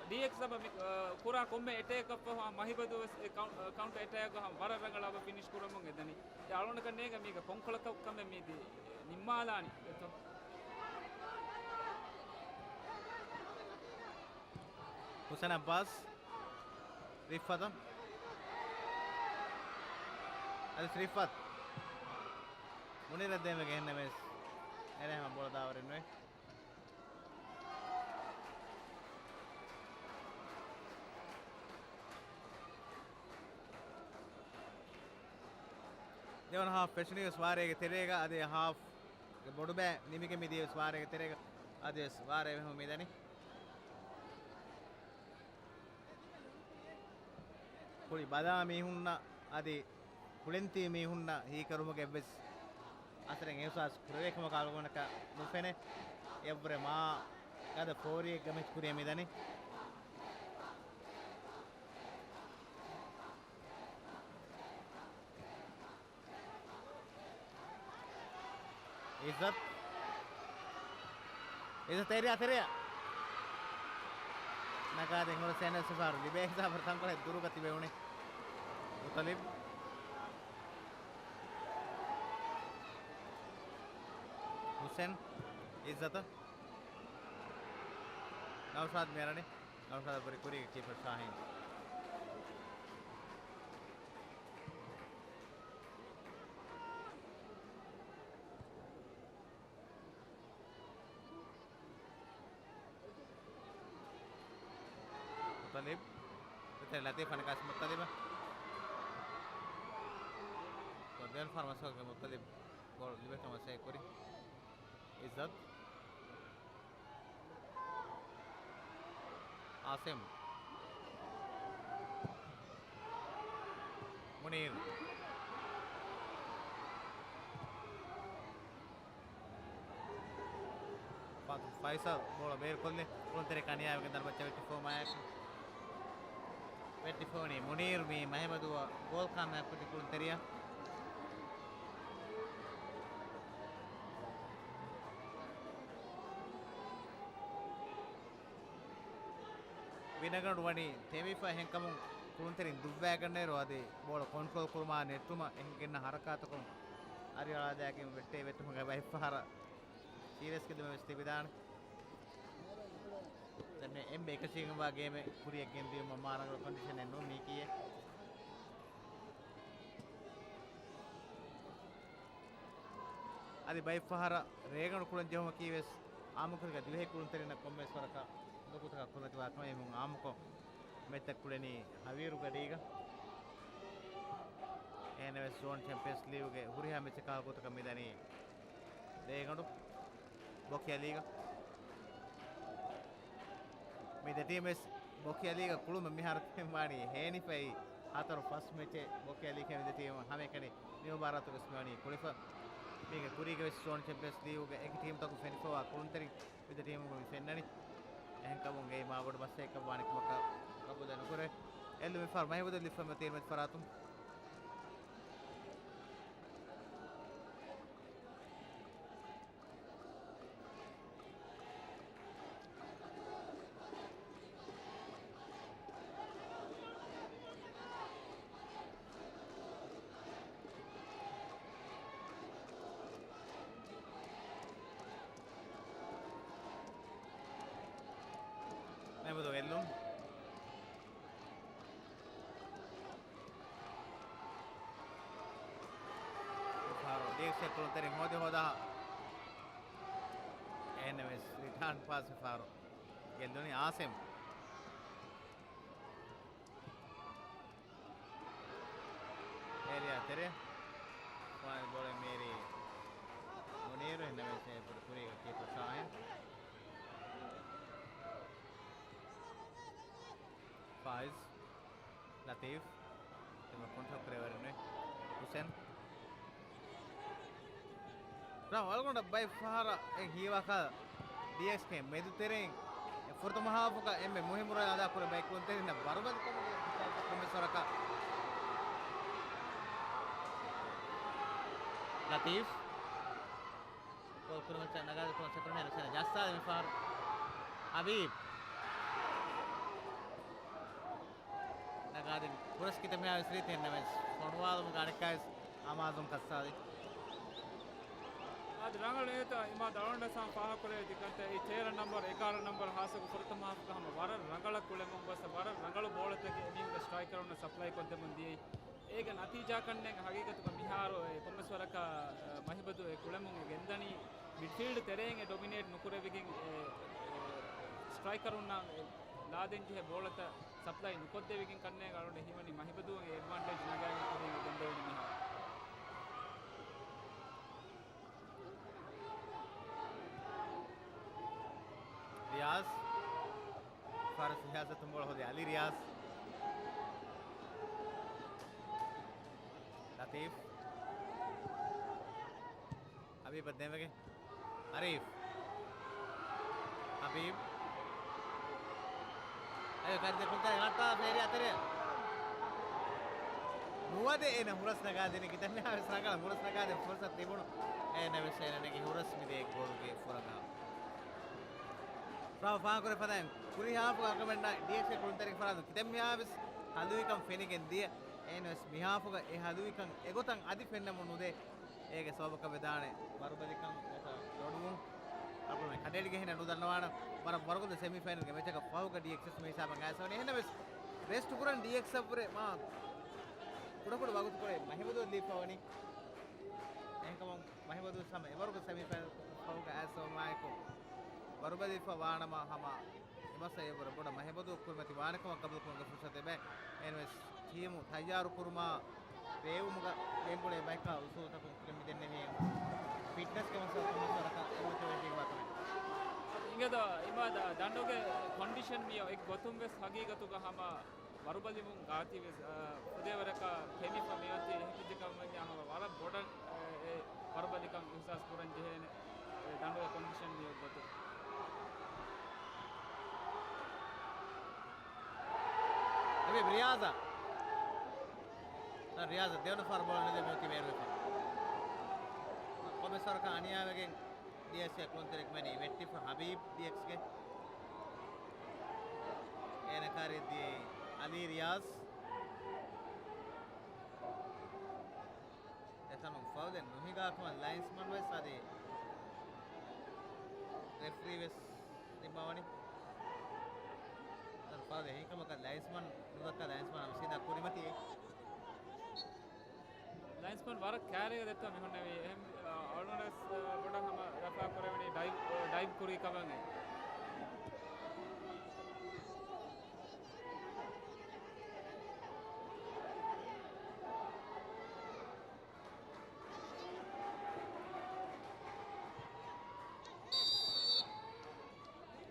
ޑީއެކްސް ހަމަ މި، އަ، ކުރާ ކޮންމެ އެޓޭކަށް ފަހު ހަމަ މަހިބަދޫ ވެސް އެ ކައުން-، އަ، ކައުންޓަރ އެޓޭކް ހަމަ ވަރަށް ރަނގަޅަށް އަބަ ފިނިޝް ކުރަމުން އެދަނީ. އެ އަޅުގަނޑަކަށް ނޭނގެ މީގަ ކޮންކޮޅަކަށް ކަމެއް މީ ދި-، ނިންމާލާނީ ދެއްތޯ. ހުސެން އައްބާސް. ރިފްއަތަށް. އަދި ރިފްއަތް. މުނީރަށް ދޭންވެގެން އެހެންނަމަވެސް އެރޭ ހަމަ ބޯޅަ ދާވަރެއް ނުވޭ. ދެވަނަ ހާފް ފެށުނީ ވެސް ވާރޭގެ ތެރޭގަ، އަދި ހާފްގެ ބޮޑުބައި ނިމިގެން މިދިޔަ ވެސް ވާރޭގެ ތެރޭގަ، އަދި ވެސް ވާރޭ އެބަހުމަށް މިދަނީ. ކުޅި ބަލާ މީހުންނަށް އަދި ކުޅެންތީ މީހުންނަށް ހީކުރުމުގެ އެއްވެސް އަސަރެއް އިހުސާސް ކުރެވޭ ކަމަކަށް އަޅުގަނޑަކަށް ނުފެނޭ. އެއަށްވުރެ މާ ގަދަ ފޯރިއެއްގަ މެޗް ކުރިޔަށް މިދަނީ. އިއްޒަތް. އިއްޒަތް އޭރިއާ ތެރެއަށް ނަގާދޭން ހުރި ސެންޓަރ ސިފާރު ލިބޭ ހިސާބަށް ތަންކޮޅެއް ދުރުގަ ތިބެވުނީ. މުތަލިބް. ހުސެން. އިއްޒަތަށް. ނައުޝާދް މިއަރަނީ. ނައުޝާދަށް ވުރެ ކުރީގެ ކީޕަރ ޝާހީން. މުތަލިބް. މުތަލިބް ލަތީފް އަނެކާސް މުތަލިބަށް. ދެވަނަ ފަހަރު މަސްކޮށްގެން މުތަލިބް ބޯޅަ ލިބޭކަމަށް ސޭވް ކުރި. އިއްޒަތް. އާސިމް. މުނީރު. ފާތު ފައިސަލް ބޯޅަ ބޭރުކޮށްލި. ކުޅުންތެރި ކަނިޔާވެގެން ދަރުމައްޗަށް ވެއްޓިފޯމާއެކު. ވެއްޓިފޯނީ މުނީރު މީ މަހެމަދުއަށް ގޯލް ކާމިޔާބުކޮށްދިން ކުޅުންތެރިޔަށް. ވިނަގަނޑު ވަނީ ތެމިފަ އެހެންކަމުން ކުޅުންތެރިން ދުއްވައިގަންނައިރު އަދި ބޯޅަ ކޮންޓްރޯލް ކުރުމާ ނެއްޓުމަށް އެހެން ގެންނަ ހަރަކާތަކުން އަރިއަޅާލައިގެން ވެއްޓޭ ވެއްޓުމުގެ ބައެއްފަހަރަށް ސީރިއަސް ގެދުމެއް ވެސް ތިބިދާނެ. ދެން އެންމެ އެކަށީގެންވާ ގޭމެއް ކުރިއަށް ގެންދިޔުމަށް މާ ރަނގަޅު ކޮންޑިޝަނެއް ނޫން މީކީއެއް. އަދި ބައެއްފަހަރަށް ރޭގަނޑު ކުޅަން ޖެހުމަކީ ވެސް އާއްމުކޮށް ދިވެހި ކުޅުންތެރިންނަށް ކޮންމެވެސް ވަރަކަށް އުނދަގޫތަކާ ކުރިމަތިވާ ކަމެއް. އެމުން އާއްމުކޮށް މެޗްތައް ކުޅެނީ ހަވީރުގެ ލީގަށް. އެހެންނަމަވެސް ޒޯން ޗެމްޕިއަންސް ލީގުގެ ހުރިހާ މެޗަކާ ގޮތަކަށް މިދަނީ ރޭގަނޑު ބޮކި އަލީގަ. މި ދެ ޓީމް ވެސް ބޮކި އަލީގަ ކުޅުމަށް މިހާރު ތިމެން ވާނީ ހޭނިފައި. ހަތަރު ފަސް މެޗެއް ބޮކި އަލީ ކެނޑި ދެ ޓީމު ހަމައެކަނި މި މުބާރާތު ވެސް މިވަނީ ކުޅިފަ. މީގެ ކުރީގެ ވެސް ޒޯން ޗެމްޕިއަންސް ލީގުގެ އެކި ޓީމްތަކުން ފެނިފަވާ ކުޅުންތެރިން މި ދެ ޓީމުގަ މި ފެންނަނީ. އެހެންކަމުން އެއީ މާބޮޑު މައްސަލައެއްކަށް ވާނެ ކަމަކަށް ގަބޫލެއް ނުކުރޭ. އެއްލުމެއް ފާރު މަހިބުދު ލިފް މަތީރުމެތި ފަރާތުން. މެބުދު ގެއްލުން. ފާރު ޑީއެކްސް ކުޅުންތެރިން ހޯދި ހޯދާ. އެހެންނަމަވެސް ރިޓާން ޕާސް ފާރު ގެއްލުނީ އާސިމް. އޭރިއާ ތެރޭ. ފާން ބޯޅަ މޭރި މުނީރު އެހެންނަމަވެސް ކުރީގަ ކީޕަރ ޝާހިން. ފާއިޒް. ލަތީފް. އެމަ ކޮންޓްރޯލް ކުރެވޭވަރެއް ނުވޭ. ހުސެން. ރާ ވަލްގޮނޑަށް ބައެއް ފަހަރަށް އެ ހީވާކަށް ޑީއެކްސްގެ މެދުތެރެއިން އެ ފުރަތަމަ ހާފުގަ އެންމެ މުހިއްމު ރޯލް އަދާކުރި ބައެއް ކުޅުންތެރިންނަށް ވަރުބަލި ކޮށް ކޮންމެސް ވަރަކަށް ލަތީފް. ގޯލް ކުރިމައްޗަށް ނަގާދެއްވި ކުޅަން ސެކަންޑް ހެރަސް ޖައްސާލި މިފަހަރު. ހަބީބް. ނަގާދިން ހުރަސް ކިތަންމެހާވެސް ރީތި އެހެންނަމަވެސް ފޮނުވާލުމުގެ އަނެއްކާވެސް އަމާޒުން ކައްސާލި. އާދެ، ރަނގަޅު އެއްތަ އިމާ ދަޅުންޑަސާން ފާހަގަކުރެވޭ ތިކަންތައް އެ ތޭރަ ނަންބަރު، އެގާރަ ނަންބަރު ހާއްސަކޮށް ފުރަތަމަ ހާފުގަ ހަމަ ވަރަށް ރަނގަޅަށް ކުޅެމުން ގޮސް ވަރަށް ރަނގަޅު ބޯޅަތަކެއް އެމީހުންގެ ސްޓްރައިކަރުންނަށް ސަޕްލައި ކޮށްދެމުން ދިޔައީ. އޭގެ ނަތީޖާކަންނޭނގެ ހަގީގަތުގަ މިހާރު އެ ކޮންމެސް ވަރަކަށް، އަ، މަހިބަދު އެ ކުޅެމުން އެ ގެންދަނީ މިޑްފީލްޑް ތެރެއިން އެ ޑޮމިނޭޓް ނުކުރެވިގެން އެ، އެ، ސްޓްރައިކަރުންނަށް އެ ލާދޭންޖެހޭ ބޯޅަތައް ސަޕްލައި ނުކޮށްދެވިގެން ކަންނޭނގެ އަޅުގަނޑަށް ހީވަނީ މަހިބަދު އެ އެޑްވާންޓޭޖް ނަގާގެން ކުރިން އެ ގެންދެވެނީ މިހާރު. ރިޔާޒް. ފާރު ސިޔާސަތުން ބޯޅަ ހޯދި އަލީ ރިޔާޒް. ލަތީފް. ހަބީބަށް ދެންވެގެން. އަރީފް. ހަބީބް. އައި، ކަރި ދެކުންތައް ހައްޓާ ފޭރި އަތެރެ. ނުވަދެ އޭނަ ހުރަސް ނަގާދިނީ ކިތަންމެހާވެސް ރަނގަޅަށް ހުރަސް ނަގާދޭ ފުރުސަތު ތިބުނު. އޭނަވެސް އޭނަ ނެގި ހުރަސް މިދޭ ގޯލުގެ ފުރަގަހަށް. ފާ-، ފާހަގަކުރެ ފަދައިން ކުރި ހާފުގަ އަކަމެންނަށް ޑީއެކްސްގެ ކުޅުންތެރިން ފަރާތުން ކިތަންމެހާވެސް ހަލުވިކަން ފެނިގެން ދިޔަ. އޭނަވެސް މިހާފުގަ އެ ހަލުވިކަން އެގޮތަށް އަދި ފެންނަމުން ނުދޭ. އޭގެ ސަބަބަކަށް ވެދާނެ ވަރުބަލިކަން ނުކޮށް ލޮޑުވުން. އަޅުގަނޑު ކަނޑައެޅިގެން ހިނގަން ނުދަންނަވާނަން. ވަރަށް ވަރުގަދަ ސެމީފައިނަލްގެ މެޗަކަށް ފަހުގަ ޑީއެކްސް މި ހިސާބަށް އައިސްވަނީ. އެހެންނަމަވެސް ރެސްޓް ކުރަން ޑީއެކްސްއަށްވުރެ މާ ކުޑަކުޑަ ވަގުތުކޮޅެއް މަހިބަދު ލީފަވަނީ. އެހެންކަމުން މަހިބަދު ހަމަ އެވަރުގަ ސެމީފައިނަލް ފަހުގަ އައިސްވުމާއެކު ވަރުބަލިފަ ވާނަމަ ހަމަ އެމަސް އެވަރު ބޮޑަށް މަހިބަދު ކުރިމަތި ވާނެކަމަށް ގަބޫލުކުރުމުގެ ފުރުސަތެއް ބޭ. އެހެންވެސް ޓީމު ތައްޔާރު ކުރުމާ ބޭއްވުމުގަ ގެންގުޅޭ ބަޔަކާ އުސޫލުތަކުން ކުރިން މިދެންނެވި ފިޓްނަސްގެ މައްސަލަ ކޮންމެސް ވަރަކަށް އެމޮޓިވޭޓިން ވާކަމެއް. އިނގޭތޯ އިމާދު ދަނޑުގެ ކޮންޑިޝަން މިއޮތް އެއް ގޮތުން ވެސް ހަގީގަތުގަ ހަމަ ވަރުބަލިވުން ގާތީ ވެސް، އާ، ފުދޭވަރަކަށް ކެމިފަ މިއޮތީ އެހެންވެއްޖެ ކަމަށް ހަމަ ވަރަށް ބޮޑަށް، އާ، އެ ވަރުބަލިކަން އިހުސާސް ކުރަން ޖެހޭނެ. އެ ދަނޑުގެ ކޮންޑިޝަން މިއޮތް ގޮތުން. ހަބީބް ރިޔާޒަށް. ރިޔާޒަށް ދެވަނަ ފަހަރަށް ބޯޅަ ނުލިބި މިއޮތީ ބޭރުވެފަ. ކޮންމެސް ވަރަކަށް އަނިޔާވެގެން ޑީއެކްސްގެ ކުޅުންތެރިކަމެން ވެއްޓިފަ ހަބީބް ޑީއެކްސްގެ. އޭނަ ކާރިއަށް ދިޔައީ އަލީ ރިޔާޒް. އެތަނުން ފައުލެއް ނުހިނގާ ކަމަށް ލައިންސްމަން ވެސް އަދި ރެފްރީ ވެސް ނިންމަވަނީ. އެތަނުން ފައުލެއް ހިނގި ކަމަކަށް ލައިންސްމަން ނުދައްކާ ލައިންސްމަން ހަމަ ސީދާ ކުރިމަތީ. ލައިންސްމަން ވަރަށް ކާރިއަށް ދެއްތޯ މި ހުންނެވީ. އެހެން، އަ، އަޅުގަނޑުވެސް، އަ، ބޮޑަށް ހަމަ ރަފާ ކުރެވެނީ ޑައިވް، އަ، ޑައިވް ކުރީ ކަމަށް.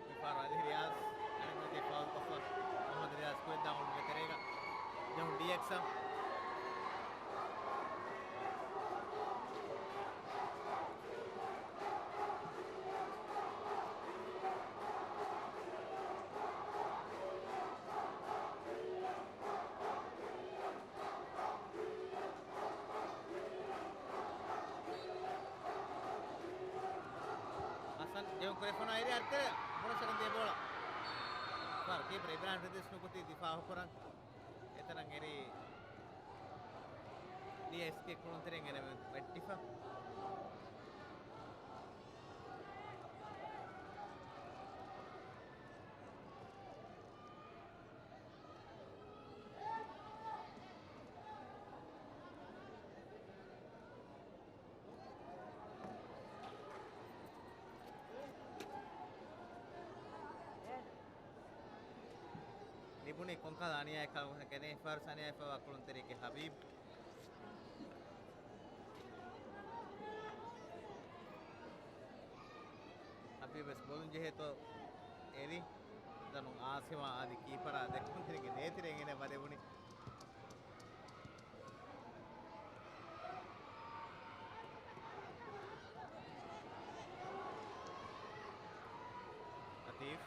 މިފަހަރު އަލީ ރިޔާޒް އަނެއްމަތީ ފައުލް ކޮށްފަ، މުހައްމަދު ރިޔާޒް ކުވެއްދާ ހުޅުމުގެ ތެރޭގަ ޖެހުން ޑީއެކްސް އަށް. ޖެހުން ކުރެ ފޮނުވާ އެރި އައްތަރެ ބުނަސަރަން ދޭ ބޯޅަ. ފާރު ކީޕަރ އިބްރާހިމް ރިދިސް ނުކުތީ ދިފާއު ކުރަން. އެތަނަށް އެރީ ޑީއެސްކޭ ކުޅުންތެރިން އެރެމެން ވެއްޓިފަ. ލިބުނީ ކޮންކަހަލަ އަނިޔާއެއް ކަމަށް ގެނެ ފާރުސް އަނިޔާ ފަވާ ކުޅުންތެރިއެކޭ ހަބީބް. ހަބީބް ވެސް ބޮލުން ޖެހޭތޯ އެރި. ދަނު އާސިމާ އަދި ކީޕަރާ ދެކުންތެރިގެ ދޭތެރެއިން އެނެ ވަދެވުނީ. ލަތީފް.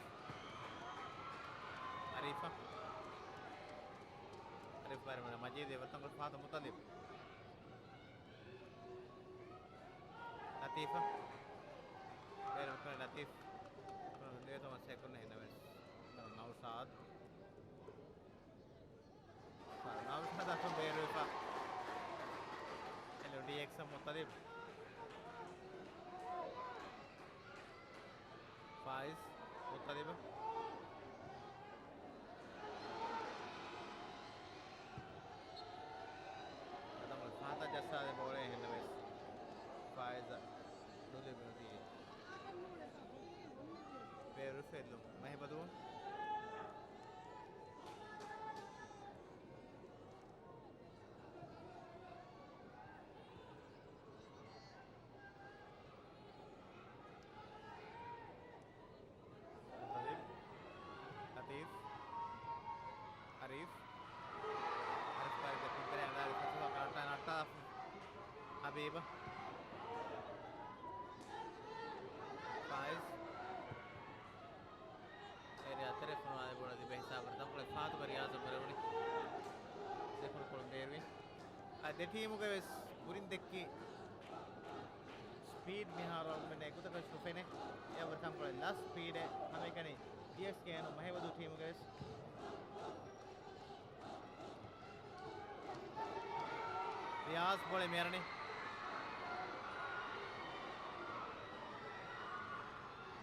އަރީފަށް. އަރީފް ބާރެ މަޖީދު އެ ވަރަށް ތަންކޮޅެއް ފަހަތަށް މުތަލިބް. ލަތީފަށް. ބޭރު ކުރެ ލަތީފް. ދޭތޯ މަސް ހެކުން ހިންނަވެސް. ނައުޝާދު. ނައުޝާދަށް ބޭރުވެފަ. އެލްއެމްޑީއެކްސް މުތަލިބް. ފާއިޒް މުތަލިބް. އަދަމު ފަހަތަށް ޖައްސާދެ ބޯޅައެއް ހިންނަވެސް. ފާއިޒަށް ނުލިބި ނުދީ. ބޭރު ފެއްލުން. މަހިބަދޫ. މުތަލިބް، ލަތީފް، އަރީފް. އަރީފް ބާރެއްގެ ކުންތެރެއަށް އަންނާނެ ފަތުހާ ކަންނައްޓާ ނައްޓާ ހަބީބަށް. ފާއިޒް. އެރި އައްތަރެ ފޮނުވާލި ބޯޅަ ލިބޭ ހިސާބަށް ދަންކޮޅެއް ފާތުގަ ރިޔާޒު ކުރެވުނީ. ދެކުނު ކުޅުން ބޭރުވި. އާ، ދެ ޓީމުގެ ވެސް ކުރިން ދެއްކި ސްޕީޑް މިހާރު އަޅުގަނޑުމެންނަށް އެގޮތަކަށް ނުފެނޭ. އެ ވަރަށް ތަންކޮޅެއް ލަސް ސްޕީޑެއް ހަމައެކަނި ޑީއެސްކޭ އެން އޯ މަހިބަދޫ ޓީމުގެ ވެސް. ރިޔާޒް ބޯޅަ މިއަރަނީ.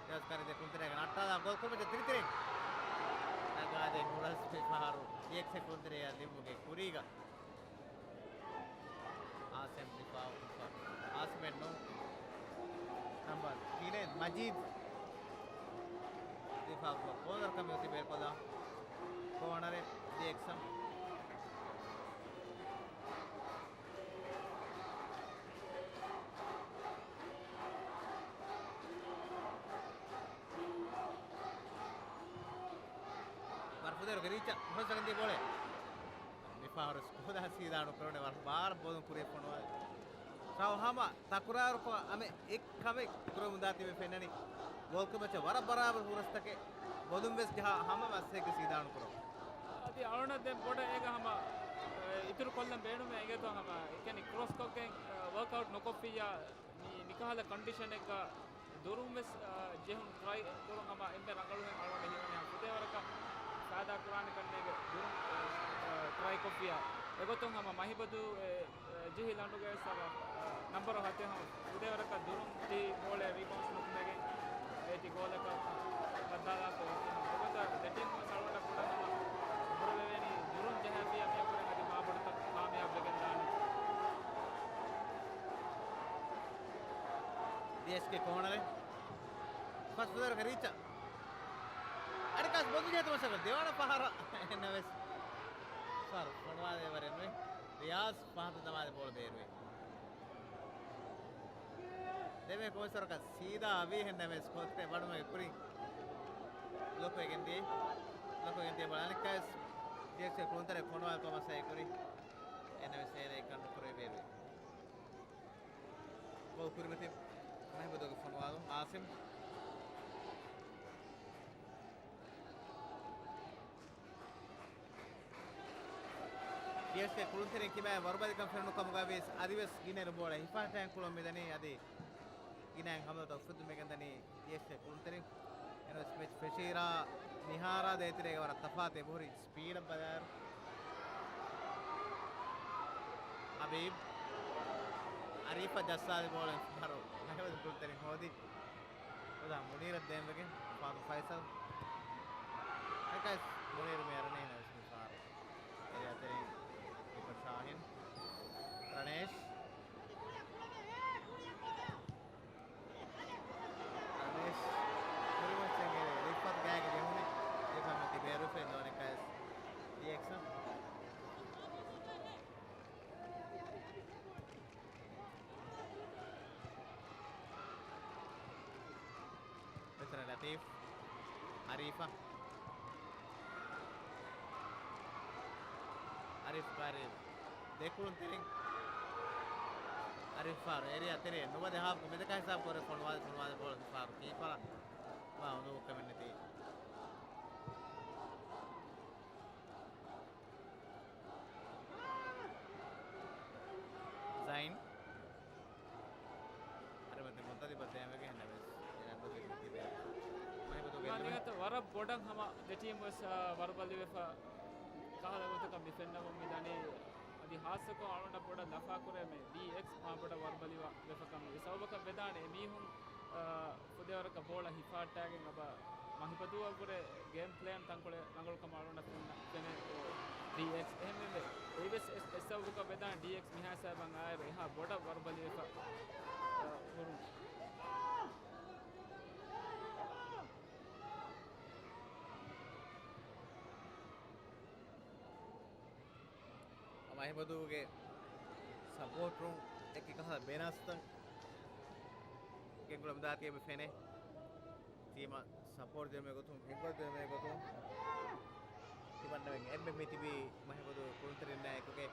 ރިޔާޒް ކަރި ދެ ކުންތެރޭގަ ނައްޓާލާ ގޯލް ކުރުމަށް ތިރިތިރިން ނަގާދޭ ނުރަސް މި ފަހަރު ޑީއެސްކޭ ކުންތެރެއަށް ލިބުމުގެ ކުރީގަ. އާސިމް ދިފާއު ކޮށްފަ. އާސިމެއް ނޫން. ނަމްބަރު ތިނެއް މަޖީދު. ދިފާއު ކޯނަރ ކަމެއް އޮތީ ބޭރުކޮށްލާ. ކޯނަރެއް ޑީއެކްސް. ވަރަށް ފުދޭވަރުގެ ރީޗަށް މުހައްސަނަ ދިޔަ ބޯޅަ. މިފަހަރު ސްކޯލާ ސީދާ ނުކުރެވުނެ ވަރަށް ބާރަށް ބޯލުން ކުރިއަށް ފޮނުވާލި. ސައު ހަމަ ތަކުރާރުކޮށް އަމެ އެއްކަމެއް ކުރެވުން ދާތީވެ ފެންނަނީ. ގޯލް ކުރިމައްޗަށް ވަރަށް ބަރާބަރު ހުރަސްތަކެއް ބޮލުން ވެސް ޖަހާ ހަމަ މަސްހެއްގެ ސީދާ ނުކުރަމު. އަދި އަޅުނަށް ދެން ބޮޑަށް އޭގަ ހަމަ، އެ، އިތުރު ކޮށްލަން ބޭނުމޭ އެނގޭތޯ ހަމަ އެކަނި ކްރޮސްކޮށްގެން، އެ، ވަރކްއައުޓް ނުކޮށްފިއްޔާ މި، މިކަހަލަ ކޮންޑިޝަނެއްގަ ދުރުން ވެސް، އާ، ޖެހުން ޓްރައި ކުރުން ހަމަ އެންމެ ރަނގަޅުހެން އަޅުގަނޑަށް ހީވަނީ ފުދޭވަރަކަށް ފައިދާ ކުރާނެ ކަންނޭނގެ ދުރުން، އާ، ޓްރައި ކޮށްފިއްޔާ. އެގޮތުން ހަމަ މަހިބަދޫ އެ، އެ، ޖެހި ލަނޑުގައި ސަބަ، އާ، ނަންބަރު ހަތެއް ހަމަ ފުދޭވަރަކަށް ދުރުން ތި ބޯޅަ ރީބައުންޑް ނުކުމެގެން އޭތި ގޯލަކަށް ބައްދާލާފަ އޮތީ ހަމަ. އެގޮތަށް ދެ ޓީމު ވެސް އަޅުގަނޑަށް ކުޑަ ހަމަ ހުރެވޭނީ ދުރުން ޖަހާފިއްޔާ މިއަކުރެން އަދި މާބޮޑުތައް ކާމިޔާބުވެގެން ދާނެ. ޑީއެސްކޭ ކޯނަރެއް. ފަސް ފުދޭވަރަކަށް ރީޗަށް. އަނެއްކާސް ބޮންދު ޖެހޭތޯ މަސައްކަތް ދެވަނަ ފަހަރަށް އެންނަވެސް. ފަހަރު ފޮނުވާލެވަރެއް ނުވޭ. ރިޔާޒް ފަހަތަށް ދަމާލި ބޯޅަ ބޭރުވޭ. ދެވޭ ކޮމެސްވަރަކަށް ސީދާ އަވީހެން ނަމެސް ކޮންތެރޭ ބަޑުމެގެ ކުރިން ލޮކުވެގެން ދިޔަ. ލޮކުވެގެން ދިޔަ ބޯޅަ އަނެއްކާސް ޑީއެސްކޭ ކުޅުންތެރޭ ފޮނުވާލި ކޮމަސް އެ ކުރި. އެންނަވެސް އޭނަ އެކަން ނުކުރެވޭ ބޭރުވޭ. ގޯލް ކުރިމަތި މަހިބަދޫގެ ފޮނުވާލުން އާސިމް. ޑީއެސްކޭ ކުޅުންތެރިން ކިބައިން ވަރުބަލިކަން ފެނުނު ކަމުގައި ވިޔަސް އަދިވެސް ގިނައިރު ބޯޅަ ހިފަހައްޓައިގެން ކުޅުން މިދަނީ އަދި ގިނައިން ހަމަލަތައް އުފެއްދުމެއް ގެންދަނީ ޑީއެކްސް ކުޅުންތެރިން. އެހެނަސް މެޗް ފެށީރާ މިހާރާ ދޭތެރޭގަ ވަރަށް ތަފާތު އެބަހުރި ސްޕީޑަށް ބަލާއިރު. ހަބީބް އަރީފަށް ޖައްސާލި ބޯޅަ ފަހަރު މަހިބަދޫ ކުޅުންތެރިން ހޯދި. އޮދާ މުނީރަށް ދޭންވެގެން ފާތު ފައިސަލް. އަނެކާވެސް މުނީރު މި އަރަނީ ނަވެސް މި ފަހަރު. އެ އަތެރިން ކީޕަރ ޝާހިން. ރަނޭޝް. ރަނޭޝް ކުރިމައްޗަށް އެރި ރިފްއަތު ގާގެ ޖެހުނީ. އެކަމަކީ ބޭރުފެން ނޯނެކަސް ޑީއެކްސް. މިތަނަށް ލަތީފް. އަރީފަ. އަރީފް ކާރި ދެ ކުޅުންތެރިން. އަރީފް ފާރު އޭރިއާ ތެރެއަށް ނުވަދެ ހާފްގެ މެދަކާ ހިސާބު ކުރެ ފޮނުވާދެ، ފޮނުވާދެ ބޯޅަ ފާރު ކީޕަރަށް ވާ އުނދަގޫ ކަމެއް ނެތި. ޒައިން. އަރިމަތި މުންތަދިބަށް ދޭންވެގެން ނަވެސް. އެ ނަންބަރު ތިބޭ. މަހިބަދޫގެ މާ އެންމެ ނިގަތަ ވަރަށް ބޮޑަށް ހަމަ ދެ ޓީމް ވެސް، އާ، ވަރުބަލިވެފަ ކަހަލަ ގޮތަކަށް މި ފެންނަމުން މި ދަނީ. އަދި ހާއްސަކޮށް އަޅުގަނޑަށް ބޮޑަށް ލަފާކުރޭ މި ޑީއެކްސް މާ ބޮޑަށް ވަރުބަލިވާ ވެފަ ކަމަށް. އެ ސަބަބަކަށް ވެދާނެ އެ މީހުން، އާ، ފުދޭވަރަކަށް ބޯޅަ ހިފާއްޓާގެން އަބަ މަހިބަދޫއަށްވުރެ ގޭމް ޕްލޭން ތަންކޮޅެއް ރަނގަޅު ކަމަށް އަޅުގަނޑަށް ފެންނަ، ފެނޭ ޑީއެކްސް. އެހެންވެ، އެއީވެސް އެ، އެ ސަބަބަކަށް ވެދާނެ ޑީއެކްސް މިހާ ހިސާބަށް އައިރު އެހާ ބޮޑަށް ވަރުބަލިވެފަ، އާ، ހުރުން. މަހިބަދޫގެ ސަޕޯޓް ރޫމް އެކި ކަހަލަ ބޭނާސްތައް ގެންގުޅަމުންދާތީ އެބަ ފެނޭ. ޓީމަށް ސަޕޯޓް ދިނުމެއް ގޮތުން، ހިންގުވަރު ދިނުމެއް ގޮތުން ތިމަންނަމެން އެންމެ މިތިބީ މަހިބަދޫ ކުޅުންތެރިންނާއެކުގެ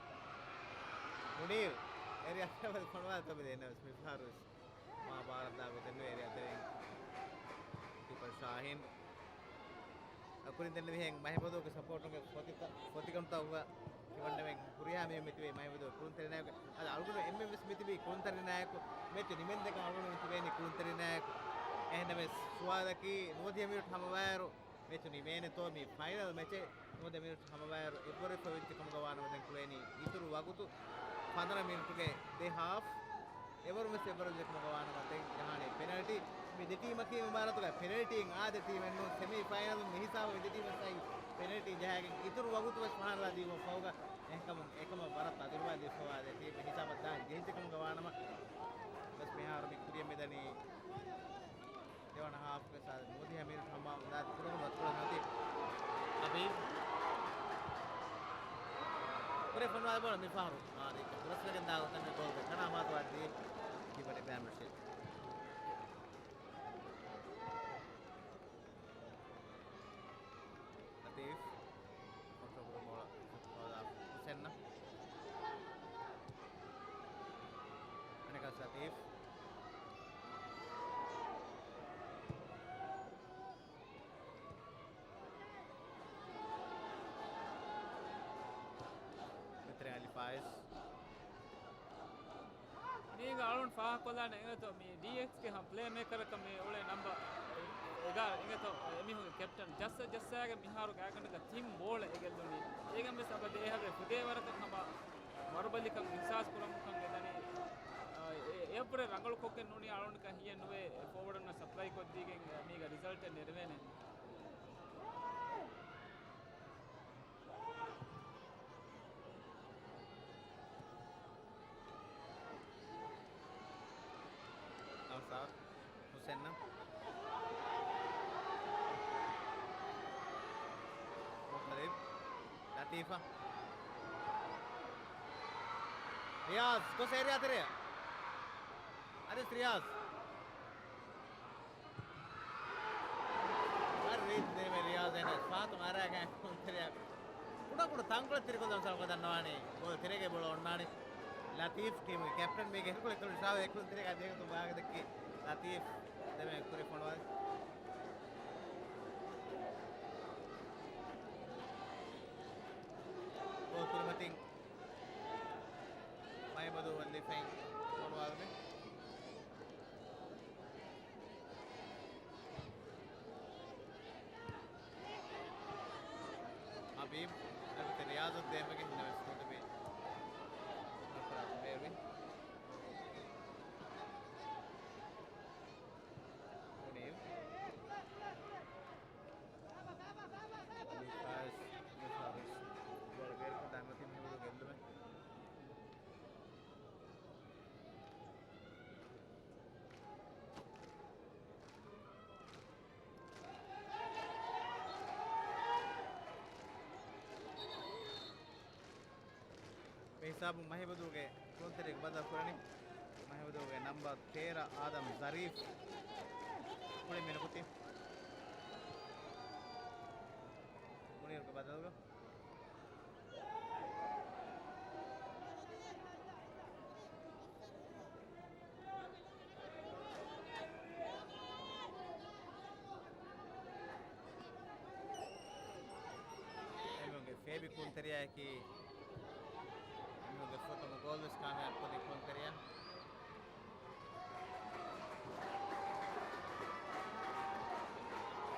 މުނީރު އެރި އަށްޓަވަދި ފޮނުވާ ތޮބި ދެންނަވެސް މިފަހަރުވެސް މާ ބާރަށްދާ ގޮތެއް ނުވޭ އެރި އަތެރެން ކީޕަރ ޝާހިން. އަކުރިން ދެންނެވިހެން މަހިބަދޫގެ ސަޕޯޓުގެ ފޮތިތަ-، ފޮތިގަނޑުތައް އުފަ ތިމަންނަމެން ހުރިހާ މީހުން މިތިބީ މަހިބަދޫ ކުޅުންތެރިންނާއެކު. އަދި އަޅުގަނޑު އެންމެންވެސް މިތިބީ ކުޅުންތެރިންނާއެކު މެޗު ނިމެންދެކަށް އަޅުގަނޑު މިތިބޭނީ ކުޅުންތެރިންނާއެކު. އެހެންނަމަވެސް ސުވާލަކީ ނުވަދިހަ މިނިޓް ހަމަވާއިރު މެޗު ނިމޭނެތޯ މި ފައިނަލް މެޗެއް ނުވަދިހަ މިނިޓް ހަމަވާއިރު އެއްވަރު ވެފަ ވެއްޖެ ކަމުގަ ވާނަމަ ދެން ކުޅޭނީ އިތުރު ވަގުތު ފަނަރަ މިނިޓުގެ ދެ ހާފް. އެވަރު ވެސް އެއްވަރު ވެއްޖެ ކަމުގަ ވާނަމަ ދެން ޖަހާނީ ޕެނަލްޓީ. މި ދެ ޓީމަކީ މުބާރާތުގަ ޕެނަލްޓީއިން އާ ދެ ޓީމެއް ނޫން. ސެމީ ފައިނަލުން މި ހިސާބަށް މި ދެ ޓީމް ވެސް އައީ ޕެނަލްޓީ ޖަހައިގެން އިތުރު ވަގުތު ވެސް ފަހަރަށް ދީފަ ފަހުގަ އެހެންކަމުން އެކަމަށް ވަރަށް ތަޖުރިބާ ދީފަވާ ދެ ޓީމް ހިސާބަށް ދާން ޖެހިއްޖެ ކަމުގަ ވާނަމަ ވެސް މިހާރު މި ކުރިޔަށް މިދަނީ ދެވަނަ ހާފްގެ ސާދަ ނުވަދިހަ މިނިޓް ހަމަ ދާ ކުރަމުން ވަތުކުޅަ ނަތީ ހަބީބް. ކުރެ ފޮނުވާ ބޯޅަ މިފަހަރު މާ ރީތި ކްރޮސްވެގެން ދާ ގޮތަށް ގޯލްގެ ކަނާ މާތުވާ ދީ ކީޕަރ އިބްރާހިމް ރަޝީދު. ލަތީފް. ކޮންޓްރޯލް ކުރުން ބޯޅަ ހުސެންނަށް. އަނެކާ ލަތީފް. މިތަނަށް އަލީ ފާއިޒް. މީގަ އަޅުން ފާހަގަކޮށްލާނެ އިނގޭތޯ މި ޑީއެކްސްގެ ހަމަ ޕްލޭ މޭކަރަކަށް މި އުޅޭ ނަމްބަ އެގާރަ އިނގޭތޯ އެމީހުންގެ ކެޕްޓަން ޖައްސަ ޖައްސާގެ މިހާރު ގާތްގަނޑަކަށް ތިން ބޯޅަ އެ ގެއްލުނީ. އޭގެން ވެސް އަބަދު އެހާވެ ފުދޭވަރަކަށް ހަމަ ވަރުބަލިކަން އިހްސާސް ކުރަމުން ކަން ގެންދަނީ. އާ، އެ، އެއަށްވުރެ ރަނގަޅު ކޮށްގެން ނޫނީ އަޅުންކަން ހިޔެއް ނުވޭ އެ ފޯވަޑުން ސަޕްލައި ކޮށްދީގެން މީގަ ރިޒަލްޓެއް ނެރެވޭނެ. އަންސާރު ހުސެން. މުކަލިބް. ލަތީފަށް. ރިޔާޒް ކޮސް އޭރިއާ ތެރެއަށް. އަދިސް ރިޔާޒް. އަދިސް ރިޔާޒް އޭނަ ފާތު މާރާގެ ކުންތެރެއަށް ކުޑަކުޑަ ތަންކޮޅެއް ތިރިކޮށްލަން ސަރުކޮށް ދަންނަވާނީ ގޯލް ތެރޭގައި ބޯޅަ އޮންނާނީ. ލަތީފް ޓީމުގެ ކެޕްޓަން މީގެ ހިރުކޮޅެއް ކަނޑު ޝާވެ އެކުން ތެރޭގައި ދޭގޮތުން ވާހަކަ ދެއްކި ލަތީފް ދެމެ ކުރި ފޮނުވާލި. ގޯލް ކުރިމަތިން މައިމަދޫ ވަންދިފައިން ފޮނުވާލުމެއް. ދޭމެގެ ހިނަވެސް ނުލިބި ނަފަރާތު ބޭރުވި. މުނީރު. މި ފާސް، މި ފާސް. ގޯލް ބޭރުކޮށް ދާން ގޮތިން މިހުރު ގެއްލުމެއް. މި ހިސާބުން މަހިބަދޫގެ ކުޅުންތެރިއަކަށް ބަދަލު ކުރަނީ. މަހިބަދޫގެ ނަމްބަރު ތޭރަ އާދަމް ޒަރީފް. ކުޅިން މިނުކުތި. މުނީރުގެ ބަދަލުގަ. އެމީހުންގެ ފޭބި ކުޅުންތެރިޔާއަކީ، އެމީހުންގެ ފުރަތަމަ ގޯލް ވެސް ކާމިޔާބު ކުރި ކުޅުންތެރިޔާ.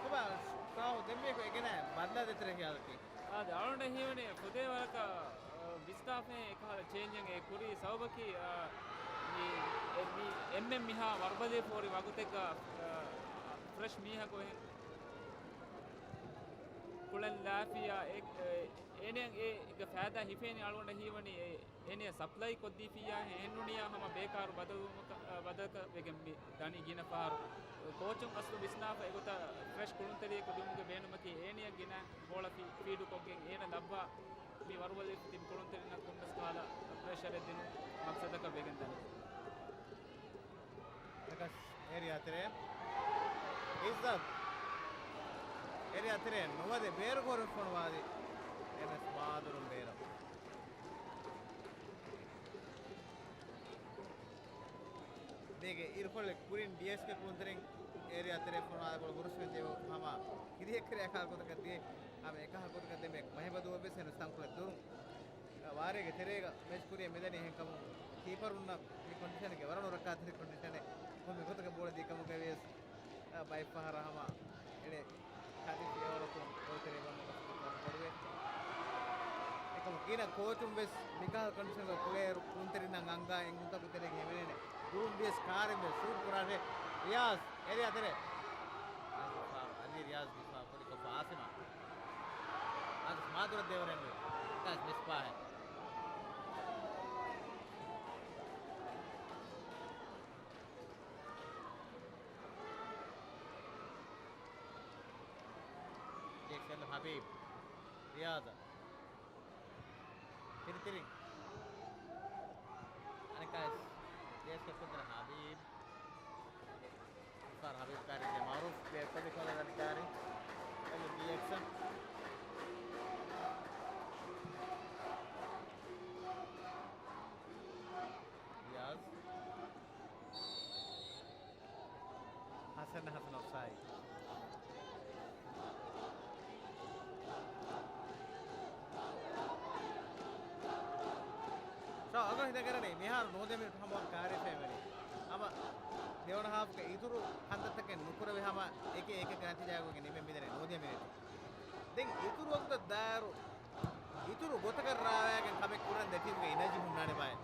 ކޮބާ ސާހު ދެންމެ އެކު އެގެނަ ބަދަލާ ދޭތެރޭ ހިޔާލަކީ؟ އާދެ، އަޅުގަނޑަށް ހީވަނީ ފުދޭ ވަރަކަށް، އަ، ވިސްނާފައި އެކަހަލަ ޗޭންޖެއް އެ ކުރީ ސަބަބަކީ، އަ، މި، އެ، މި އެންމެން މިހާ ވަރުބަލި ފޯރި ވަގުތެއްގަ، އަ، ފްރެޝް މީހަކު އެހެން ކުޅެން ލާފިޔާ އެ، އެ، އޭނެއަށް އޭގެ ފައިދާ ހިފޭނީ އަޅުގަނޑަށް ހީވަނީ އެ އޭނެ ސަޕްލައި ކޮށްދީފިއްޔާ އެހެންނޫނިއްޔާ ހަމަ ބޭކާރު ބަދަލުވުމަކަށް، އަ، ބަދަލަކަށް ވެގެން މި ދަނީ ގިނަ ފަހަރު. ކޯޗުން އަސްލު ވިސްނާފަ އެގޮތަށް ފްރެޝް ކުޅުންތެރިއެއް ކުދިނުމުގެ ބޭނުމަކީ އޭނިއަށް ގިނަ ބޯޅަ ފީ-، ފީޑުކޮށްގެން އޭނަ ލައްވާ މި ވަރުބަލި ތިބި ކުޅުންތެރިންނަށް ކޮންމެސް ކަހަލަ ޕްރެޝަރެއް ދިނުން މަގްސަދަކަށް ވެގެން ދަނީ. އެކަސް އޭރިއާ ތެރޭ. އިއްޒަތް. އޭރިއާ ތެރޭ ނުވަދެ ބޭރު ކުރި ފޮނުވާލި. އެމްއެސް ބާދުރުން ބޭރަށް. މީގެ އިރުކޮޅެއް ކުރިން ޑީއެސްކޭ ކުޅުންތެރިން އޭރިއާ ތެރޭ ފޮނުވާލި ބޯޅަ ހުރަސްކޮށް ދިޔަ ހަމަ ކިރިއެއްކެރި އެކަހަލަ ގޮތަކަށް ދިޔަ. ހަމަ އެކަހަލަ ގޮތަކަށް ދެމެ މަހިބަދޫ ވެސް ހެނުސް ތަންކޮޅެއް ދުރުން. ވާރޭގެ ތެރޭގަ މެޗް ކުރިއަށް މިދަނީ އެހެންކަމުން ކީޕަރުންނަށް މި ކޮންޑިޝަނެއްގެ ވަރަށް ނުރައްކާތެރި ކޮންޑިޝަނެއް. ކޮންމެ ގޮތަކަށް ބޯޅަ ދީ ކަމުގައި ވިޔަސް، އަ، ބައެއް ފަހަރަށް ހަމަ އެޅެ ކަދި ފިޔަވަޅަކުން ގޯތެރޭ ވަންނަ ގޮސް ބޮޑުވޭ. އެކަމު ގިނަ ކޯޗުން ވެސް މިކަހަލަ ކޮންޑިޝަންގަ ކުޅޭއިރު ކުންތެރިންނަށް އަންގާ އެންގުންތަކު ތެރެއިން ހެވެނޭނެ. ދޫން ވިޔަސް ކާރެއް ވެސް ޝޫޓް ކުރާށޭ. ރިޔާޒް އޭރިއާ ތެރޭ. އަދި ރިޔާޒް މިސްބާހް ކުރިކޮށްފަ އާސިމާ. އަދި މާދުރަށް ދެވަރެއް ނުވި. އެކަސް މިސްބާހެއް. ޖެކްސަން ހަބީބް. ރިޔާޒަށް. ތިރިތިރިން. އަނެއްކާވެސް ޖޭސްކޭ ކުދިން ހަބީބް. މިފަހަރު ހަބީބް ކާރި ދެ މައުރޫފް ބޭކޮލި ކޮލަ ދަނިކާރި. އެލް ޑީ އެކްސް އެމް. ރިޔާޒް. ހަސަން، ހަސަން އޮފްސައިޑް. ޝާ އަގަ ހިނދަގެރަނީ މިހާރު ނުވަދިހަ މިނިޓް ހަމަވަން ކާރި ފެންވެނީ. ހަމަ ދެވަނަ ހާފްގެ އިތުރު ކަންތައްތަކެއް ނުކުރެވި ހަމަ އެކެއް އެކެއްގެ ނަތީޖާގައި ނިމެން މިދަނީ ނުވަދިހަ މިނިޓް. ދެން އިތުރު ވަގުތަށް ދާއިރު އިތުރު ގޮތަކަށް ރާވާގެން ކަމެއް ކުރަން ދެ ޓީމްގެ އެނަޖީ ހުންނާނެ ބާއެއް.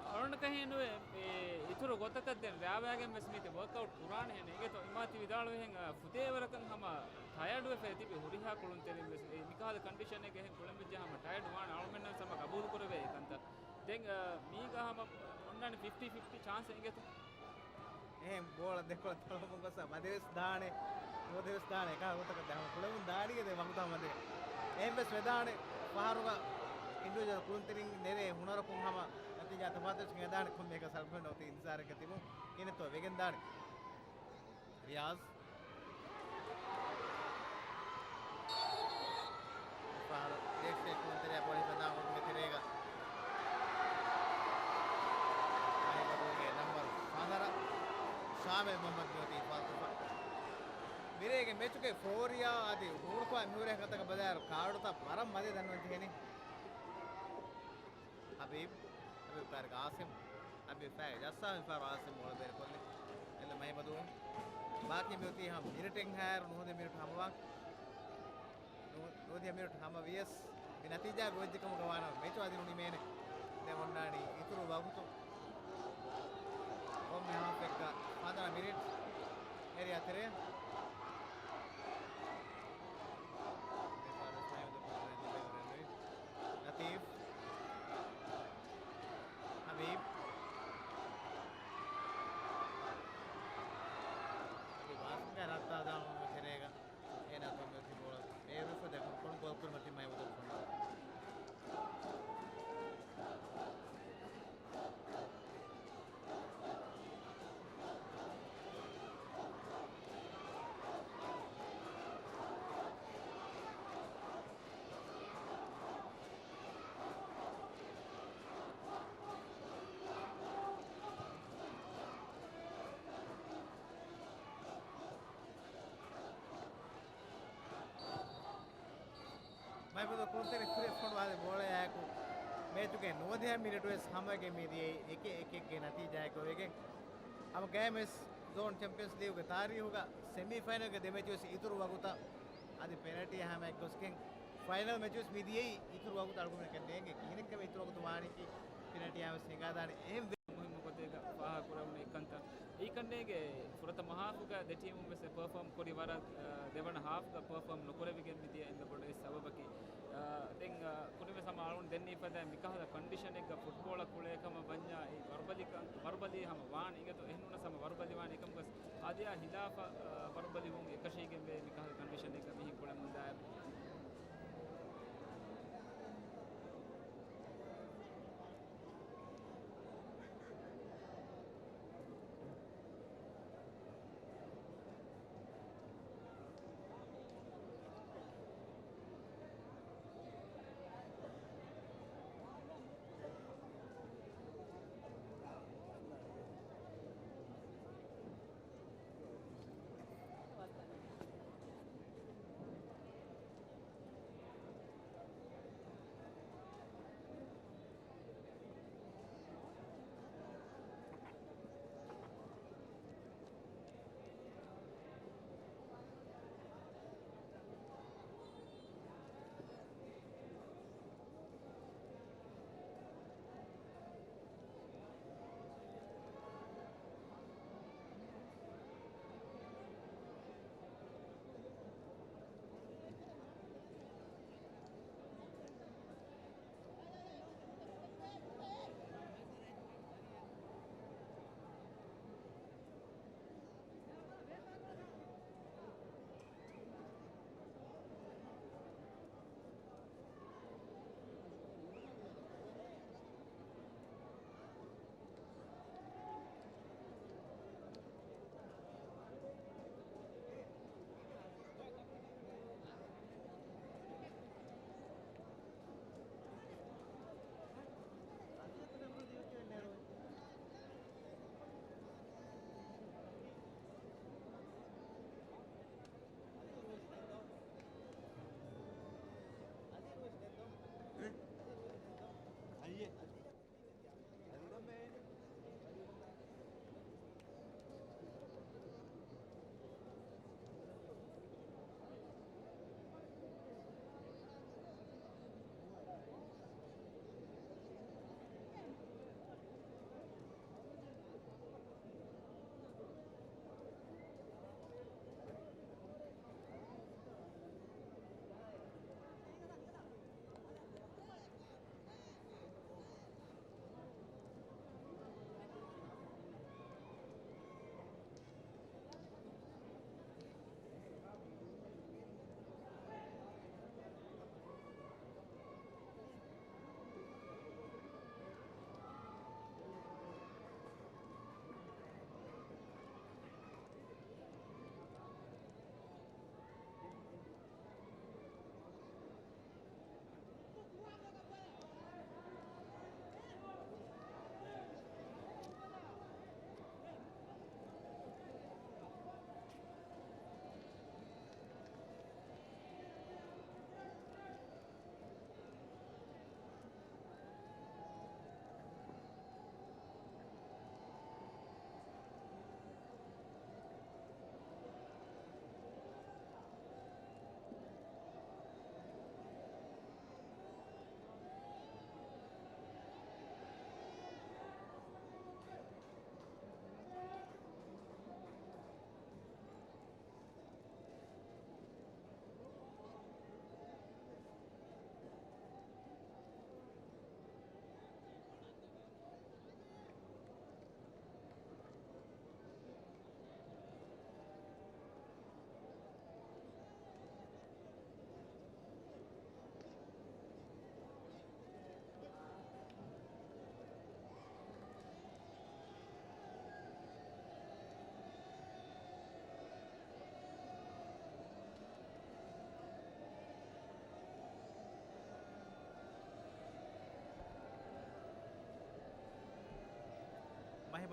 އަޅުގަނޑަކަށް ހީނުވޭ، އެ، އިތުރު ގޮތަކަށް ދެން ރާވާގެން ވެސް މީތި ވޯކްއައުޓް ކުރާނެ ހެން. އިނގޭތޯ އިމާތި ވިދާޅުވިހެން، އަ، ފުދޭވަރަކަށް ހަމަ ޓަޔަޑުވެފައި ތިބި ހުރިހާ ކުޅުންތެރިން ވެސް އެ މިކަހަލަ ކަންޑިޝަނެއްގަ އެހެން ކުޅެން ވެއްޖެ ހަމަ ޓަޔަޑު ވާނެ. އަޅުމެންނަށް ހަމަ ގަބޫލު ކުރެވޭ އެކަންތައް. ދެން، އަ، މީގަ ހަމަ އޮންނާނެ ފިފްޓީ ފިފްޓީ ޗާންސް އިނގޭތޯ. އެހެން ބޯޅަ ދެކޮޅަށް ތަޅަމުން ގޮސް މަދެވެސް ދާނެ، ނުވަދެވެސް ދާނެ، އެކާ ގޮތަކަށް ދާ ހަމަ ކުޅެމުން ދާނީގެ ދެ ވަގުތު ހަމަ ދޭ. އެހެން ވެސް ވެދާނެ، ފަހަރުގަ އިންޑިވިޖުއަލް ކުޅުންތެރިން ނެރޭ ހުނަރަކުން ހަމަ ނަތީޖާ ތަފާތުވެސް ހިނގަދާނެ ކޮންމެއަކަށް ސަލްފެން އޮތީ އިންތިޒާރެއްގަ ތިބުން ކިނެތޯ ވެގެން ދާނެ. ރިޔާޒް. ފަހަރު ޖޭސީ ކުޅުންތެރިޔާ ބޯޅަ ހިފަންދާ ގޮތުގެ ތެރޭގަ. އަހިބަދޫގެ ނަމްބަރު ފަނަރަ ޝާމިލް މުހައްމަދު މިއޮތީ ފާލް ކޮށްފަ. މިރޭގެ މެޗުގެ ފޯރިޔާ އަދި ހޫނުކުވާ މިހުރޭ ކަންތަކަށް ބަލާއިރު ކާޑުތައް ވަރަށް މަދެ ދަންނަވަން ޖެހެނީ. ހަބީބް، ހަބީބް ކާރިގަ އާސިމް، ހަބީބް ފައިގަ ޖައްސާ މިފަހަރު އާސިމް ބޯޅަ ބޭރުކޮށްލި. އެލް މަހިމަދޫ. ބާކީ މިއޮތީ ހަމަ މިނިޓެއްހާއިރު ނުވަދިހަ މިނިޓް ހަމަވާން. ނު-، ނުވަދިހަ މިނިޓް ހަމަ ވިޔަސް ނަތީޖާ ގޮވެއްޖެކަމުގަ ވާނަމަ މެޗު އަދި ނުނިމޭނެ. ދެން އޮންނާނީ އިތުރު ވަގުތު. ކޮންމެ ހާފެއްގަ ފަންސާސް މިނިޓް އެރި އަތެރޭ. ލަތީފް. ހަބީބް. އަދި ބާސްގަ ރައްދާ ދާން ތެރޭގަ. އޭނާ ކޮންމެ ތި ބޯޅަ ބޭރުވެފަ ދެކުނު ކޮނު ގޯލް ކުރުމަށް ތި މައިމުދު ފޮނުވާ. މައިމުދު ކުޅުންތެރި ކުރިއަށް ފޮނުވާލި ބޯޅަޔާއެކު މޭޗުގެ ނުވަދިހަ މިނެޓުވެސް ހަމަވެގެން މިދިޔައީ އެކެއް އެކެއްގެ ނަތީޖާއެއްގަ ވެގެން. ހަމަ ގައިމުވެސް ޒޯން ޗެމްޕިއަންސް ލީގުގެ ތާރީހުގަ ސެމީ ފައިނަލްގެ ދެ މެޗުވެސް އިތުރު ވަގުތަށް އަދި ޕެނަލްޓީ ހަމައެއް ގޮސްގެން ފައިނަލް މެޗުވެސް މިދިޔައީ އިތުރު ވަގުތު އަޅުގަނޑަކަށް ނޭނގެ ކިހިނެއްކަމެއް އިތުރު ވަގުތު ވާނީކީ ޕެނަލްޓީ ހަމަވެސް ހިނގާދާނެ އެހެން ވެ- މުހިއްމު ގޮތެއްގަ ފާހަގަކުރެވުނު އެއްކަންކަން. އެއީ ކަންނޭނގެ ފުރަތަމަ ހާފުގަ ދެ ޓީމުން ވެސް ޕަރފޯމް ކުރި ވަރަށް، އަ، ދެވަނަ ހާފްގަ ޕަރފޯމް ނުކުރެވިގެން މިދިޔަ އެންމެ ބޮޑު އެއް ސަބަބަކީ، އަ، ދެން، އަ، ކުރިންވެސް ހަމަ އަޅުން ދެންނެވިފަދަ މިކަހަލަ ކޮންޑިޝަނެއްގަ ފުޓްބޯޅަ ކުޅޭ ކަމަށް ވަންޏާ އެ ވަރުބަލިކަން، ވަރުބަލީ ހަމަ ވާން އިނގޭތޯ އެހެންނޫނަސް ހަމަ ވަރުބަލި ވާން އެކަމުގަސް އާދިޔާ ހިލާފަށް، އަ، ވަރުބަލިވުން އެކަށީގެންވޭ މިކަހަލަ ކޮންޑިޝަނެއްގަ މިހެން ކުޅެމުންދާއިރު.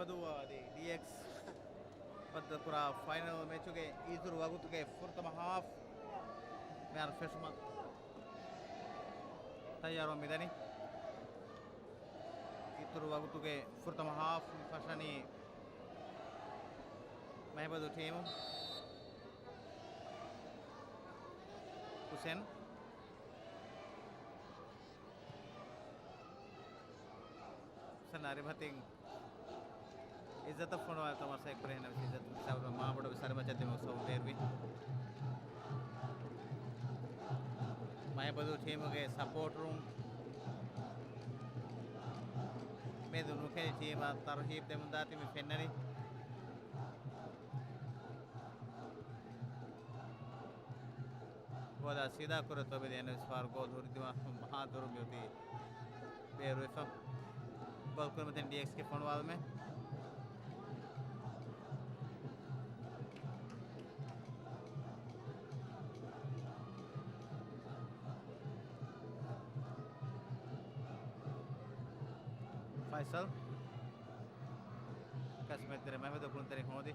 ދުވަ އަދި ޑީއެކްސް ބައްދަލުކުރާ ފައިނަލް މެޗުގެ އިތުރު ވަގުތުގެ ފުރަތަމަ ހާފް މިހާރު ފެށުމަށް ތައްޔާރުވަން މިދަނީ. އިތުރު ވަގުތުގެ ފުރަތަމަ ހާފް ފަށަނީ މަހިބަދޫ ޓީމު. ހުސެން. ހުސެން އަރިބަތިން އިއްޒަތަށް ފޮނުވާލި ތަމަސް އެއްކުރެ ހެންނަ ވެސް އިއްޒަތު ހިސާބު މާބޮޑަށް ވެސް އަރިމަޗަށް ދެމު ސަބަބު ބޭރުވި. މަހިބަދޫ ޓީމުގެ ސަޕޯޓްރުން މެދު ނުކެނޑި ޓީމަށް ތަރުހީބް ދެމުން ދާތީ މި ފެންނަނީ. ގޯލާ ސީދާ ކުރެ ތޮބެލި އެން އެސް ފާރު ގޯލް ހުރި ދިމާ މަހާ ދުރު މިއޮތީ ބޭރުވެފަ. ގޯލް ކުރިމަތިން ޑީއެކްސްގެ ފޮނުވާލުމެއް. ފައިސަލް. ކަސްމެއް ތެރެ މަހެމެދު ކުޅުންތެރިން ހޯދި.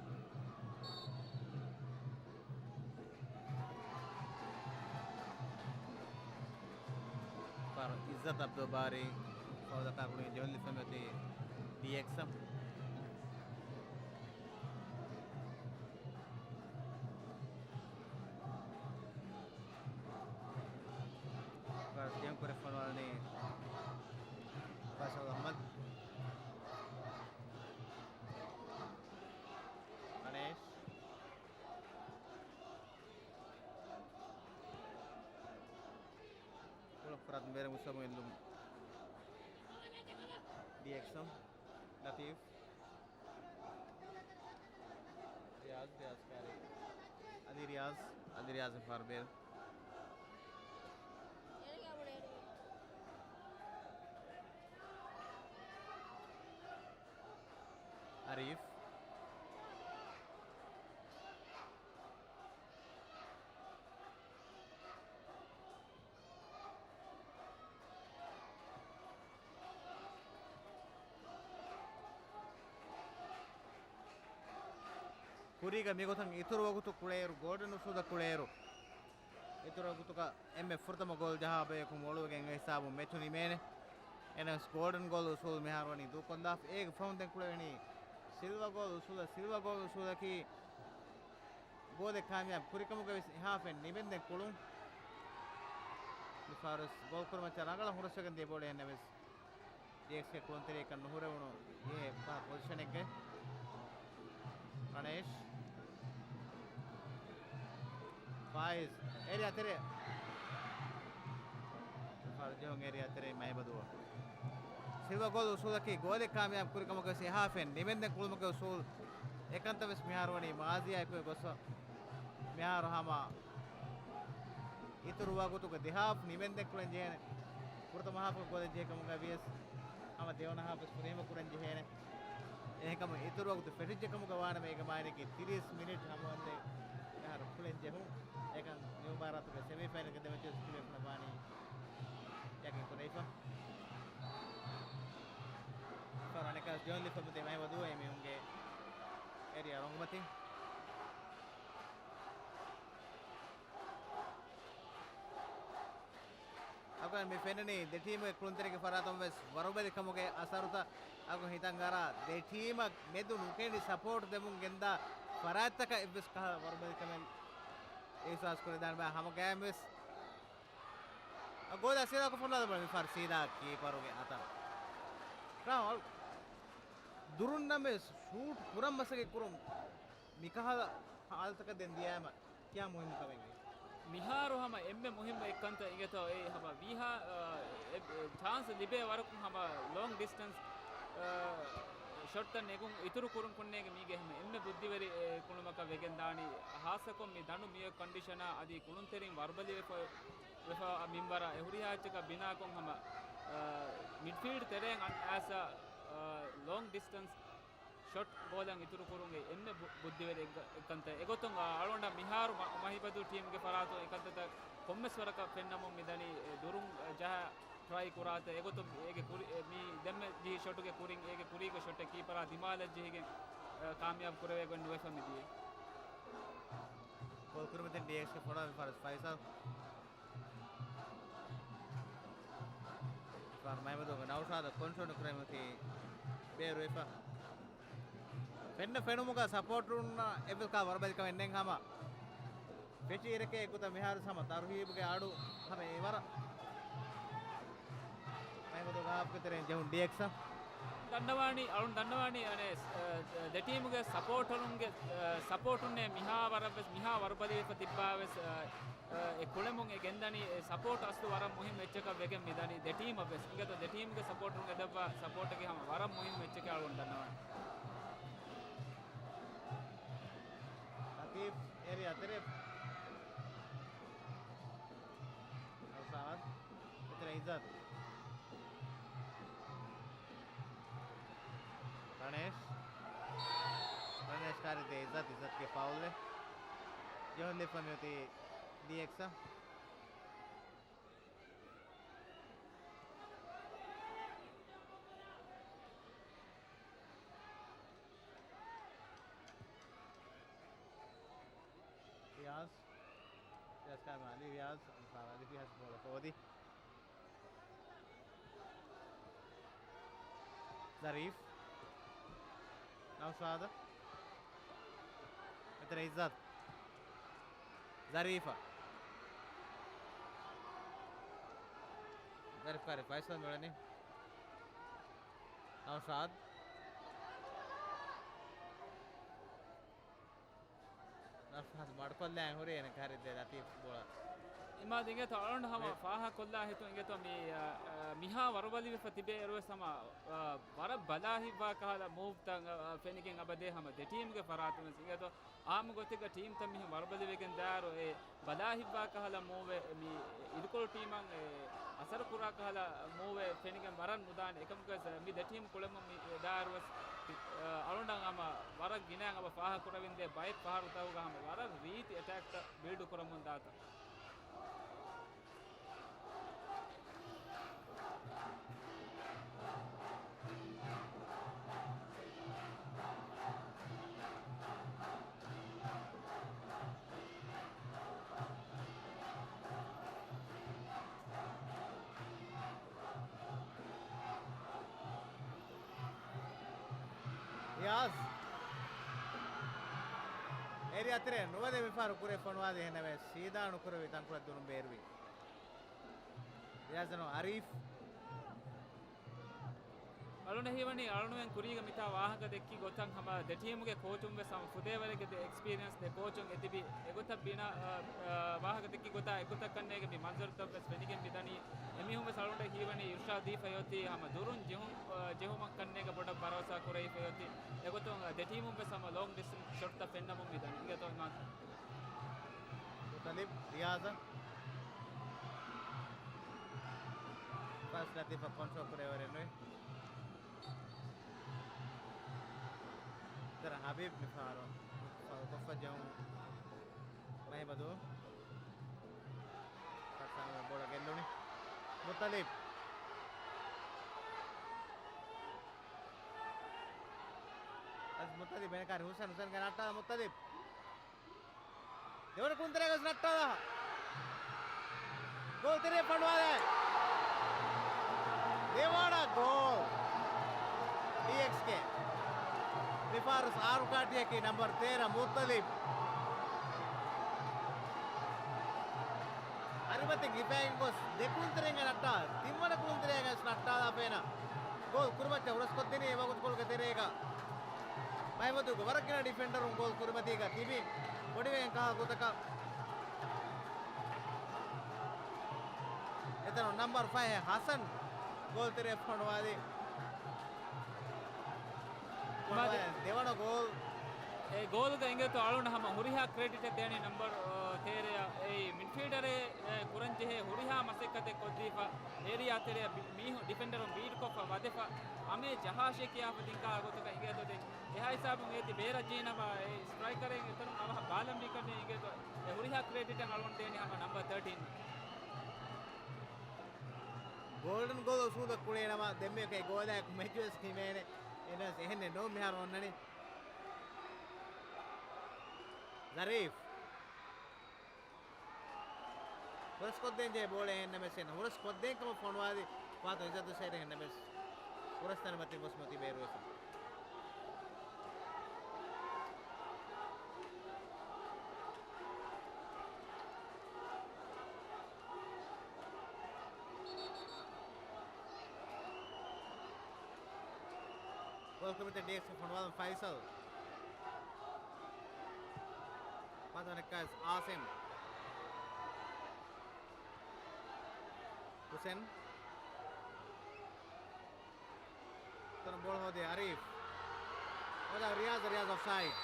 ފާރު އިއްޒަތް އަބްދުލް ބާރީ ފައުލަކާ ގުޅިގެން ޖެހުން ލިފަން އޮތީ ޑީއެކްސް އަށް. ފާރު ޖެހުން ކުރެ ފޮނުވާލަނީ ފައިސަލް އަޙްމަދު. އަނޭޝް. ކުޅަ ފުރާތުން ބޭރަށް މުސައްމު އެއްލުން. ޑީއެކްސް އަށް. ލަތީފް. ރިޔާޒް، ރިޔާޒް ކާރި. އަލީ ރިޔާޒް، އަލީ ރިޔާޒް ފާރު ބޭރު. އަރީފް. ކުރީގަ މިގޮތަށް އިތުރު ވަގުތު ކުޅޭއިރު، ގޯލްޑެން އުސޫލަށް ކުޅޭއިރު، އިތުރު ވަގުތުގަ އެންމެ ފުރަތަމަ ގޯލް ޖަހާ ބަޔަކު މޮޅުވެގެން އެ ހިސާބުން މެޗު ނިމޭނެ. އެނަސް ގޯލްޑެން ގޯލް އުސޫލް މިހާރު ވަނީ ދޫކޮށްލާފަ. އޭގެ ފަހުން ދެން ކުޅެވެނީ ސިލްވަ ގޯލް އުސޫލަށް، ސިލްވަ ގޯލް އުސޫލަކީ ގޯލެއް ކާމިޔާބު ކުރިކަމުގަ ވެސް އެހާފައިން ނިމެންދެން ކުޅުން. މި ފާރުވެސް ގޯލް ކުރުމަށް ރަނގަޅަށް ހުރަސްވެގެން ދިޔަ ބޯޅަ އެހެންނަމަވެސް ޑީއެކްސްގެ ކުޅުންތެރިޔަކަށް ނުހުރެވުނު އެ ފަހަރު ޕޮޒިޝަނެއްގައި. ރަނޭޝް. ފާއިޒް. އޭރިއާ ތެރެ. ފާރު ޖެހުން އޭރިއާ ތެރެ މަހިބަދޫއަށް. ސިލްވަ ގޯލް އުސޫލަކީ ގޯލެއް ކާމިޔާބު ކުރިކަމުގަ ވެސް އެހާފައިން ނިމެންދެން ކުޅުމުގެ އުސޫލް. އެކަންތައް ވެސް މިހާރު ވަނީ މާޒީއާ އެކުގައި ގޮސްފަ. މިހާރު ހަމަ އިތުރު ވަގުތުގެ ދެ ހާފް ނިމެންދެން ކުޅެން ޖެހޭނެ. ފުރަތަމަ ހާފްގެ ގޯލެއް ޖެހި ކަމުގަ ވިޔަސް ހަމަ ދެވަނަ ހާފް ވެސް ފުރިހަމަ ކުރަން ޖެހޭނެ. އެހެންކަމުން އިތުރު ވަގުތު ފެށިއްޖެ ކަމުގަ ވާނަމަ އޭގެ މާނައަކީ ތިރީސް މިނިޓް ހަމަވަންދެން އަހަރު ކުޅެން ޖެހުން. އެކަން މި މުބާރާތުގެ ސެމީ ފައިނަލްގެ ދެ މެޗު ވެސް ކުރިއަށް ބާނީ ޔަގީން ކުރެވިފަ. ފަރާނެކަސް ޖޯން ލިފަ މުދެ މައި ވަދޫ އެމީހުންގެ އޭރިއާ ރޮނގުމަތިން. އަގުން މި ފެންނަނީ ދެ ޓީމުގެ ކުޅުންތެރިގެ ފަރާތުން ވެސް ވަރުބަލިކަމުގެ އަސަރުތައް. އަގުން ހިތަށް އަރާ ދެ ޓީމަށް މެދު ނުކެނޑި ސަޕޯޓް ދެމުން ގެންދާ ފަރާތްތަކަށް އެއްވެސް ކަހަލަ ވަރުބަލިކަމެއް އިހްސާސް ކުރެވިދާނެ ބައެއް ހަމަ ގަޔަށް ވެސް. އަ، ގޯލާ ސީދާކޮށް ފޮނުވާލަބަ މި ފަރު ސީދާ ކީޕަރުގެ އަތަށް. ރާހުލް ދުރުންނަމެ ޝޫޓް ކުރަން މަސައްކަތް ކުރުން މިކަހަލަ ހާލަތަކަށް ދެން ދިޔައިމަ ކިޔާ މުހިންމު ކަމެއް ވޭ. މިހާރު ހަމަ އެންމެ މުހިންމު އެއްކަންތައް އިނގޭތޯ އެ ހަމަ ވީހާ، އަ، އެ، އެ، ޗާންސް ލިބޭ ވަރަކުން ހަމަ ލޮންގް ޑިސްޓެންސް، އަ، ޝޮޓްތައް ނެގުން އިތުރު ކުރުން ކުންނޭގެ މީގެ ހަމަ އެންމެ ބުއްދިވެރި، އެ، ކުޅުމަކަށް ވެގެން ދާނީ. ހާއްސަކޮށް މި ދަނޑު މިއޮތް ކޮންޑިޝަނާ އަދި ކުޅުންތެރިން ވަރުބަލިވެފަ، ވެފަ މިންވަރާ އެ ހުރިހާ އެއްޗަކަށް ބިނާކޮށް ހަމަ، އަ، މިޑްފީލްޑް ތެރެއިން އަން އާސަ، އަ، ލޮންގް ޑިސްޓެންސް ޝޮޓް ގޯލަށް އިތުރު ކުރުން އެ އެންމެ ބު-، ބުއްދިވެރި އެއްގަ-، އެއްކަންތައް. އެގޮތުން އަޅުގަނޑަށް މިހާރު މަ-، މަހިބަދޫ ޓީމްގެ ފަރާތުން އެކަންތައްތައް ކޮންމެސް ވަރަކަށް ފެންނަމުން މިދަނީ. އެ ދުރުން، އެ، ޖަހާ، ޓްރައި ކުރާތަ، އެގޮތުން އޭގެ ކުރި، އެ، މި ދެންމެ ޖެހި ޝޮޓުގެ ކުރިން އޭގެ ކުރީގެ ޝޮޓެއް ކީޕަރާ ދިމާލަށް ޖެހިގެން، އަ، ކާމިޔާބު ކުރެވޭ ގޮތް ނުވެފަ މިދިޔަ. ގޯލް ކުރިމަތިން ޑީއެކްސްގެ ފޮނުވާ މި ފާރު ފައިސަލް. ފާރު މައިމަދުގެ ނައުޝާދަށް ކޮންޓްރޯލް ނުކުރެވުމަކީ ބޭރުވެފަ. ފެންނަ ފެނުމުގަ ސަޕޯޓުންނަށް އެއްވެސް ކާ ވަރުބަލިކަމެއް ނެތް ހަމަ. ފެށި އިރެކޭ އެއްގޮތަށް މިހާރު ހަމަ ތަރުހީބުގެ އަޑު ހަމަ އެ ވަރަށް މައިމަދު ގާފްގެ ތެރެއިން ޖެހުން ޑީއެކްސް. ދަންނަވާނީ، އަޅުން ދަންނަވާނީ، އަނެ، އަ، ދެ ޓީމުގެ ސަޕޯޓަރުންގެ، އަ، ސަޕޯޓުންނޭ މިހާ ވަރަށް ވެސް މިހާ ވަރުބަލިވެފަ ތިއްބާ ވެސް، އަ، އަ، އެ ކުޅެމުން އެ ގެންދަނީ އެ ސަޕޯޓް އަސްލު ވަރަށް މުހިންމު އެއްޗަކަށް ވެގެން މިދަނީ ދެ ޓީމަށް ވެސް. އިނގޭތޯ ދެ ޓީމުގެ ސަޕޯޓަރުން އެދެއްވާ ސަޕޯޓަކީ ހަމަ ވަރަށް މުހިންމު އެއްޗެކޭ އަޅުން ދަންނަވަނީ. ލަތީފް އޭރިއާ ތެރޭ. ނައުޝާދް. އެތެރެ އިއްޒަތް. ރަނޭޝް. ރަނޭޝް ކާރި ދޭ އިއްޒަތް، އިއްޒަތްގެ ފައުލް. ޖެހުން ލިފަ މިއޮތީ ޑީއެކްސް. ރިޔާޒް. ރިޔާޒް ކާމި އަލީ ރިޔާޒް. އަންސާރު އަލީ ފިހާސް ބޯޅަ ހޯދި. ޒަރީފް. ނައުޝާދަށް. އެތެރެ އިއްޒަތް. ޒަރީފަށް. ޒަރީފް ކާރި ފައިސަލް މިއުޅެނީ. ނައުޝާދް. ނައުޝާދް މަޑުކޮށްލާ ހުރި އޭނަ ކާރި ދޭ ލަތީފް ބޯޅަ. އިމާދު އިނގޭތޯ އަޅުން ހަމަ މި- ފާހަގަކޮށްލާ ހިތުން އިނގޭތޯ މި، އަ، އަ، މިހާ ވަރުބަލިވެފަ ތިބޭ އިރުވެސް ހަމަ، އަ، ވަރަށް ބަލާ ހިތްވާ ކަހަލަ މޫވްތައް، އަ، އަ، ފެނިގެން އަބަދޭ ހަމަ ދެ ޓީމުގެ ފަރާތުން ވެސް އިނގޭތޯ އާއްމު ގޮތެއްގަ ޓީމްތައް މިހެން ވަރުބަލިވެގެން ދާއިރު އެ ބަލާ ހިތްވާ ކަހަލަ މޫވެއް، މި އިރުކޮޅު ޓީމަށް އެ އަސަރު ކުރާ ކަހަލަ މޫވެއް ފެނިގެން ވަރަށް ނުދާނެ. އެކަމުގަ މި ދެ ޓީމް ކުޅެމުން މި ދާއިރުވެސް، އަ، އަޅުންނަށް ހަމަ ވަރަށް ގިނައިން އަބަ ފާހަގަ ކުރެވިންދޭ ބައެއް ފަހަރުތަކުގަ ހަމަ ވަރަށް ރީތި އެޓޭކްތައް ބިލްޑް ކުރަމުން ދާތަން. ރިޔާޒް. އޭރިއާ ތެރޭ ނުވަދެ މިފަހަރު ކުރެ ފޮނުވާދި ހެންނެވެ. ސީދާ ނުކުރެވި ތަންކޮޅެއް ދުރުން ބޭރުވި. ރިޔާޒް ނޫން އަރީފް. އަޅުން ހީވަނީ އަޅުންމެން ކުރީގަ މިތާ ވާހަކަ ދެއްކި ގޮތަށް ހަމަ ދެ ޓީމުގެ ކޯޗުން ވެސް ހަމަ ފުދޭވަރެއްގެ ދެ އެކްސްޕީރިއެންސް ދެ ކޯޗުން އެ ތިބި އެގޮތަށް ބިނާ، އާ، އާ، ވާހަކަ ދެއްކި ގޮތާ އެގޮތަށް ކަންނޭގެ މި މަންޒަރުތައް ވެސް ފެނިގެން މިދަނީ. އެމީހުން ވެސް އަޅުން ހީވަނީ އިރުޝާދީފަ އޮތީ ހަމަ ދުރުން ޖެހުން، އާ، ޖެހުމަށް ކަންނޭގަ ބޮޑަށް ބަރޯސާ ކުރެވިފަ އޮތީ. އެގޮތުން، އާ، ދެ ޓީމުން ވެސް ހަމަ ލޯންގް ޑިސްޓެންސް ޝޮޓްތައް ފެންނަމުން މިދަނީ. އިނގޭތޯ އިމާން. މުތަލިބް ރިޔާޒަށް ފާސް ލަތީފަށް ކޮންޓްރޯލް ކުރެވޭވަރެއް ނުވޭ. ދަރ ހަބީބް މިފަހަރު ފައުލްކޮށްފަ ޖެހުން މަހިމަދު. ކައްސާމެ ބޯޅަ ގެއްލުނީ. މުތަލިބް. އަޒް މުތަލިބް އޭނަ ކާރި ހުސެން، ހުސެންގެ ނައްޓާލަ މުތަލިބް. ދެވަނަ ކުންތެރޭގަސް ނައްޓާލާ. ގޯލް ތެރޭ ފޮނުވާލާ. ދެވަނަ ގޯލް. ޑީއެކްސްގެ މިފާރުސް އާރު ކާޓިއަކީ ނަމްބަރު ތޭރަ މުއްތަލިބް. އަރިމަތިން ހިފައިގެން ގޮސް ދެ ކުންތެރޭގަ ނައްޓާ، ތިންވަނަ ކުންތެރޭގަސް ނައްޓާލާފައިނަ. ގޯލް ކުރިމައްޗަށް ހުރަސްކޮށްދިނީ އެ ވަގުތުކޮޅުގެ ތެރޭގަ. މައިމަދުގެ ވަރަށް ގިނަ ޑިފެންޑަރުން ގޯލް ކުރިމަތީގަ ތިބި ބޮޑިވެގެން ކާ ގޮތަކަށް. އެތަނުން ނަމްބަރު ފަހެއް ހަސަން ގޯލް ތެރޭ ފޮނުވާލި. މާދި. ދެވަނަ ގޯލް. އެ ގޯލްގަ އިނގޭތޯ އަޅުން ހަމަ ހުރިހާ ކްރެޑިޓެއް ދޭނީ ނަމްބަރު، އަ، ތޭރައަށް. އެއީ މިޑްފީލްޑަރެއް، އެ، ކުރަންޖެހޭ ހުރިހާ މަސައްކަތެއް ކޮށްދީފަ، އޭރިއާ ތެރެއަށް ބި-، މީހުން ޑިފެންޑަރުން ބީޓްކޮށްފަ ވަދެފަ، އަމޭ ޖަހާށޭ ކިޔާފަ ދިން ކާ ގޮތަކަށް އިނގޭތޯ ދެން. އެހާ ހިސާބުން އޭތި ބޭރަށް ޖީނަމާ އެ ސްޓްރައިކަރެއް އެތަނުން އަވަހަށް ބާލަން ވީކަންނޭ އިނގޭތޯ. އެ ހުރިހާ ކްރެޑިޓެއް އަޅުން ދޭނީ ހަމަ ނަމްބަރު ތޭޓީން. ގޯލްޑަން ގޯލް އުސޫލަށް ކުޅޭނަމަ، ދެންމެ އެކައި ގޯލާއެކު މެޗުވެސް ނިމޭނެ. އެހެންނަމަވެސް އެހެންނެއް ނޫން މިހާރު އޮންނަނީ. ޒަރީފް. ހުރަސްކޮށްދޭން ޖެހޭ ބޯޅަ އެހެންނަމަވެސް އެން ހުރަސްކޮށްދޭން ކަމަށް ފޮނުވާލި ފާތު އިއްޒަތު ސައިޑް އެހެންނަމަވެސް ހުރަސް ތަނަމަތިން ގޮސް މިއޮތީ ބޭރުވެފަ. ގޯލް ކުރިމަތިން ޑީއެކްސް ފޮނުވާލަން ފައިސަލް. ފަތުނެއްކަސް އާސިމް. ހުސެން. ތަނަ ބޯޅަ ހޯދި އަރީފް. ހޯދާ ރިޔާޒް، ރިޔާޒް އޮފްސައިޑް.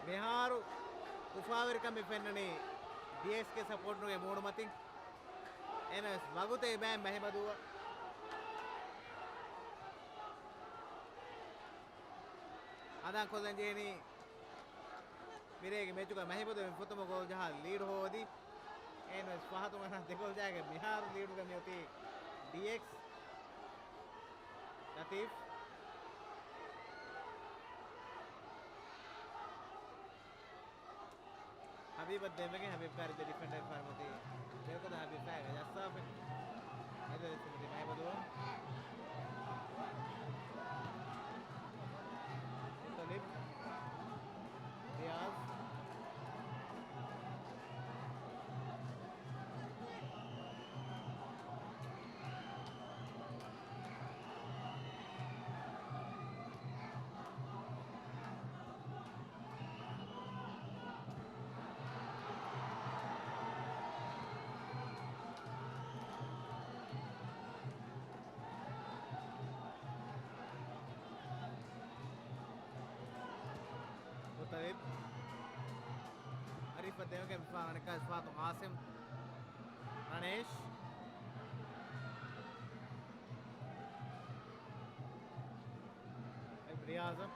މިހާރު އުފާވެރިކަމެއް ފެންނަނީ ޑީއެކްސްގެ ސަޕޯޓުގެ މޫނުމަތިން. އެހެނަސް ވަގުތެއް ބައެއް މަހިމަދޫ އަދާކޮށްލަން ޖެހެނީ. މިރޭގެ މެޗުގަ މަހިބަދު މި ފުރަތަމަ ގޯލް ޖަހާ ލީޑް ހޯދި. އެހެންވެސް ފަހަތު ވަނަ ދެ ގޯލް ޖަހާގެން މިހާރު ލީޑުގަ މިއޮތީ ޑީއެކްސް. ލަތީފް. ހަބީބަށް ދެވެގެން ހަބީބް ކާރި ދެ ޑިފެންޑަރ ފާރުމަތީ ބޭކޮށް ހަބީބް ފައިގަ ޖައްސާފި. އެދެ ދެ މަހިބަދު. މުތަލިބް. ރިޔާޒް. މުތަލިބް. އަރީފަށް ދެވެގެން މިފާނަނިކާ އިސްފާތު އާސިމް. ރަނޭޝް. ރިޔާޒަށް.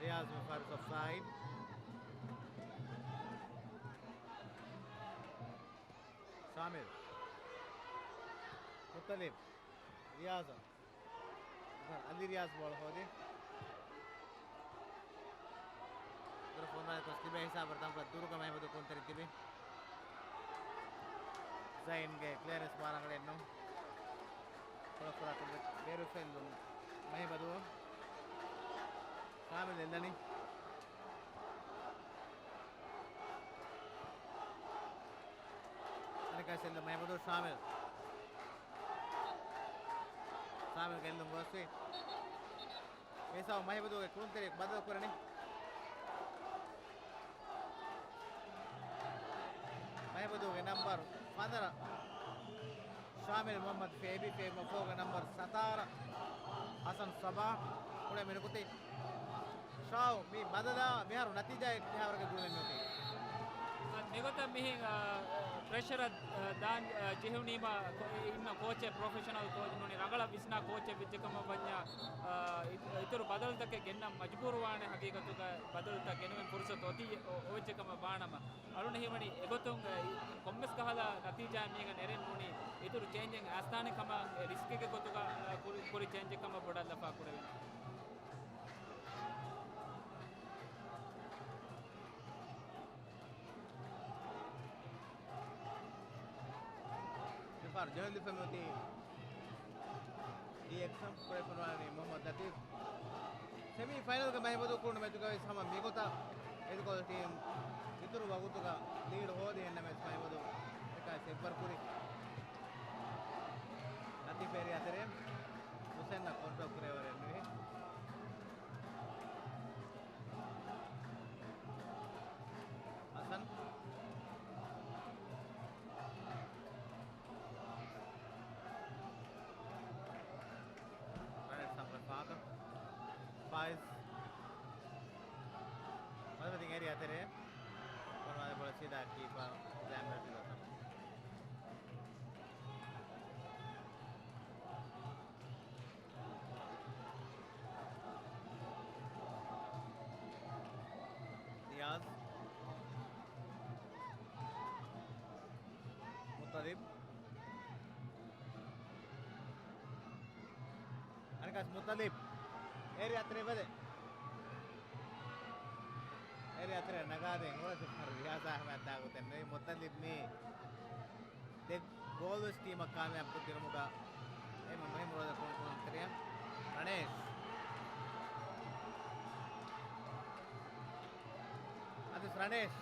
ރިޔާޒް މި ފާރިސް އޮފްސައިޑް. ޝާމިލް. މުތަލިބް. ރިޔާޒަށް. އަލި ރިޔާޒް ބޯޅަ ހޯދި. ދުރަށް ފޮނުވާލި ކޮސް ތިބޭ ހިސާބަށް ތަންކޮޅެއް ދުރުގަ މަހިމަދު ކުންތެރި ތިބި. ޒައިންގެ ކްލިއަރެންސް މާ ރަނގަޅެއް ނޫން. ކޮޅަފުރާ ކުރި ބޭރު ފެއްލުން މަހިމަދު. ޝާމިލް އެއްލަނީ. އަނެކާ ސެއްލު މަހިމަދު ޝާމިލް. ޝާމިލް ގެއްލުން ގޮސްވި. މިސާ މަހިމަދުގެ ކުންތެރި ބަދަލު ކުރަނީ. މަހިމަދުގެ ނަންބަރު ފަނަރަ. ޝާމިލް މުހައްމަދު ފޭބި، ފޭބި މަފޯގެ ނަންބަރު ސަތާރަ. ހަސަން ސަބާ. ކުޅެ މިނުކުތި. ޝާވް، މި ބަދަލާ މިހާރު ނަތީޖާއެއް މިހާރުގެ ގުޅެން ނުތީ. އަ، މިގޮތަށް މިހިން، އަ، ޕްރެޝަރަށް، އަ، ދާން، އަ، ޖެހުނީމަ ކޯ-، އިންނަ ކޯޗެއް، ޕްރޮފެޝަނަލް ކޯޗް ނޫނީ ރަނގަޅަށް ވިސްނާ ކޯޗެއް ވެއްޖެ ކަމަށް ވަންޏާ، އަ، އި-، އިތުރު ބަދަލުތަކެއް ގެންނަން މަޖުބޫރުވާނެ ހަގީގަތުގަ ބަދަލުތައް ގެނުމެއް ފުރުސަތު އޮތީ އޮ-، އޮވެއްޖެ ކަމަށް ވާނަމަ. އަޅުން ހީވަނީ އެގޮތުން، އެ، ކޮންމެސް ކަހަލަ ނަތީޖާއެއް މީގަ ނެރެން ނޫނީ، އިތުރު ޗޭންޖެއް އައިސްދާނެ ކަމަށް އެ ރިސްކެއްގެ ގޮތުގަ، އަ، ކުރި، ކުރި ޗޭންޖެއް ކަމަށް ބޮޑަށް ލަފާ ކުރެވެނީ. މިފަހަރު ޖެހުން ލިބިފައި މިއޮތީ ޑީއެކްސް ކުރެފަންވާނީ މުހައްމަދު ލަތީފް. ސެމީ ފައިނަލްގެ މަހިބަދޫ ކުޅުނު މެޗުގަވެސް ހަމަ މިގޮތަށް އެދިކޮޅު ޓީމް އިތުރު ވަގުތުގަ ލީޑް ހޯދި އެންނަމެސް މަހިބަދޫ އެކާ ސެއްވަރު ކުރި. ލަތީފް އެރިއާ ތެރޭ ހުސެންއަށް ކޮންޓްރޯލް ކުރެވޭވަރެއް ނުވި. ހަސަން. ރަނެޓް ސަމްރަ ފާކަ. ފާއިޒް. މަދުމަތިން އެރިއާ ތެރޭ. ކޮންވާލެ ބޮޅަ ސީދާ ކީޕަރ ޒާމް ރަޝީދަށް. އަނެކާސް މުއްތަލިބް. އޭރިއާ ތެރޭ ބަލޭ. އޭރިއާ ތެރޭ ނަގާދޭ ނުވަތަ ރިޔާޒާ އަހްމަދާ ގޮތެއް ނުވި މުއްތަލިބް މީ ދެ ގޯލް ވެސް ޓީމަށް ކާމިޔާބު ކޮށްދިނުމުގަ އެ މު-، މުހިއްމު ރޯލެއް ކުޅުން ކުޅުން ތެރެއަށް. ރަނޭޝް. އަދިސް ރަނޭޝް.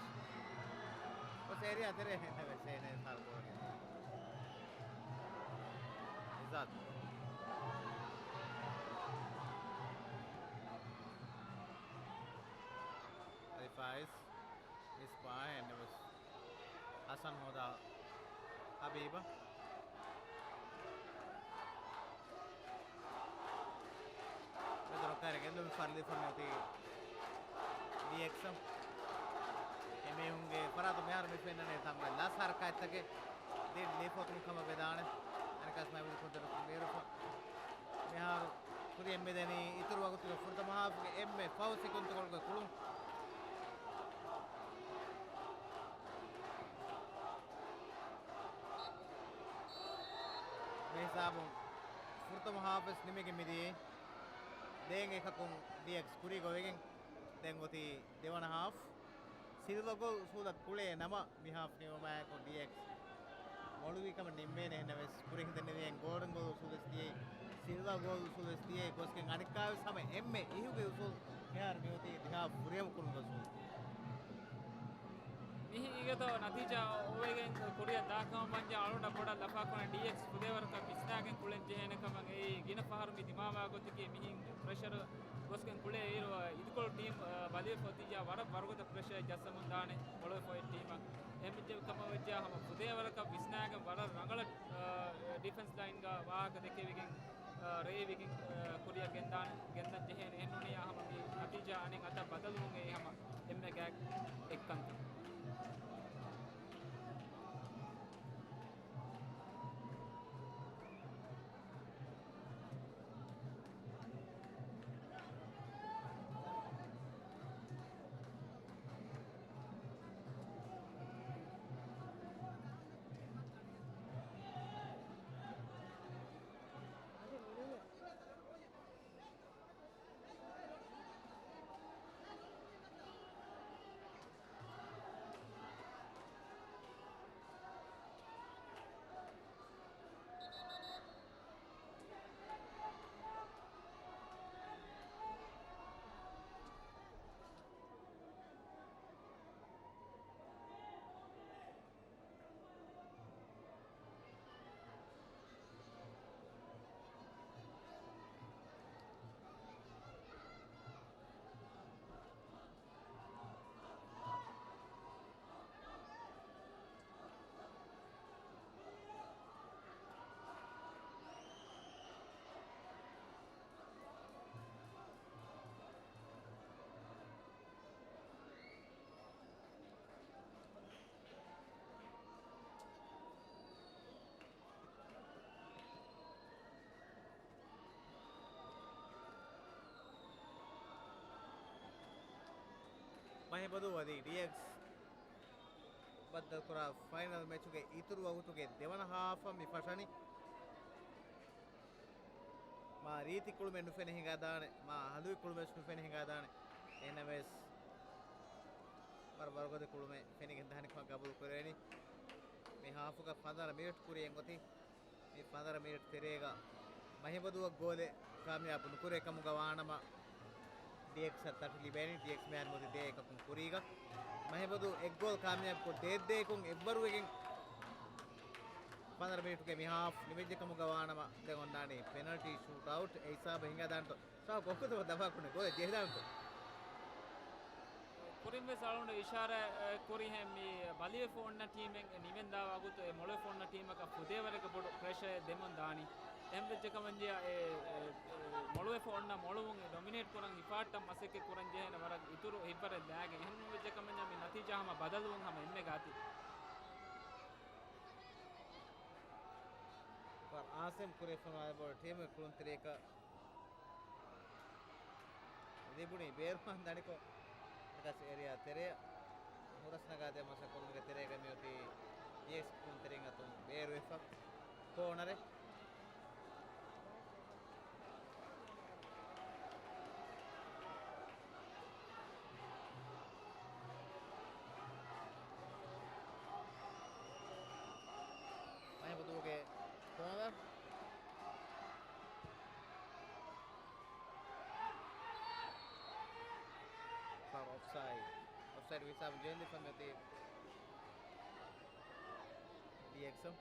އޮސް އޭރިއާ ތެރޭ ހެންނެވެސް އޭނަ ފާލް ގޯލް. އިޒާދް. އަދި ފާއިޒް. މިސްބާހް އެންނެވެސް. ހަސަން ހޯދާ ހަބީބަށް. މެދު ރައްކާތެރި ގެއްލުން ފަރުލީ ފޮންނެ އޮތީ ޑީއެކްސް. އެމީހުންގެ ފަރާތުން މިހާރު މި ފެންނަނީ ތަންކޮޅެއް ލަސް ހަރަކާތްތަކެއް. ދިން ލީފޯތުން ކަމަށް ވެދާނެ. އަނެކާސް މައިބުލް ކުންތެރިކުން ބޭރުފަ. މިހާރު ކުރިއަށް މިދެނީ އިތުރު ވަގުތުގެ ފުރަތަމަ ހާފުގެ އެންމެ ފަހު ސެކަންޑްތަކަށް ކުޅުން. މި ހިސާބުން ފުރަތަމަ ހާފް ވެސް ނިމިގެން މިދިޔައީ. ދެން އެކަކުން ޑީއެކްސް ކުރީ ގޮވެގެން ދެން އޮތީ ދެވަނަ ހާފް. ސިލްވަ ގޯލް އުސޫލަށް ކުޅޭ ނަމަ، މި ހާފް ނިމުމާއެކު ޑީއެކްސް މޮޅުވީ ކަމަށް ނިންމޭނެ. އެހެންނަމަވެސް ކުރިން ހިނދެއް ނެތިގެން ގޯލްޑަން ގޯލް އުސޫލު ވެސް ދިޔައީ، ސިލްވާ ގޯލް އުސޫލު ވެސް ދިޔައީ، ގޮސްގެން އަނެއްކާވެސް ހަމަ އެންމެ އިހުގެ އުސޫލު މިހާރު މިއޮތީ ދިހާ ފުރިހަމަ ކުރުމުގެ އުސޫލު. މިހި އިގެތޯ ނަތީޖާ އޮވެގެން ކުރިއަށް ދާކަމަށް ވަންޏާ އަޅުގަނޑަށް ބޮޑަށް ލަފާކުރަން ޑީއެކްސް ފުދޭވަރަކަށް ވިސްނާގެން ކުޅެން ޖެހޭނެ ކަމަށް އެއީ ގިނަ ފަހަރު މި ދިމާވާ ގޮތަކީ މިހިން ޕްރެޝަރު ގޮސްގެން ކުޅޭ އިރު، އިދިކޮޅު ޓީމް، އަ، ބަލިވެފަ އޮތިއްޔާ ވަރަށް ވަރުގަދަ ޕްރެޝަރެއް ޖައްސަމުން ދާނެ މޮޅުވެފަ އޮތް ޓީމަށް. އެހެންވެއްޖެ ކަމަށް ވެއްޖާ ހަމަ ފުދޭވަރަކަށް ވިސްނާގެން ވަރަށް ރަނގަޅަށް، އަ، ޑިފެންސް ލައިންގަ ވާހަކަ ދެކެވިގެން، އަ، ރޭވިގެން، އަ، ކުރިއަށް ގެންދާނެ، ގެންދަން ޖެހޭނެ. އެހެންނޫނިއްޔާ ހަމަ މި ނަތީޖާ އަނެއް އަތަށް ބަދަލުވުން އެއީ ހަމަ އެންމެ ގާތް އެއްކަންތައް. މަހިބަދޫ އަދި ޑީއެކްސް ބައްދަލުކުރާ ފައިނަލް މެޗުގެ އިތުރު ވަގުތުގެ ދެވަނަ ހާފަށް މި ފަށަނީ. މާ ރީތި ކުޅުމެއް ނުފެނި ހިނގާދާނެ، މާ ހަލުވި ކުޅުމެއް ނުފެނި ހިނގާދާނެ. އެހެންނަމަވެސް، ވަރަށް ވަރުގަދަ ކުޅުމެއް ފެނިގެން ދާނެ ކަމަށް ގަބޫލު ކުރެވެނީ. މި ހާފުގަ ފަނަރަ މިނެޓް ކުރިއެއް އޮތީ. މި ފަނަރަ މިނެޓް ތެރޭގަ މަހިބަދޫއަށް ގޯލެއް ކާމިޔާބު ނުކުރޭ ކަމުގަ ވާނަމަ، ޑީއެކްސް އަށް ތަށި ލިބޭނީ. ޑީއެކްސް މިހާރު މިއޮތީ ދޭއް އެކަކުން ކުރީގަ. މަހިބަދޫ އެއް ގޯލް ކާމިޔާބުކޮށް ދޭއް ދޭއްކުން އެއްވަރުވެގެން ފަނަރަ މިނެޓުގެ މި ހާފް ނިމެއްޖެ ކަމުގަ ވާނަމަ، ދެން އޮންނާނީ ޕެނަލްޓީ ޝޫޓްއައުޓް. އެ ހިސާބަށް ހިނގާދާނެތޯ؟ ސާ ކޮންކޮތަ ދަފާކުން ގޯލެއް ޖެހިދާނެތޯ؟ ކުރިންވެސް އަޅުގަނޑު އިޝާރާތް ކުރިހެން މި ބަލިވެފަ އޮންނަ ޓީމެއް ނިމެންދާ ވަގުތު އެ މޮޅުވެފަ އޮންނަ ޓީމަކަށް ފުދޭވަރެއްގެ ބޮޑު ޕްރެޝަރެއް ދެމުން ދާނީ. އެހެންވެއްޖެ ކަމަންޖެހި އެ، އެ، އެ، މޮޅުވެފަ އޮންނަ މޮޅުވުން އެ ޑޮމިނޭޓް ކުރަން ހިފާއްޓަން މަސައްކަތް ކުރަން ޖެހޭނެ ވަރަށް އިތުރު ހިތްވަރެއް ލާގެން. އެހެންވެއްޖެ ކަމަންޖެހި މި ނަތީޖާ ހަމަ ބަދަލުވުން ހަމަ އެންމެ ގާތީ. އާސިމް ކުރިއަށް ފޮނުވާލި ބޯޅަ ޓީމުގެ ކުޅުންތެރިޔަކަށް ލިބުނީ ބޭރުވާން ދަނިކޮށް އެކަސް އޭރިއާ ތެރެއަށް ހުރަސް ނަގާދޭ މަސަ ކުރުމުގެ ތެރޭގަ މިއޮތީ ޑީއެކްސް ކުންތެރިން އަތުން ބޭރުވެފަ. ކޯނަރެއް. މަހިބަދޫގެ ކޯނަރ. ފާރު އޮފްސައިޑް. އޮފްސައިޑް ހިސާބު ޖެހިލިފަ މިއޮތީ ޑީއެކްސް.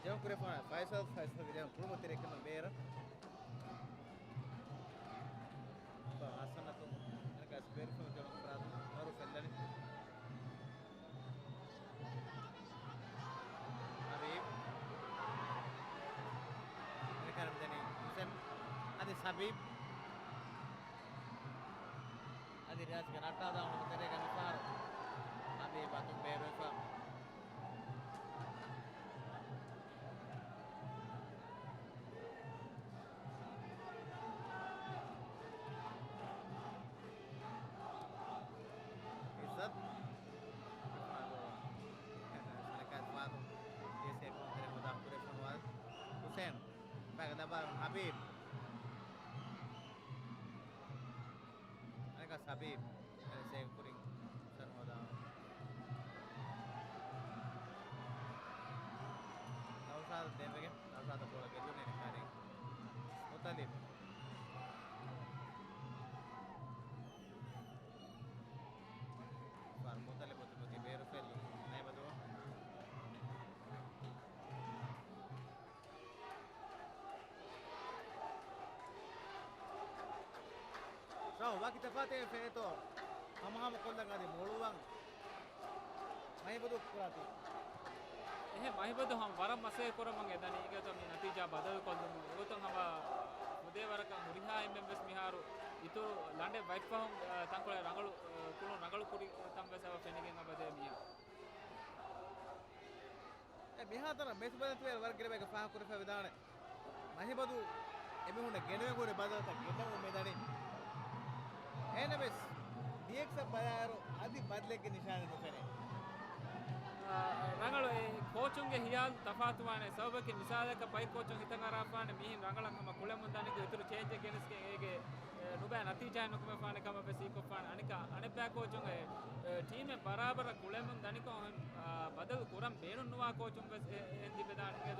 ޖަމްޕް ކުރެފާނެ ފައިސަލް، ފައިސަލް ވިދާން ކުޅުމު ތެރެކަމަށް ބޭރަށް. ހަސަން އަތުން އަނެކާ ސްކޮއިރު ފެން ޖޮނު ފަރާތުން މަރު ފެއްލަނީ. ހަބީބް. އަނެކާ ދެނީ ހުސެން. އަދި ހަބީބް. އަދި ރިޔާޒްގެ ނައްޓާލާން ތެރޭގަ މިފަހަރު ހަބީބް އަތުން ބޭރުވެފަ. އިއްޒަތް. ސަރަކާތް ފާތު. އޭސޭ ކުންތެރެ މުދާ ކުރެފަނުވާ ހުސެން. ބައިގަ ދަބާ ހަބީބް. އަނެކާ ސަބީބް ސޭވް ކުރިން ސަން ހޯދާ. ނައުޝާދަށް ދެންވެގެން، ނައުޝާދަށް ބޯޅަ ގެއްލުނީ އަނެކާ ރީ. މުތަލިބް. ފާރު މުތަލިބް އޮތީ ބޭރު ފެއްލުން. ނޭބަދު. ޝޯ، ވަކި ތަފާތެއް ފެނޭތޯ؟ ހަމަހަމަ ކޮށްލަން އަދި މޮޅުވަން މަހިބަދޫ ކުރާތީ. އެހެން މަހިބަދޫ ހަމަ ވަރަށް މަސައްކަތް ކުރަމުން އެދަނީ. އިނގޭތޯ މި ނަތީޖާ ބަދަލު ކޮށްލުމުން. އެގޮތުން ހަމަ ފުދޭ ވަރަކަށް ހުރިހާ އެންމެން ވެސް މިހާރު އިތުރު ލަނޑެއް ވަތްފަހުން، އަ، ތަންކޮޅެއް ރަނގަޅު، އަ، ކުޅުން ރަނގަޅު ކުރި ތަން ވެސް އަވަ ފެނިގެން އަބަދޭ މިޔާ. އެ މިހާތަނަށް މެޗް ބަލަންތެރި ވަރަށް ގިނަ ބަޔަކަށް ފާހަގަ ކުރެފަ ވިދާނެ. މަހިބަދޫ އެމީހުންނަށް ގެނެވެން ހުރި ބަދަލުތައް ގެންނަމުން މިދަނީ. އެހެންނަމަވެސް، ޑީއެކްސް އަށް ބަލާއިރު އަދި ބަދަލެއްގެ ނިޝާނެއް ނުފެނޭ. އާ، ރަނގަޅު އެ ކޯޗުންގެ ހިޔާލު ތަފާތުވާނެ. ސަބަބަކީ މިސާލަކަށް ބައި ކޯޗުން ހިތަށް އަރާފާނެ މީހުން ރަނގަޅަށް ހަމަ ކުޅެމުން ދަނިކޮށް އިތުރު ޗޭންޖެއް ގެނެސްގެން އޭގެ އެ، ނުބައި ނަތީޖާއެއް ނުކުމެފާނެ ކަމަށް ވެސް ހީކޮށްފާނެ. އަނެކާ، އަނެއްބައި ކޯޗުން އެ، އެ، ޓީމެއް ބަރާބަރަށް ކުޅެމުން ދަނިކޮށް، އާ، ބަދަލު ކުރަން ބޭނުން ނުވާ ކޯޗުން ވެސް އެ، އެހެން ތިބެދާނެ. އެހެން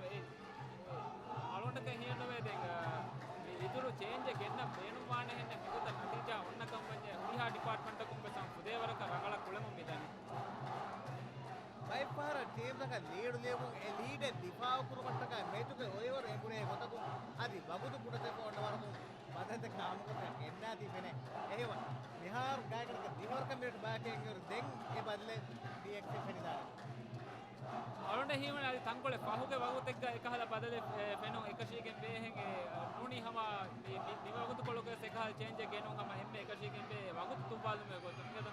އެ، އަޅުގަނޑަކަށް ހިޔެއްނުވޭ ދެން، އާ، މި އިތުރު ޗޭންޖެއް ގެންނަން ބޭނުންވާނެހެންނެއް މިގޮތަށް ނަތީޖާ އޮންނަކަން ވަންޏާ ހުރިހާ ޑިޕާޓްމަންޓަކުން ވެސް ހަމަ ފުދޭވަރަކަށް ރަނގަޅަށް ކުޅެމުން މިދަނީ. ބައެއްފަހަރަށް ޓީމްތަކަށް ލީޑު ލިޔެމުން އެ ލީޑެއް ދިފާއު ކުރުމަށްޓަކާ މެޗުގެ އޮއިވަރު އެނބުރޭ ގޮތަކުން އަދި ވަގުތު ކުޑަތަކަށް އޮންނަ ވަރަކުން ބަދަލުތަކެއް ހާމަކޮށް ގެންނާތީ ފެނޭ. އެހެންވެ، މިހާރު ގާތްގަނޑަކަށް ދިހަވަރަކަށް މިނެޓް ބަޔަކަށް އެނގިއިރު ދެން އެ ބަދަލެއް ޑީއެކްސް ފެނިދާނެ. އަޅުގަނޑަށް ހީވަނީ އަދި ތަންކޮޅެއް ފަހުގެ ވަގުތެއްގަ އެކަހަލަ ބަދަލެއް، އެ، ފެނުން އެކަށީގެން ވޭހެން، އެ، ނޫނީ ހަމަ މި، މި، މި ވަގުތުކޮޅުގަ އެކަހަލަ ޗޭންޖެއް ގެނުން ހަމަ އެންމެ އެކަށީގެން ވޭ ވަގުތު ތުއްވާލުމުގެ ގޮތުން އިނގޭތަ؟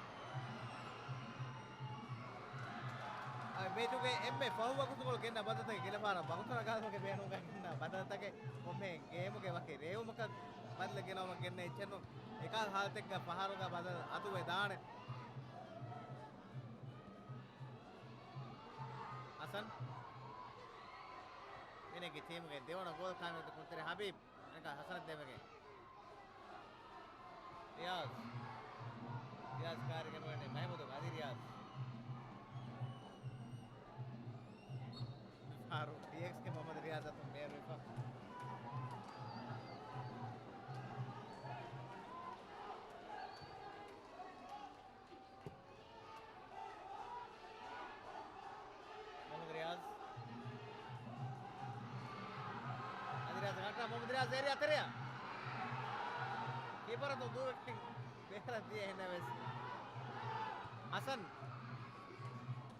އަ، މެޗުގެ އެންމެ ފަހު ވަގުތުކޮޅު ގެންނަ ބަދަލުތަކެއް ގެނެފާނަ ވަގުތު ރަނގަޅުވުމުގެ ބޭނުމުގަ ގެންނަ ބަދަލުތަކެއް ކޮންމެ ގޭމުގެ ވަކި ރޭވުމަކަށް ބަދަލެއް ގެނައުމަށް ގެންނަ އެއްޗެއް ނޫން. އެކަހަލަ ހާލަތެއްގަ ފަހަރުގަ ބަދަލު އަތުވެދާނެ. ހަސަން. މިނެގި ޓީމުގެ ދެވަނަ ގޯލް ކާމިޔަބު ކުންތެރި ހަބީބް. އަނެކާ ހަސަނަށް ދެމެގެ. ރިޔާޒް. ރިޔާޒް ކާރިގެން ވަނީ މަހިމޫދު އަދި ރިޔާޒް. ފާރު ޑީއެކްސްގެ މުހައްމަދު ރިޔާޒް އަތުން ބޭރުވެފަ. މުހައްމަދު ރިޔާޒް. އަދި ރިޔާޒް ގަންނަ މުހައްމަދު ރިޔާޒް އޭރިއާ ތެރެއަށް. ކީޕަރަށް ދޫވެއްޓިން. ބޭރަށް ދިޔަ އެހެންނަމަވެސް ހަސަން،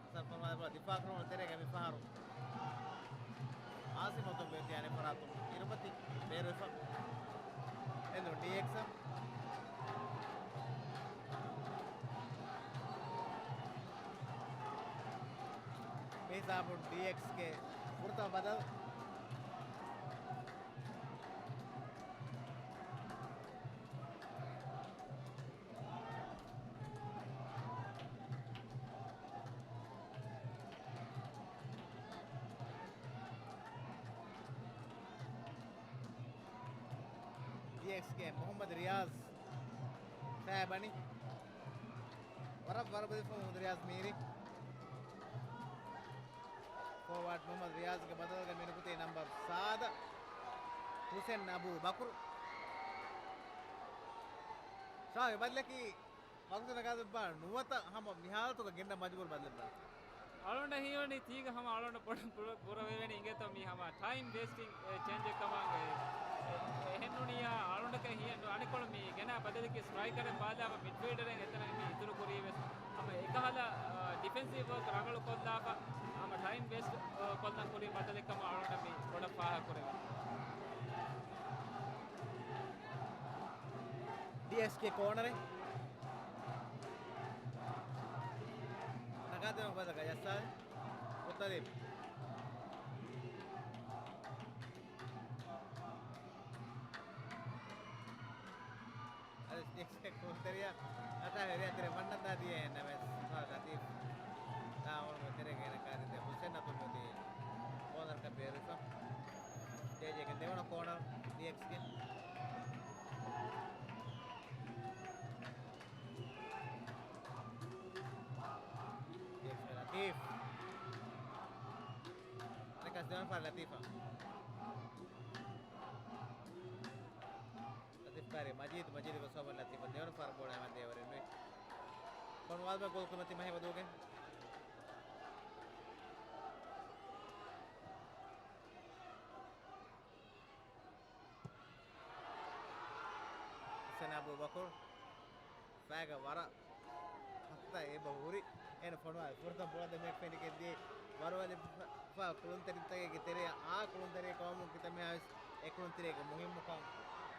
ހަސަން ފޮނުވާލި ބޯޅަ ދިފާއު ކުރުމުގެ ތެރޭގައި މި ފަހަރު އާސިމް އޮތުން ބޭތި އަނެއް ފަރާތުން އިރުމަތި ބޭރުވެފަ. އެންދުން ޑީއެކްސް. މި ހިސާބުން ޑީއެކްސްގެ ފުރަތަމަ ބަދަލު. ޑީއެކްސްގެ މުހައްމަދު ރިޔާޒް ފައިބަނި. ވަރަށް ވަރުބަލިފަ މުހައްމަދު ރިޔާޒް މީރި. ފޯވާޑް މުހައްމަދު ރިޔާޒްގެ ބަދަލުގަ މި ނުކުތީ ނަމްބަރު ސާދަ ހުސެން އަބޫ ބަކުރު. ޝާހި ބަދަލަކީ ވަގުތު ނަގާދެއްވާ ނުވަތަ ހަމަ މި ހާލަތުގަ ގެންނަ މަޖުބޫރު ބަދަލެއްވާ. އަޅުގަނޑަށް ހީވަނީ ތީގަ ހަމަ އަޅުގަނޑަށް ބޮޑަށް ބުރަ-، ބުރަވެވޭނެ އިނގޭތޯ މީ ހަމަ ޓައިމް ވޭސްޓިން، އެ، ޗޭންޖެއް ކަމަށް އެ-، އެ-، އެހެން ނޫނިއްޔާ އަޅުގަނޑަކަށް ހިޔަން ނު-، އަނެއްކޮޅު މި ގެނައި ބަދަލަކީ ސްޓްރައިކަރެއް ބާލާފަ މިޑްފީލްޑަރެއް އެތަނަށް މި އިތުރު ކުރީ ވެސް ހަމަ އެކަހަލަ، އަ، ޑިފެންސިވް ވޯކް ރަނގަޅު ކޮށްލާފަ ހަމަ ޓައިމް ވޭސްޓް، އަ، ކޮށްލަން ކުރި ބަދަލެއް ކަމަށް އަޅުގަނޑަށް މި ބޮޑަށް ފާހަގަ ކުރެވޭ. ޑީއެކްސްގެ ކޯނަރެއް. ނަގާދެމަ ބަދަލަކަށް ޔައްސާލް މުއްތަލިބް. އަދި ޑީއެކްސްގެ ކުޅުންތެރިޔާ އަތާ ވެރި އަތެރެ ވަންނަންދާ ދިޔަ އެން އެމް އެސް ލަތީފް. ދާ އޮޅުމެ ތެރޭގަ އޭނަ ކާރިންދެ ހުސެން އަތުން ނުދީ ކޯނަރަކަށް ބޭރުވެފަ. ޖޭޖޭގެ ދެވަނަ ކޯނަރު ޑީއެކްސްގެ. ޑީއެކްސްގެ ލަތީފް. އަނެކާސް ދެވަނަ ފަހަރު ލަތީފަށް. ލަތީފް ކާރި މަޖީދު، މަޖީދު ގޮސް އޮވަރ ލަތީފަށް ދެވަނަ ފަހަރު ބޯޅަ އައިމަ ދޭވަރެއް ނުވި. ފޮނުވާލުމަށް ގޯލް ކުރިމަތީ މަހިބަދޫގެ. ހުސެން އަބޫބަކުރު ފައިގަ ވަރަށް ހަތަ އެބަ ހުރި. އޭނަ ފޮނުވާލި ފުރަތަމަ ބޯޅަ ދެމެއް ފެނިގެން ދިޔަ ވަރުވަލި ފަ-، ފަ-، ކުޅުންތެރިންތަކެއްގެ ތެރެއަށް އާ ކުޅުންތެރި ކަމުން ކިތަންމެހާވެސް އެ ކުޅުންތެރިއެއްގެ މުހިއްމުކަން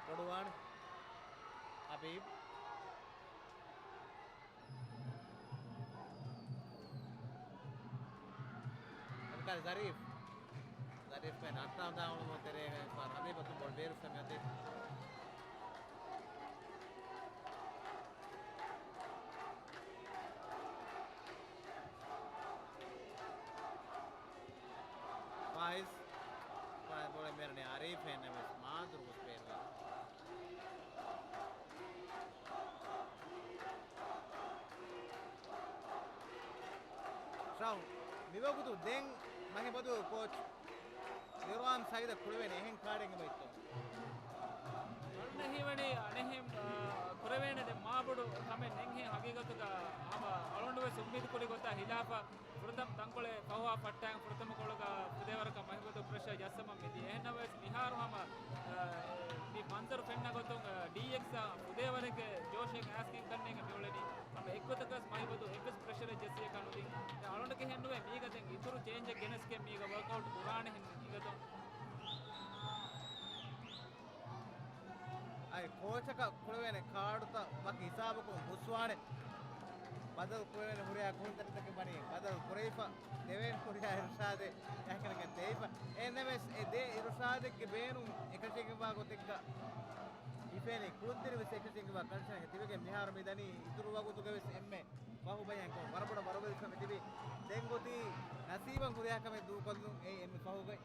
ބޮޑުވާނެ. ހަބީބް. އަދިކާރި ޒަރީފް. ޒަރީފް ކައި ނައްޓާ ދާ އުޅުމުގެ ތެރޭގައި ހަބީބަކު ބޯޅަ ބޭރު ފެނި އޮތީ. ފާއިޒް. ފާއިޒް ބޯޅަ މޭރަނީ އަރީފް އެން އެމް އެސް މާދުރު ގޮސް ބޭރުވެ. ޝާހު، މިވަގުތު ދެން މަހިބަދޫ ކޯޗް ރިޟްވާން ސައީދަށް ކުޅެވޭނެ އެހެން ކާޑެއް އެބައޮތްތޯ؟ އަޅުގަނޑަށް ހީވަނީ އަނެއްހެން، އާ، ކުރެވޭނެ ދެން މާބޮޑު ކަމެއް ނެތްހެން ހަގީގަތުގަ ހަމަ އަޅުގަނޑު ވެސް އުއްމީދު ކުރި ގޮތާ ހިލާފަށް ފުރަތަމަ ތަންކޮޅެއް ފަހުވާ ފައްޓައިން ފުރަތަމަ ކޮޅުގަ ފުދޭވަރަކަށް މަހިބަދޫ ޕްރެޝަރ ޖައްސަމަށް މިދިޔަ. އެހެންނަމަވެސް މިހާރު ހަމަ، އާ، މި މަންޒަރު ފެންނަ ގޮތުން، އާ، ޑީއެކްސް އާ ފުދޭވަރެއްގެ ޖޯޝެއް އައިސްގެން ކަންނޭނގެ މިއުޅެނީ. ހަމަ އެއްގޮތަކަސް މަހިބަދޫ އެއްވެސް ޕްރެޝަރެއް ޖެއްސިޔަކަށް ނުދީ. ދެން އަޅުގަނޑަކަށް ހެންނުވޭ މީގަ ދެން އިތުރު ޗޭންޖެއް ގެނެސްގެން މީގަ ވޯކްއައުޓް ކުރާނެ ހެން އިނގަތޯ. އައި ކޯޗަކަށް ކުޅެވޭނެ ކާޑުތައް ވަކި ހިސާބަކުން ހުސްވާނެ. ބަދަލު ކުރެވޭނެ ހުރިހާ ކުޅުންތެރިންތަކެއް ވަނީ ބަދަލު ކުރެވިފަ، ދެވޭނެ ހުރިހާ އިރުޝާދެއް އެކަނިކަން ދެވިފަ. އެހެންނަމަވެސް އެ ދޭ އިރުޝާދެއްގެ ބޭނުން އެކަށީގެންވާ ގޮތެއްގަ ހިފޭނީ ކުޅުންތެރި ވެސް އެކަށީގެންވާ ކަންޝަން ތިބެގެން މިހާރު މި ދަނީ އިތުރު ވަގުތުގަ ވެސް އެންމެ ފަހު ބަޔަން ކޮށް ވަރަށް ބޮޑަށް ވަރުބަލިފަ މި ތިބީ. ދެން އޮތީ ނަސީބަށް ހުރިހާ ކަމެއް ދޫކޮށްލުން އެއީ އެންމެ ފަހުގައި.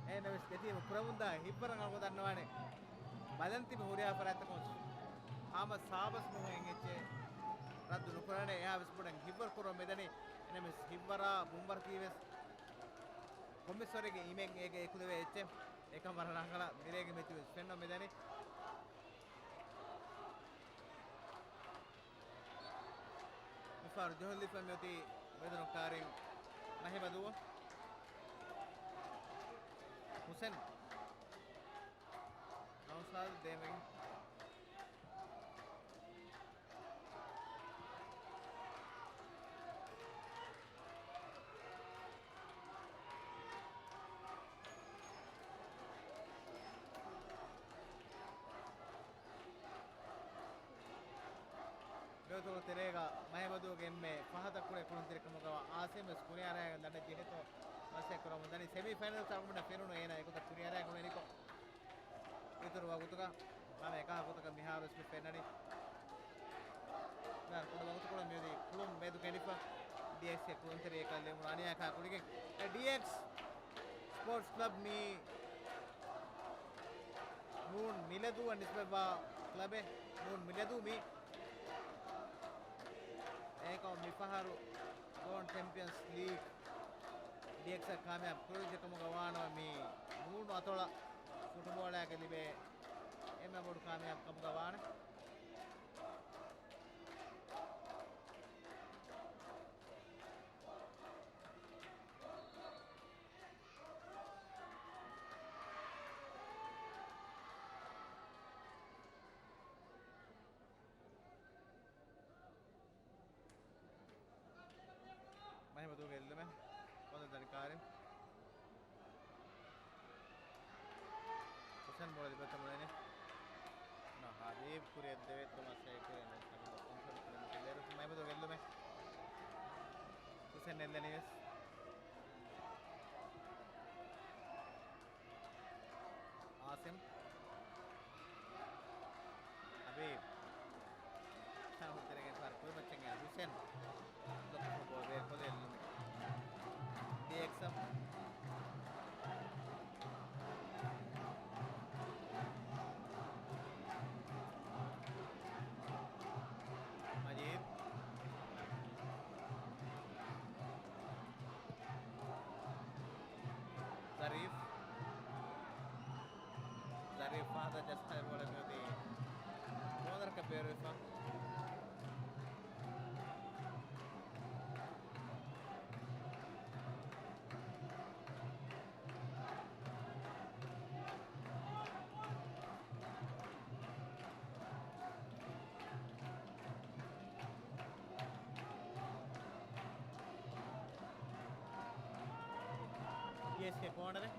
އެހެންނަމަވެސް ދެ ޓީމު ކުރެވުންދާ ހިތްވަރަށް އަޅުގަނޑު ދަންނަވާނެ. ބަލަން ތިބި ހުރިހާ ފަރާތްތަކުން ހަމަ ސާބަސް ނުހުން އެއްޗެއް ރައްދު ނުކުރާނެ. އެހާވެސް ބޮޑަށް ހިތްވަރު ކުރަން މިދަނީ. އެހެންނަމަވެސް ހިތްވަރާ ބުންވަރަކީ ވެސް ކޮންމެސް ވަރެއްގެ އިމެއް އޭގެ އެކުލެވޭ އެއްޗެއް. އެކަން ވަރަށް ރަނގަޅަށް މިރޭގެ މިތިބި ފެންނަ މިދަނީ. މިފަހަރު ޖެހުންލިފަ މިއޮތީ މެދުނު ކާރިން މަހިބަދޫ ހުސެން. ނައުޝާދު ދޭމެގެ. މިވަގުތުގެ ތެރޭގަ މަހެމަދޫގެ އެންމެ ފަހަތަށް ކުޅޭ ކުޅުންތެރިކަމުގަ އާސިމް ވެސް ކުރިއަރާގެން ދަނޑަށް ޖެހޭތޯ މަސައްކަތް ކުރަމުން ދަނީ. ސެމީ ފައިނަލް ތަޅުގަނޑަށް ފެނުނު އޭނާ އެގޮތަށް ކުރިއަރާގެން އެނިކޮށް، އިތުރު ވަގުތުގަ ހަމަ އެކަހަލަ ގޮތަކަށް މިހާރު ވެސް މި ފެންނަނީ. މިހާރު ކުޑަ ވަގުތުކޮޅު މިއޮތީ ކުޅުން މެދު ކެނޑިފަ، ޑީއެކްސްގެ ކުޅުންތެރިޔަކަށް ލެވުނު އަނިޔާއަކާ ގުޅިގެން. އެ ޑީއެކްސް ސްޕޯޓްސް ކްލަބް މީ ނޫން މިލަދޫއަށް ނިސްބަތްވާ ކްލަބެއް. ނޫން މިލަދޫ މީ އެކަމް މިފަހަރު ގޯން ޗެމްޕިއަންސް ލީގް ޑީއެކްސްއަށް ކާމިޔާބު ކުރެވިއްޖެ ކަމުގަ ވާނަމަ، މި ނޫނު އަތޮޅަށް ފުޓުބޯޅައިގެ ލިބޭ އެންމެ ބޮޑު ކާމިޔާބު ކަމުގަ ވާނެ. މަހެމަދޫގެ އެއްލުމެއް ކޮން ދަނޑި ކާރިން. ހުސެން ބޯޅަ ލިބޭތޯ ބުނޭނެ. ނަ، ހަބީބް ކުރިއަށް ދެވޭތޯ މަސައްކަތް ކުރޭ ނެ. ހަބީބް ކޮންޓްރޯލް ކުރަމުން ދެރަ. މަހެމަދޫގެ އެއްލުމެއް. ހުސެން އެއްލެނީ ވެސް. އާސިމް. ހަބީބް. ޝާހު ތެރޭގެ ފާރު ކުރިމައްޗަށް ހުސެން. ލޮކުފު ބޯ ބޭކޮލެއް ލުމި. ޑީއެކްސް. މަޖީދް. ޒަރީފް. ޒަރީފް ފަހަތަށް ޖަސްޓައި ބޯޅަ މިއޮތީ ކޯނަރަކަށް ބޭރުވެފަ. ޑީއެކްސްގެ ކޯނަރެއް.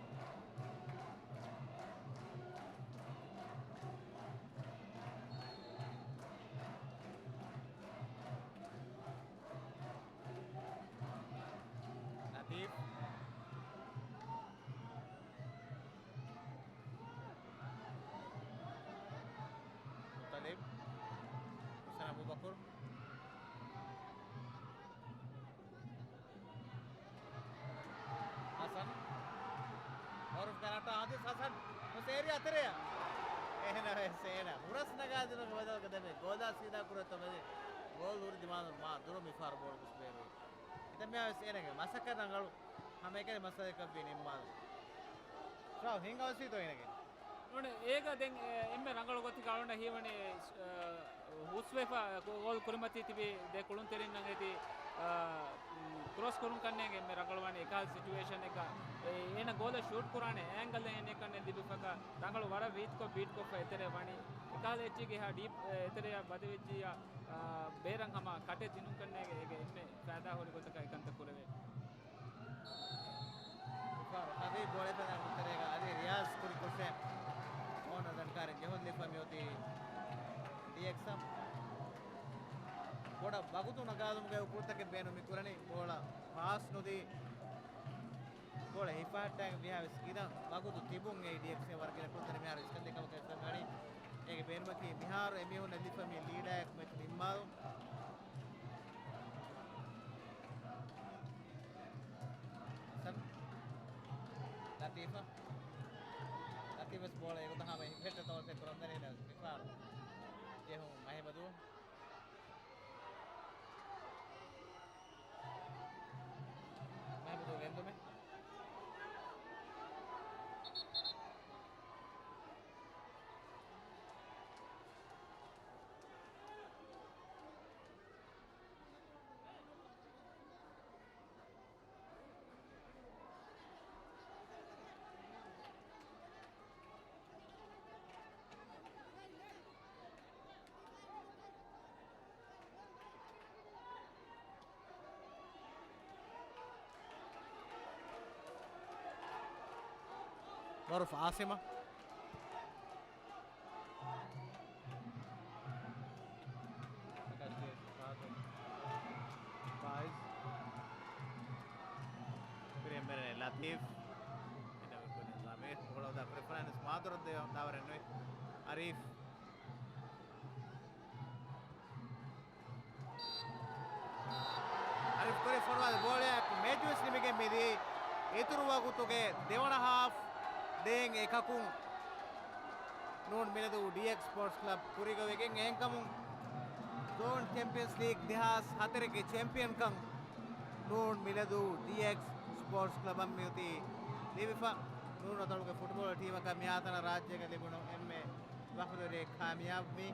ލަތީފް. މުތަލިބް. ހުސެން އަބޫބަކުރު. ހަސަން. މައުރޫފް ގަނަޓާ އަދިސް ހަސަން. ހުސް އޭރިއާ ތެރެއަށް. އޭނަ ވެސް އޭނަ. ހުރަސް ނަގާދިނުމުގެ ބަދަލުގަ ދެމެ. ގޯލާ ސީދާ ކުރެއްވި މެދު. ގޯލް ހުރި ދިމާލުން މާ ދުރު މިފަހަރު ބޯޅަ ގޮސް ބޭރުވި. އެތައް މިހާ ވެސް އޭނަގެ މަސައްކަތް ރަނގަޅު. ހަމައެކަނި މައްސަލައަކަށްވީ ނިންމާލު. ޝާ ހިނގަވަސީތޯ އޭނަގެ؟ ނޫނެ، އޭގަ ދެން، އެ، އެންމެ ރަނގަޅު ގޮތަކަށް އަޅުގަނޑަށް ހީވަނީ، އަ، ހުސްވެފަ ގޯލް ކުރިމަތީ ތިބި ދެ ކުޅުންތެރިންނަށް އެދި، އަ، ކްރޮސް ކުރުން ކަންނޭނގެ އެންމެ ރަނގަޅުވާނީ އެކަހަލަ ސިޗުއޭޝަނެއްގަ، އެ، އޭނަ ގޯލަށް ޝޫޓް ކުރާނެ އޭންގަލެއް އޭނަ ކަންނޭނގެ ލިބިފަކަ ރަނގަޅު ވަރަށް ރީތިކޮށް ބީޓްކޮށްފަ އެތެރެ ވަނީ. އެކަހަލަ އެއްޗެއްގެ އެހާ ޑީޕް، އެ، އެތެރެއަށް ވަދެވިއްޖިއްޔާ، އަ، ބޭރަށް ހަމަ ކަޓެއް ދިނުން ކަންނޭނގެ އޭގެ އެންމެ ފައިދާ ހުރި ގޮތަކަށް އެކަންތައް ކުރެވޭ. ހަބީބް ބޯޅަ ފެންނަ ކުޅުންތެރޭގަ އަލީ ރިޔާޒް ކުރި ކުށެއް ކޯނަރ ދަނޑުކާރިން ޖެހުން ލިބިފަ މިއޮތީ ޑީއެކްސް. ބޮޑަށް ވަގުތު ނަގާލުމުގައި ކުޅުތަކެއް ބޭނުން މި ކުރަނީ. ބޯޅަ ފާސް ނުދީ ބޯޅަ ހިފަހައްޓާގެން ވިހާވެސް ގިނަ ވަގުތު ތިބުން އެއީ ޑީއެކްސް ވަރަށް ގިނަ ކުޅުންތެރި މިހާރު އިސްކަންދޭ ކަމަކަށް ވެސް ފެންނަނީ. އޭގެ ބޭނުމަކީ މިހާރު އެމީހުން އެއްލިފަ މި ލީޑާއެކު މެޗު ނިންމާލުން. ހަސަން. ލަތީފަށް. ލަތީފް ވެސް ބޯޅަ އެގޮތަށް ހަމަ ހިފެއްޓެ ތޯސެއް ކުރަން ދަނީ މިފާރު. ޖެހުން މަހެމަދޫ. މަހެމަދޫ ގެންދުމެއް. މަރޫފް އާސިމަށް. ފާއިޒް. ކުރިއަށް މެރެނޭ ލަތީފް. އެންޑަވި ކުރި ޒަމީރް. ކުޅަ ދާ ޕްރިފަރެންސް މާދުރަށް ދެވަން ދާވަރެއް ނުވި. އަރީފް. އަރީފް ކުރި ފޮނުވާލި ބޯޅައަކު މެޗުވެސް ނިމިގެން މިދިޔައީ. އިތުރު ވަގުތުގެ ދެވަނަ ހާފް ދޭން އެކަކުން. ނޫން މިލަދޫ ޑީއެކްސް ސްޕޯޓްސް ކްލަބް ކުރިގޮވެގެން އެހެންކަމުން ޒޯން ޗެމްޕިއަންސް ލީގް ދެހާސް ހަތަރެއްގެ ޗެމްޕިއަންކަން ނޫން މިލަދޫ ޑީއެކްސް ސްޕޯޓްސް ކްލަބަށް މިއޮތީ ލިބިފަ. ނޫން އަތޮޅުގެ ފުޓްބޯޅަ ޓީމަކަށް މިއާތަނަށް ރާއްޖޭގަ ލިބުނު އެންމެ ފަޚުރުވެރި ކާމިޔާބު މީ.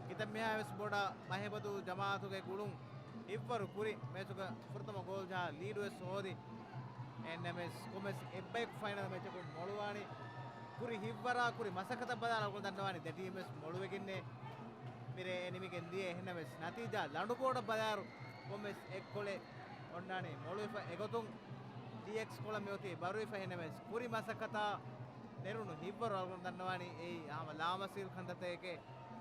ކިތައްމިހާވެސް ބޮޑަށް މަހިބަދޫ ޖަމާއަތުގެ ގުޅުން ހިއްވަރު ކުރި މެޗުގަ ފުރަތަމަ ގޯލް ޖަހާ ލީޑުވެސް ހޯދި. އެހެންނަމަވެސް ކޮންމެސް އެއްބަޔަކު ފައިނަލް މެޗަކުން މޮޅުވާނީ. ކުރި ހިއްވަރާ ކުރި މަސައްކަތަށް ބަލާއިރު އަޅުގަނޑު ދަންނަވާނީ ދެ ޓީމްވެސް މޮޅުވެގެންނޭ މިރޭ އެ ނިމިގެން ދިޔަ. އެހެންނަމަވެސް ނަތީޖާ ލަނޑު ބޯޑަށް ބަލާއިރު ކޮންމެސް އެއްކޮޅެއް އޮންނާނީ މޮޅުވެފަ. އެގޮތުން ޑީއެކްސް ކޮޅަށް މިއޮތީ ބަރުވެފަ. އެހެންނަމަވެސް ކުރި މަސައްކަތާ ނެރުނު ހިއްވަރު އަޅުގަނޑު ދަންނަވާނީ އެއީ ހަމަ ލާމަސީލް ކަންތައްތަކެކޭ.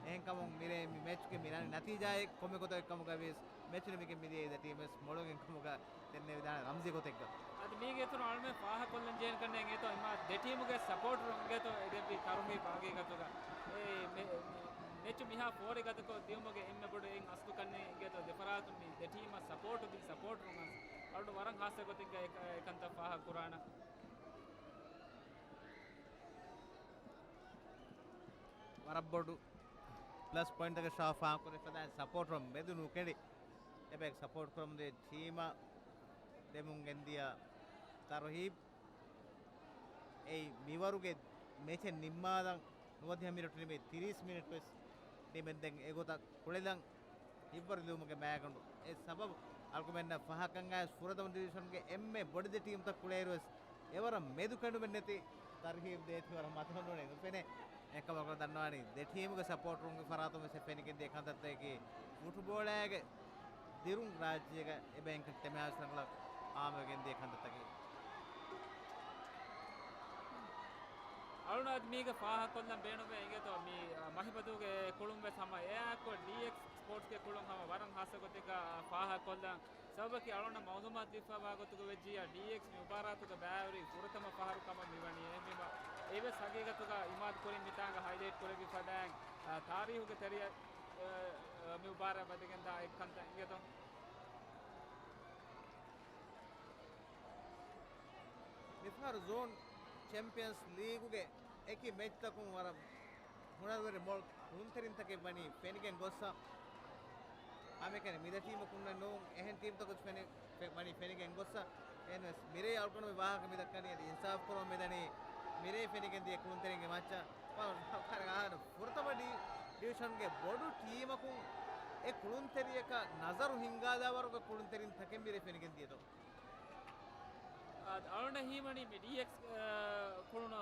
އެހެންކަމުން މިރޭ މި މެޗުގެ މި ރަނި ނަތީޖާއެއް ކޮންމެ ގޮތަކަށް ކަމުގަވިޔަސް މެޗު ނިމިގެން މިދިޔައީ ދެ ޓީމްވެސް މޮޅުވެގެން ކަމުގަ ދެންނެވިދާނެ ރަމްޒީ ގޮތެއްގަ. އަދި މީގެ އިތުރު އަޅުމެން ފާހަގަކޮށްލަން ޖެހޭނެ ކަންނޭނގެ އިނގޭތޯ އެމާ ދެ ޓީމުގެ ސަޕޯޓް ރުން އިނގޭތޯ އެ ދެއްވި ތަރުހީބު ހަގީގަތުގަ. އެ މެ-، މެ-، މެޗު މިހާ ފޯރި ގަދަކޮށް ދިޔުމުގެ އެންމެ ބޮޑު އެއް އަސްލު ކަންނޭނގެ އިނގޭތޯ ދެފަރާތުން މި ދެ ޓީމަށް ސަޕޯޓު ދިން ސަޕޯޓް ރުން އަސް އަޅު ވަރަށް ހާއްސަ ގޮތެއްގަ އެ-، އެކަންތައް ފާހަގަ ކުރާނަ. ވަރަށް ބޮޑު ޕްލަސް ޕޮއިންޓްތަކަށް ޝާފާ ކުރި ފަދައިން ސަޕޯޓް މެދު ނުކެނޑި އެބައި ސަޕޯޓް ކުރަމުންދޭ ޓީމަށް ދެމުން ގެންދިޔަ ތަރުހީބް. އެއީ މިވަރުގެ މެޗެއް ނިންމާލަން ނުވަދިހަ މިނެޓު ނިމި ތިރީސް މިނެޓުވެސް ނިމެންދެން އެގޮތަށް ކުޅެލަން ހިއްވަރު ލިބުމުގެ މައިގަނޑު. އެ ސަބަބު އަޅުގަނޑުމެންނަށް ފަހަކަށް އައިސް ފުރަތަމަ ޑިވިޝަންގެ އެންމެ ބޮޑެތި ޓީމްތައް ކުޅޭއިރުވެސް އެވަރަށް މެދު ކެނޑުމެއް ނެތި ތަރުހީބް ދޭތީ ވަރަށް މަތަހަން ނޫނޭ ނުފެނޭ. އެކަމަކު ދަންނަވާނީ ދެ ޓީމުގެ ސަޕޯޓް ރުންގެ ފަރާތުން ވެސް ފެނިގެން ދިޔަ ކަންތައްތަކަކީ ފުޓުބޯޅައިގެ ދިރުން ރާއްޖޭގަ އެބައިން ތެމެހާވެސް ރަނގަޅަށް ހާމަވެގެން ދިޔަ ކަންތައްތަކެއް. އަޅުން އަދި މީގެ ފާހަގަކޮށްލަން ބޭނުންވޭ އިނގޭތޯ މި، އަ، މަހިބަދޫގެ ކުޅުން ވެސް ހަމަ އެއާއެކު ޑީއެކްސް ސްޕޯޓްސްގެ ކުޅުން ހަމަ ވަރަށް ހާއްސަ ގޮތެއްގަ ފާހަގަކޮށްލަން. ސަބަބަކީ އަޅުންނަށް މައުލޫމާތު ދީފައިވާ ގޮތުގަ ވެއްޖިއްޔާ ޑީއެކްސް މި މުބާރާތުގަ ބައިވެރި ފުރަތަމަ ފަހަރު ކަމަށް މިވަނީ. އެހެންވީމަ އެވެސް ހަގީގަތުގަ އިމާދު ކުރިން މިތާނގަ ހައިލައިޓް ކުރެވި ފަދައިން، އަ، ތާރީހުގެ ތެރެއަށް، އަ، އަ، މި މުބާރާތް ވަދެގެންދާ އެއްކަންތައް އިނގޭތޯ. މިފަހަރު ޒޯން ޗެމްޕިއަންސް ލީގުގެ އެކި މެޗްތަކުން ވަރަށް ހުނަރުވެރި މޮޅު ކުޅުންތެރިންތަކެއް ވަނީ ފެނިގެން ގޮއްސަ. ހަމައެކަނި މި ދެ ޓީމަކުންނެއް ނޫން، އެހެން ޓީމްތަކު ފެނި-، ފެ-، ވަނީ ފެނިގެން ގޮއްސަ. އެހެންވެސް މިރޭ އަޅުގަނޑު މި ވާހަކަ މި ދައްކަނީ އަދި އިންސާފް ކުރަމުން މިދަނީ މިރޭ ފެނިގެން ދިޔަ ކުޅުންތެރިންގެ މައްޗަށް. ފުރަތަމަ ޑި-، ޑިވިޝަންގެ ބޮޑު ޓީމަކުން އެ ކުޅުންތެރިޔަކަށް ނަޒަރު ހިންގާލާ ވަރުގެ ކުޅުންތެރިން ތަކެއް މިރޭ ފެނިގެން ދިޔަތޯ. އަ، އަޅުންނަށް ހީވަނީ މި ޑީއެކްސް، އަ، ކުޅުނު،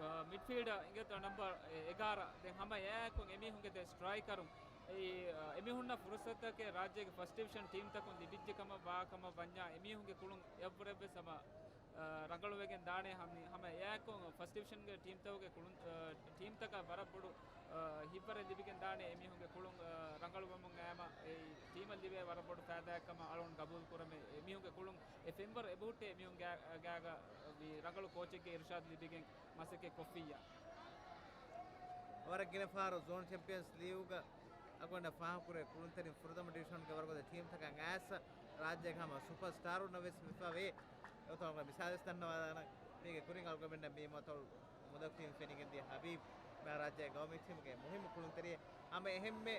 އަ، މިޑްފީލްޑަރ އިނގޭތޯ ނަމްބަރު އެ-، އެގާރަ. ދެން ހަމަ އެއާއެކު އެމީހުންގެ ދެ ސްޓްރައިކަރުން އެ، އަ، އެމީހުންނަށް ފުރުސަތުތަކެއް ރާއްޖޭގެ ފަސްޓް ޑިވިޝަން ޓީމްތަކުން ލިބިއްޖެ ކަމަށް ވާ ކަމަށް ވަންޏާ އެމީހުންގެ ކުޅުން އެއަށްވުރެވެސް ހަމަ، އަ، ރަނގަޅުވެގެން ދާނެ. ހަމަ، ހަމަ އެއާއެކު ފަސްޓް ޑިވިޝަންގެ ޓީމްތަކުގެ ކުޅުން، އަ، ޓީމްތަކަށް ވަރަށް ބޮޑު، އަ، ހިތްވަރެއް ލިބިގެން ދާނެ. އެމީހުންގެ ކުޅުން، އަ، ރަނގަޅުވަމުން އައިމަ އެ ޓީމަށް ލިބޭ ވަރަށް ބޮޑު ފައިދާއެއް ކަމަށް އަޅުން ގަބޫލު ކުރަމޭ. އެމީހުންގެ ކުޅުން އެ ފެންވަރު އެބަހުއްޓޭ މީހުން ގާ-، ގާގަ މި ރަނގަޅު ކޯޗެއްގެ އިރުޝާދު ލިބިގެން މަސައްކަތް ކޮށްފިއްޔާ. ވަރަށް ގިނަ ފަހަރު ޒޯން ޗެމްޕިއަންސް ލީގުގަ އަޅުގަނޑަށް ފާހަގަކުރެ ކުޅުންތެރިން ފުރަތަމަ ޑިވިޝަންގެ ވަރުގަދަ ޓީމްތަކަށް އައިސް ރާއްޖޭގެ ހަމަ ސުޕަރ ސްޓާރުންނަށް ވެސް ވެފަ ވޭ. އެގޮތަށް މިސާލެއް ދަންނަވާލާނަން. މީގެ ކުރިން އަޅުގަނޑުމެންނަށް މި މަތޮޅު މުދަކު ޓީމް ފެނިގެން ދިޔަ ހަބީބް މި ރާއްޖޭގެ ގައުމީ ޓީމުގެ މުހިއްމު ކުޅުންތެރިއެއް. ހަމަ އެހެންމެ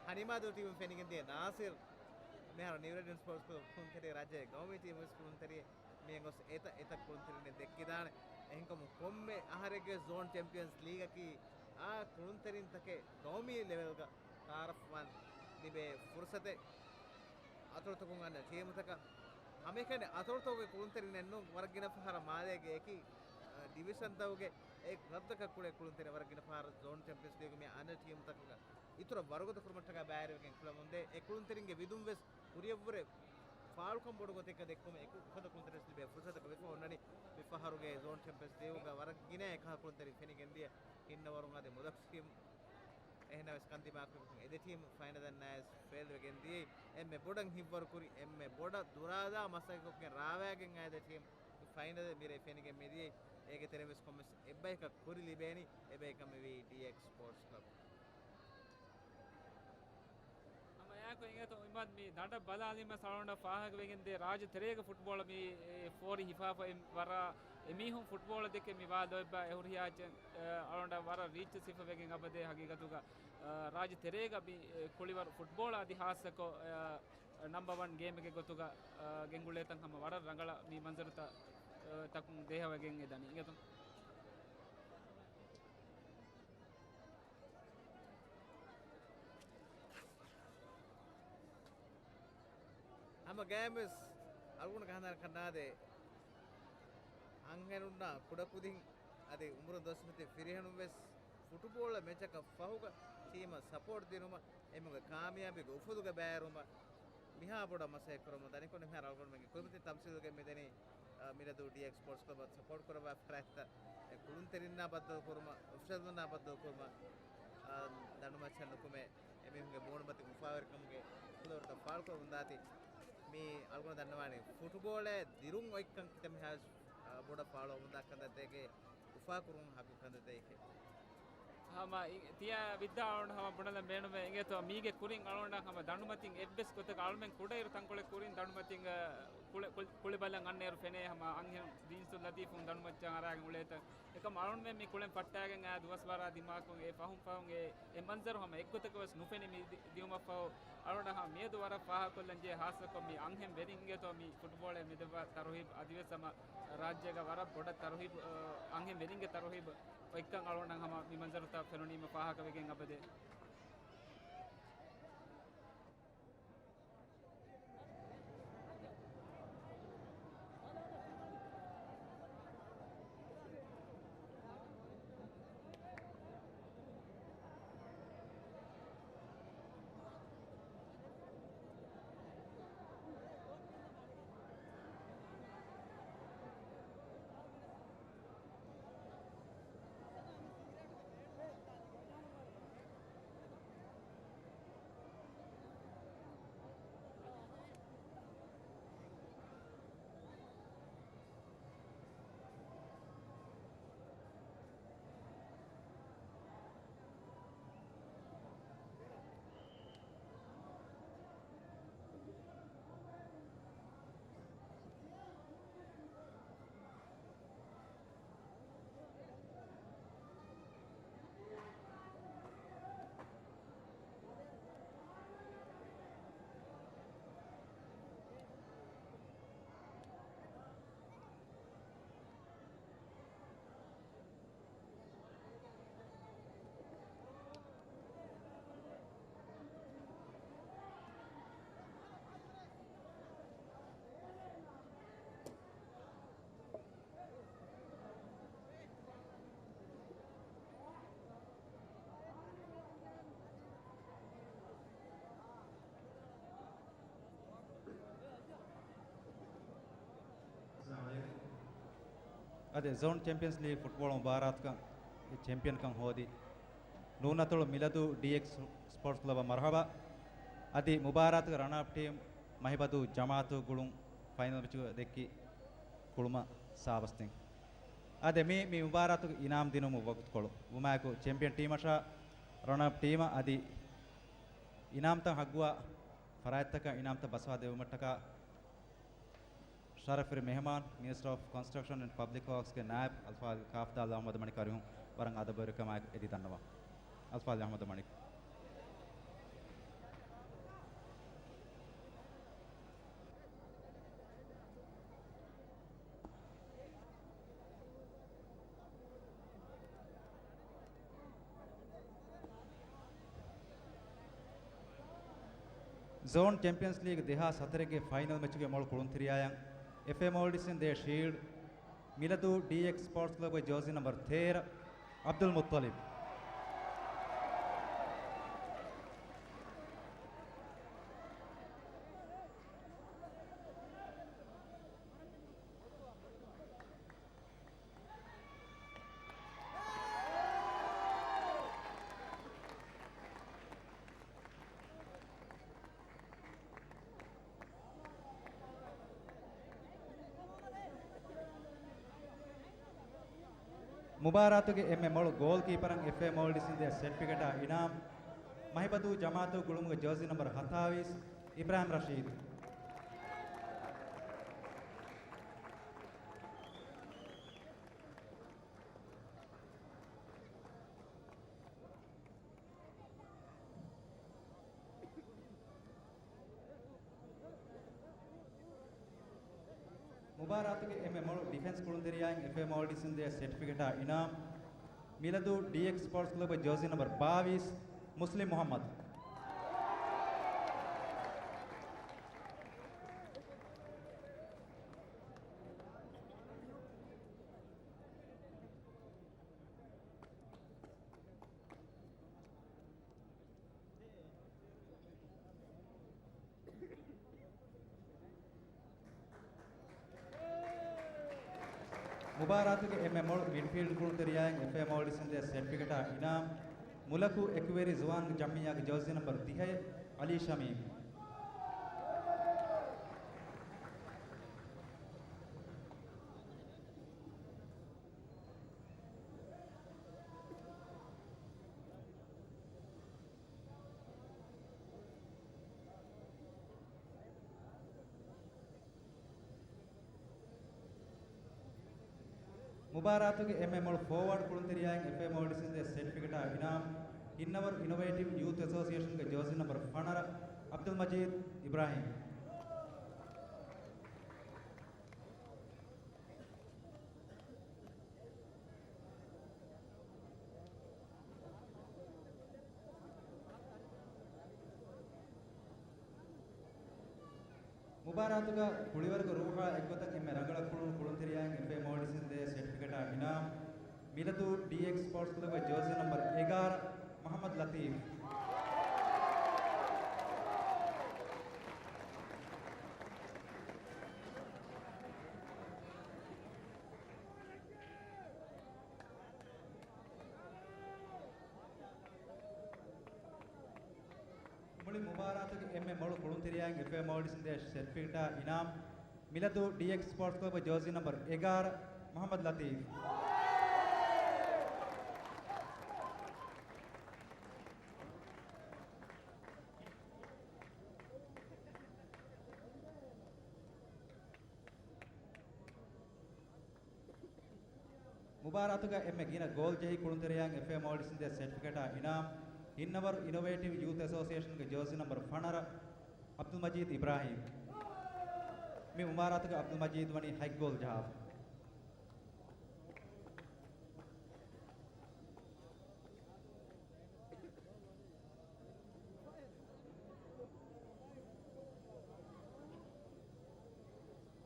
ހަނިމާދޫ ޓީމުން ފެނިގެން ދިޔަ ނާސިރް މިހާރު ނިއުރެޑިން ސްޕޯޓްސް ކްލަބް ކުޅުންތެރި ރާއްޖޭގެ ގައުމީ ޓީމު ވެސް ކުޅުންތެރިއެއް. މިއަށް ގޮސް އެތައް އެތައް ކުޅުންތެރިން ދެއްކިދާނެ. އެހެންކަމުން ކޮންމެ އަހަރެއްގެ ޒޯން ޗެމްޕިއަންސް ލީގަކީ އާ ކުޅުންތެރިންތަކެއް ގައުމީ ލެވެލްގަ ތައާރަފްވާން ލިބޭ ފުރުސަތެއް. އަތޮޅުތަކުން އަންނަ ޓީމުތަކަށް ހަމައެކަނި އަތޮޅުތަކުގެ ކުޅުންތެރިންނެއް ނޫން، ވަރަށް ގިނަ ފަހަރަށް މާލޭގެ އެކި، އަ، ޑިވިޝަންތަކުގެ އެ ކްލަބްތަކަށް ކުޅޭ ކުޅުންތެރިން ވަރަށް ގިނަ ފަހަރަށް ޒޯން ޗެމްޕިއަންސް ލީގު މި އަންނަ ޓީމުތަކުގަ އިތުރަށް ވަރުގަދަ ކުރުމަށްޓަކާ ބައިވެރިވެގެން ކުޅަމުންދޭ. އެ ކުޅުންތެރިންގެ ވިދުން ވެސް ކުރިއަށްވުރެ ފާޅުކަން ބޮޑު ގޮތެއްގަ ދެއްކުމަށް އެކު އުފަލުންތެރިން ލިބޭ ފުރުސަތަކަށް ވެފަ އޮންނަނީ. މި ފަހަރުގެ ޒޯން ޗެމްޕިއަންސް ލީގުގަ ވަރަށް ގިނަ އެކަހަލަ ކުޅުންތެރިން ފެނިގެންދިޔަ ހިންނަވަރުން އަދި މުދައްސިމް. އެހެނަސް ކަންދިމާކުރުމަކުން އެދެ ޓީމް ފައިނަލަށް ނާއިސް ފެއިލް ވެގެން ދިޔައީ. އެންމެ ބޮޑަށް ހިތްވަރުކުރި، އެންމެ ބޮޑަށް ދުރާލާ މަސައްކަތްކޮށްގެން ރާވާގެން އައި ދެ ޓީމް ފައިނަލް މިރޭ ފެނިގެން މިދިޔައީ. އޭގެ ތެރެއިން ވެސް ކޮންމެސް އެއްބަޔަކަށް ކުރި ލިބޭނީ. އެބައިކަން މިވީ ޑީއެކްސް ސްޕޯޓްސް ކްލަބް. ހަމަ އެއާއެކު އިނގޭތޯ އިމާދު މި ދަނޑަށް ބަލާލީމަ ސަޅޮނޑަށް ފާހަގަވެގެންދޭ ރާއްޖެ ތެރޭގަ ފުޓްބޯޅަ މި، އެ، ފޯރި ހިފާފައި ވަރަށް އެމީހުން ފުޓްބޯޅަ ދެކެ މި ވާ ލޯތްބާ އެ ހުރިހާ އެއްޗެއް، އެ، އަޅޮނޑަށް ވަރަށް ރީއްޗު ސިފަވެގެން އަބަދޭ ހަގީގަތުގަ، އެ، ރާއްޖެ ތެރޭގަ މި، އެ، ކުޅިވަރު ފުޓްބޯޅަ އަދި ހާއްސަކޮށް، އެ، ނަމްބަ ވަން ގޭމެއްގެ ގޮތުގަ، އަ، ގެންގުޅޭތަން ހަމަ ވަރަށް ރަނގަޅަށް މި މަންޒަރުތައް، އަ، ތަކުން ދޭހަވެގެން އެދަނީ އިނގޭތޯ. ހަމަ ގައިމުވެސް އަޅުގަނޑު ކަހަނާރަ ކަންނާދޭ އަންހެނުންނާ ކުޑަކުދިން އަދި އުމުރުން ދޮސްމިތި ފިރިހެނުން ވެސް ފުޓުބޯޅަ މެޗަކަށް ފަހުގަ ޓީމަށް ސަޕޯޓް ދިނުމަށް، އެމީހުންގެ ކާމިޔާބީގެ އުފުލުގަ ބައިވެރިވުމަށް މިހާ ބޮޑަށް މަސައްކަތް ކުރަމުން ދަނިކޮށް މިހާރު އަޅުގަނޑުމެންގެ ކުރިމަތިން ތަމްސީލުގެ މިދަނީ، އަ، މިލަދޫ ޑީއެކްސް ސްޕޯޓްސް ކްލަބަށް ސަޕޯޓް ކުރައްވާ ފަރާތްތައް، އެ ކުޅުންތެރިންނާ ބައްދަލު ކުރުމަށް، އޮފިޝަލުންނާ ބައްދަލު ކުރުމަށް، އަ، ދަނޑުމައްޗަށް ނުކުމެ، އެމީހުންގެ މޫނުމަތިން އުފާވެރިކަމުގެ ފުލުވަރުތައް ފާޅުކުރަމުން ދާތީ. މީ އަޅުގަނޑު ދަންނަވާނީ ފުޓުބޯޅައެއް ދިރުން އޮތްކަން ކިތައް މިހާރު، އަ، ބޮޑަށް ފާޅުވަމުންދާ ކަންތައްތަކެއް، އުފާކުރުން ހައްގު ކަންތައްތަކެއް. ހަމަ ތިޔަ ވިއްދާ އަޅުގަނޑު ހަމަ ބުނެލަން ބޭނުމޭ އިނގޭތޯ މީގެ ކުރިން އަޅުގަނޑަށް ހަމަ ދަނޑުމަތިން އެއްވެސް ގޮތަކަށް އަޅުމެން ކުޑައިރު ތަންކޮޅެއް ކުރިން ދަނޑުމަތިން، އަ، ކުޅެ-، ކުޅި-، ކުޅިބަލަން އަންނައިރު ފެނޭ ހަމަ އަންހެން ދީންސު ލަތީފުން ދަނޑުމައްޗަށް އަރާގެން އުޅޭތަން. އެކަމް އަޅުންމެން މި ކުޅެން ފައްޓާގެން އާ ދުވަސްވަރާ ދިމާކޮށް އެ ފަހުން ފަހުން އެ، އެ މަންޒަރު ހަމަ އެއްގޮތަކަށް ވެސް ނުފެނި މި ދި-، ދިއުމަށްފަހު އަޅުގަނޑަށް ހަމަ މިއަދު ވަރަށް ފާހަގަކޮށްލަންޖެހޭ ހާއްސަކޮށް މި އަންހެން ވެރިން އިނގޭތޯ މި ފުޓްބޯޅައެއް މި ދެއްވާ ތަރުހީބު އަދިވެސް ހަމަ ރާއްޖޭގަ ވަރަށް ބޮޑަށް ތަރުހީބު، އަ، އަންހެން ވެރިންގެ ތަރުހީބު އޮތްކަން އަޅުގަނޑަށް ހަމަ މި މަންޒަރުތައް ފެނުނީމަ ފާހަގަވެގެން އަބަދޭ. އަދި ޒޯން ޗެމްޕިއަންސް ލީގް ފުޓްބޯޅަ މުބާރާތުގަ ޗެމްޕިއަންކަން ހޯދި ނޫނަތޮޅު މިލަދޫ ޑީއެކްސް ސްޕޯޓްސް ކްލަބަށް މަރުހަބާ. އަދި މުބާރާތުގެ ރަނަރަޕް ޓީމް މަހިބަދޫ ޖަމާއަތު ގުޅުން ފައިނަލް މެޗުގަ ދެއްކި ކުޅުމަށް ސާބަސްދިން. އާދެ، މީ، މި މުބާރާތުގެ އިނާމް ދިނުމުގެ ވަގުތުކޮޅު ވުމާއެކު، ޗެމްޕިއަން ޓީމަށާ ރަނަރަޕް ޓީމަށް އަދި އިނާމްތައް ހައްގުވާ ފަރާތްތަކަށް އިނާމްތައް ބަސްވާ ދެއްވުމަށްޓަކާ، ޝަރަފުވެރި މެހެމާން، މިނިސްޓަރ އޮފް ކޮންސްޓްރަކްޝަން އެންޑް ޕަބްލިކް ވާކްސްގެ ނާއިބް އަލްފާޟިލް ކާފަތާ އަލް އަޙްމަދު މަނިކު އަރިހުން ވަރަށް އަދަބުވެރިކަމާއެކު އެދި ދަންނަވަން. އަލްފާޟިލް އަޙްމަދު މަނިކު. ޒޯން ޗެމްޕިއަންސް ލީގް ދެހާސް ހަތަރެއްގެ ފައިނަލް މެޗުގެ މޮޅު ކުޅުންތެރިޔާއަށް އެފްއޭ މޯލްޑިވްސްއިން ދޭ ޝީލްޑް، މިލަދޫ ޑީއެކްސް ސްޕޯޓްސް ކްލަބުގެ ޖާޒީ ނަމްބަރު ތޭރަ، ޢަބްދުލް މުއްޠަލިބް. މުބާރާތުގެ އެންމެ މޮޅު ގޯލް ކީޕަރަށް އެފްއޭ މޯލްޑިވްސް އިން ދޭ ސެޓްފިކެޓާ އިނާމް، މަހިބަދޫ ޖަމާތު ގުޅުމުގެ ޖާޒީ ނަމްބަރު ހަތާވީސް، އިބްރާހިމް ރަޝީދު. މުބާރާތުގެ އެންމެ މޮޅު ޑިފެންސް ކުޅުންތެރިޔާއިން އެފްއޭ މޯލްޑިވްސް އިން ދޭ ސެޓްފިކެޓާ އިނާމް، މިލަދޫ ޑީއެކްސް ސްޕޯޓްސް ކްލަބުގެ ޖާޒީ ނަމްބަރު ބާވީސް، މުސްލިމް މުހައްމަދު. މުބާރާތުގެ އެންމެ މޮޅު މިޑްފީލްޑް ކުޅުންތެރިޔާއިން އެފްއޭ މޯލްޑިވްސް އިން ދޭ ސެޓްފިކެޓާ އިނާމް، މުލަކު އެކުވެރި ޒުވާން ޖަމްއިއްޔާގެ ޖާޒީ ނަމްބަރު ތިހައެއް، އަލީ ޝަމީމް. މުބާރާތުގެ އެންމެ މޮޅު ފޯވާޑް ކުޅުންތެރިޔާއިން އެފްއޭ މޯލްޑިވްސް އިން ދޭ ސެޓްފިކެޓާ އިނާމް، ހިންނަވަރު އިނޮވޭޓިވް ޔޫތު އެސޯސިއޭޝަންގެ ޖާޒީ ނަމްބަރު ފަނަރަ، އަބްދުލް މަޖީދު އިބްރާހިމް. މުބާރާތުގަ ކުޅިވަރުގެ ރޫހާ އެއްގޮތަށް އެންމެ ރަނގަޅަށް ކުޅުނު ކުޅުންތެރިޔާއިން އެފްއޭ މޯލްޑިވްސް އިން ދޭ ސެޓްފިކެޓާ އިނާމް، މިލަދޫ ޑީއެކްސް ސްޕޯޓްސް ކްލަބުގެ ޖާޒީ ނަމްބަރު އެގާރަ، މުހައްމަދު ލަތީފް. މުޅި މުބާރާތުގެ އެންމެ މޮޅު ކުޅުންތެރިޔާއިން އެފްއޭ މޯލްޑިވްސް އިން ދޭ ސެޓްފިކެޓާ އިނާމް، މިލަދޫ ޑީއެކްސް ސްޕޯޓްސް ކްލަބުގެ ޖާޒީ ނަމްބަރު އެގާރަ، މުހައްމަދު ލަތީފް. މުބާރާތުގަ އެންމެ ގިނަ ގޯލް ޖެހި ކުޅުންތެރިޔާއިން އެފްއޭ މޯލްޑިވްސް އިން ދޭ ސެޓްފިކެޓާ އިނާމް، ހިންނަވަރު އިނޮވޭޓިވް ޔޫތު އެސޯސިއޭޝަންގެ ޖާޒީ ނަމްބަރު ފަނަރަ، އަބްދުލް މަޖީދު އިބްރާހިމް. މި މުބާރާތުގަ އަބްދުލް މަޖީދު ވަނީ ހަތް ގޯލް ޖަހާފަ.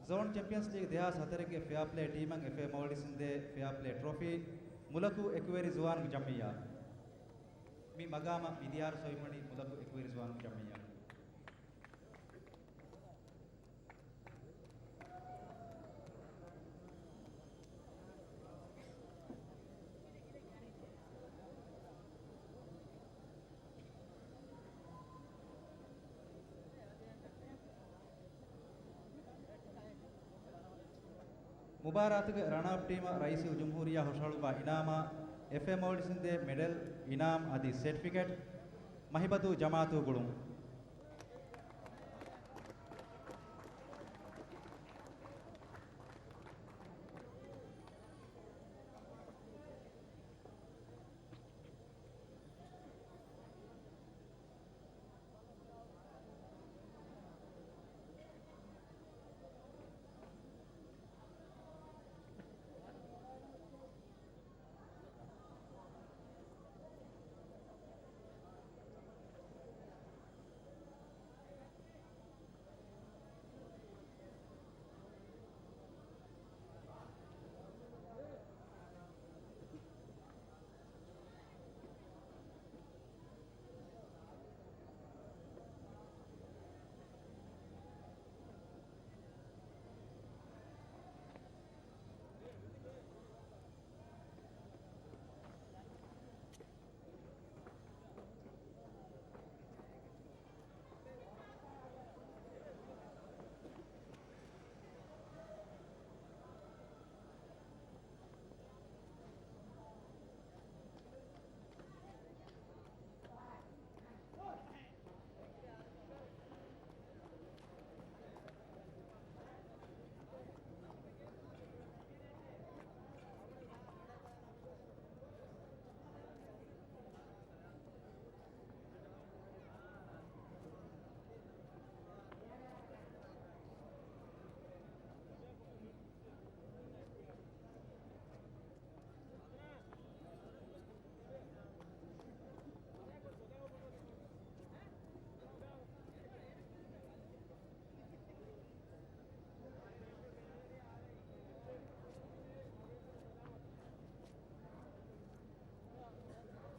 ޒޯން ޗެމްޕިއަންސް ލީގް ދެހާސް ހަތަރެއްގެ ފެއާޕްލޭ ޓީމަށް އެފްއޭ މޯލްޑިވްސް އިން ދޭ ފެއާޕްލޭ ޓްރޮފީ، މުލަކު އެކުވެރި ޒުވާން ޖަމްއިއްޔާ. މި މަގާމަށް މިދިޔާރު ސޮއިފުމަނީ މުލަކު އެކުވެރި ޒުވާން ޖަމްއިއްޔާ. މުބާރާތުގެ ރަނަރަޕް ޓީމަށް ރައީސުލްޖުމްހޫރިއްޔާ ހުށަހަޅުއްވާ އިނާމާ، އެފްއޭ މޯލްޑިވްސް އިން ދޭ މެޑަލް، އިނާމް އަދި ސެޓްފިކެޓް، މަހިބަދޫ ޖަމާއަތު ގުޅުން.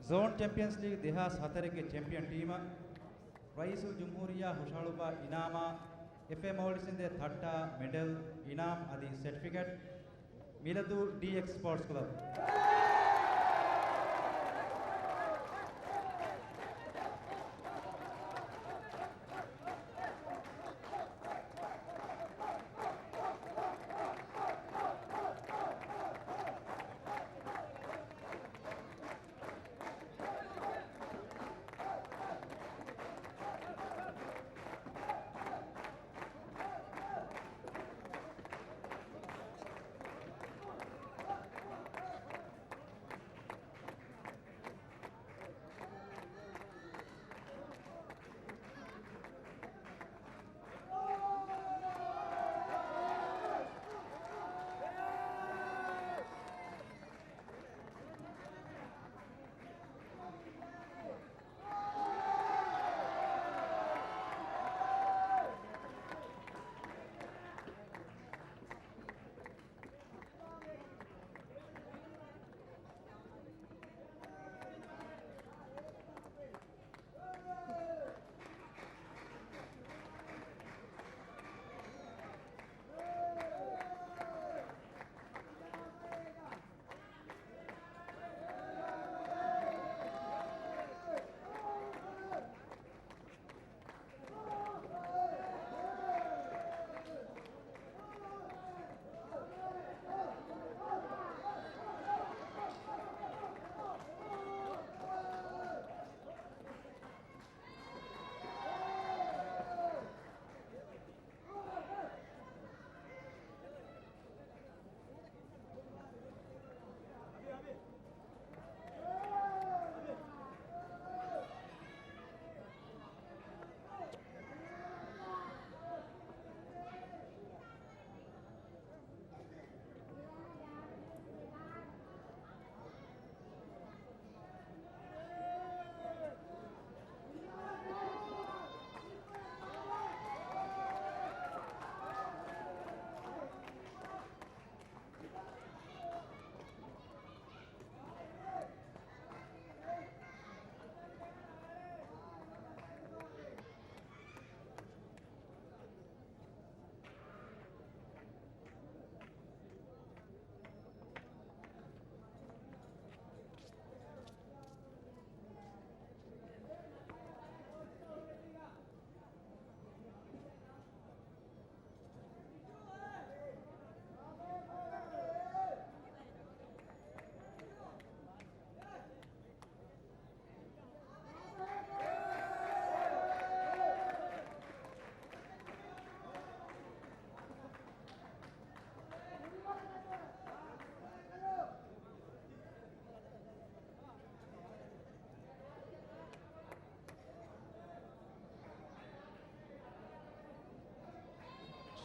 ޒޯން ޗެމްޕިއަންސް ލީގް ދެހާސް ހަތަރެއްގެ ޗެމްޕިއަން ޓީމަށް ރައީސުލްޖުމްހޫރިއްޔާ ހުށަހަޅުއްވާ އިނާމާ، އެފްއޭ މޯލްޑިވްސް އިން ދޭ ތައްޓާ، މެޑަލް، އިނާމް އަދި ސެޓްފިކެޓް، މިލަދޫ ޑީއެކްސް ސްޕޯޓްސް ކްލަބް.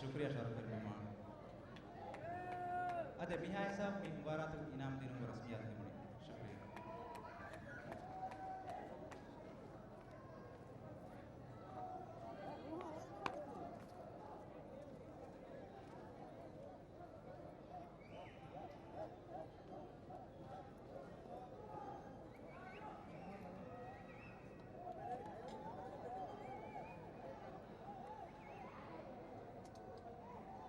ޝުކުރިއްޔާ ޝަރަފުވެރި މެހްމާން. އަދި މިހާ ހިސާބު މި މުބާރާތު އިނާމް ދިނުމުގެ ރަސްމިއްޔާތުގެ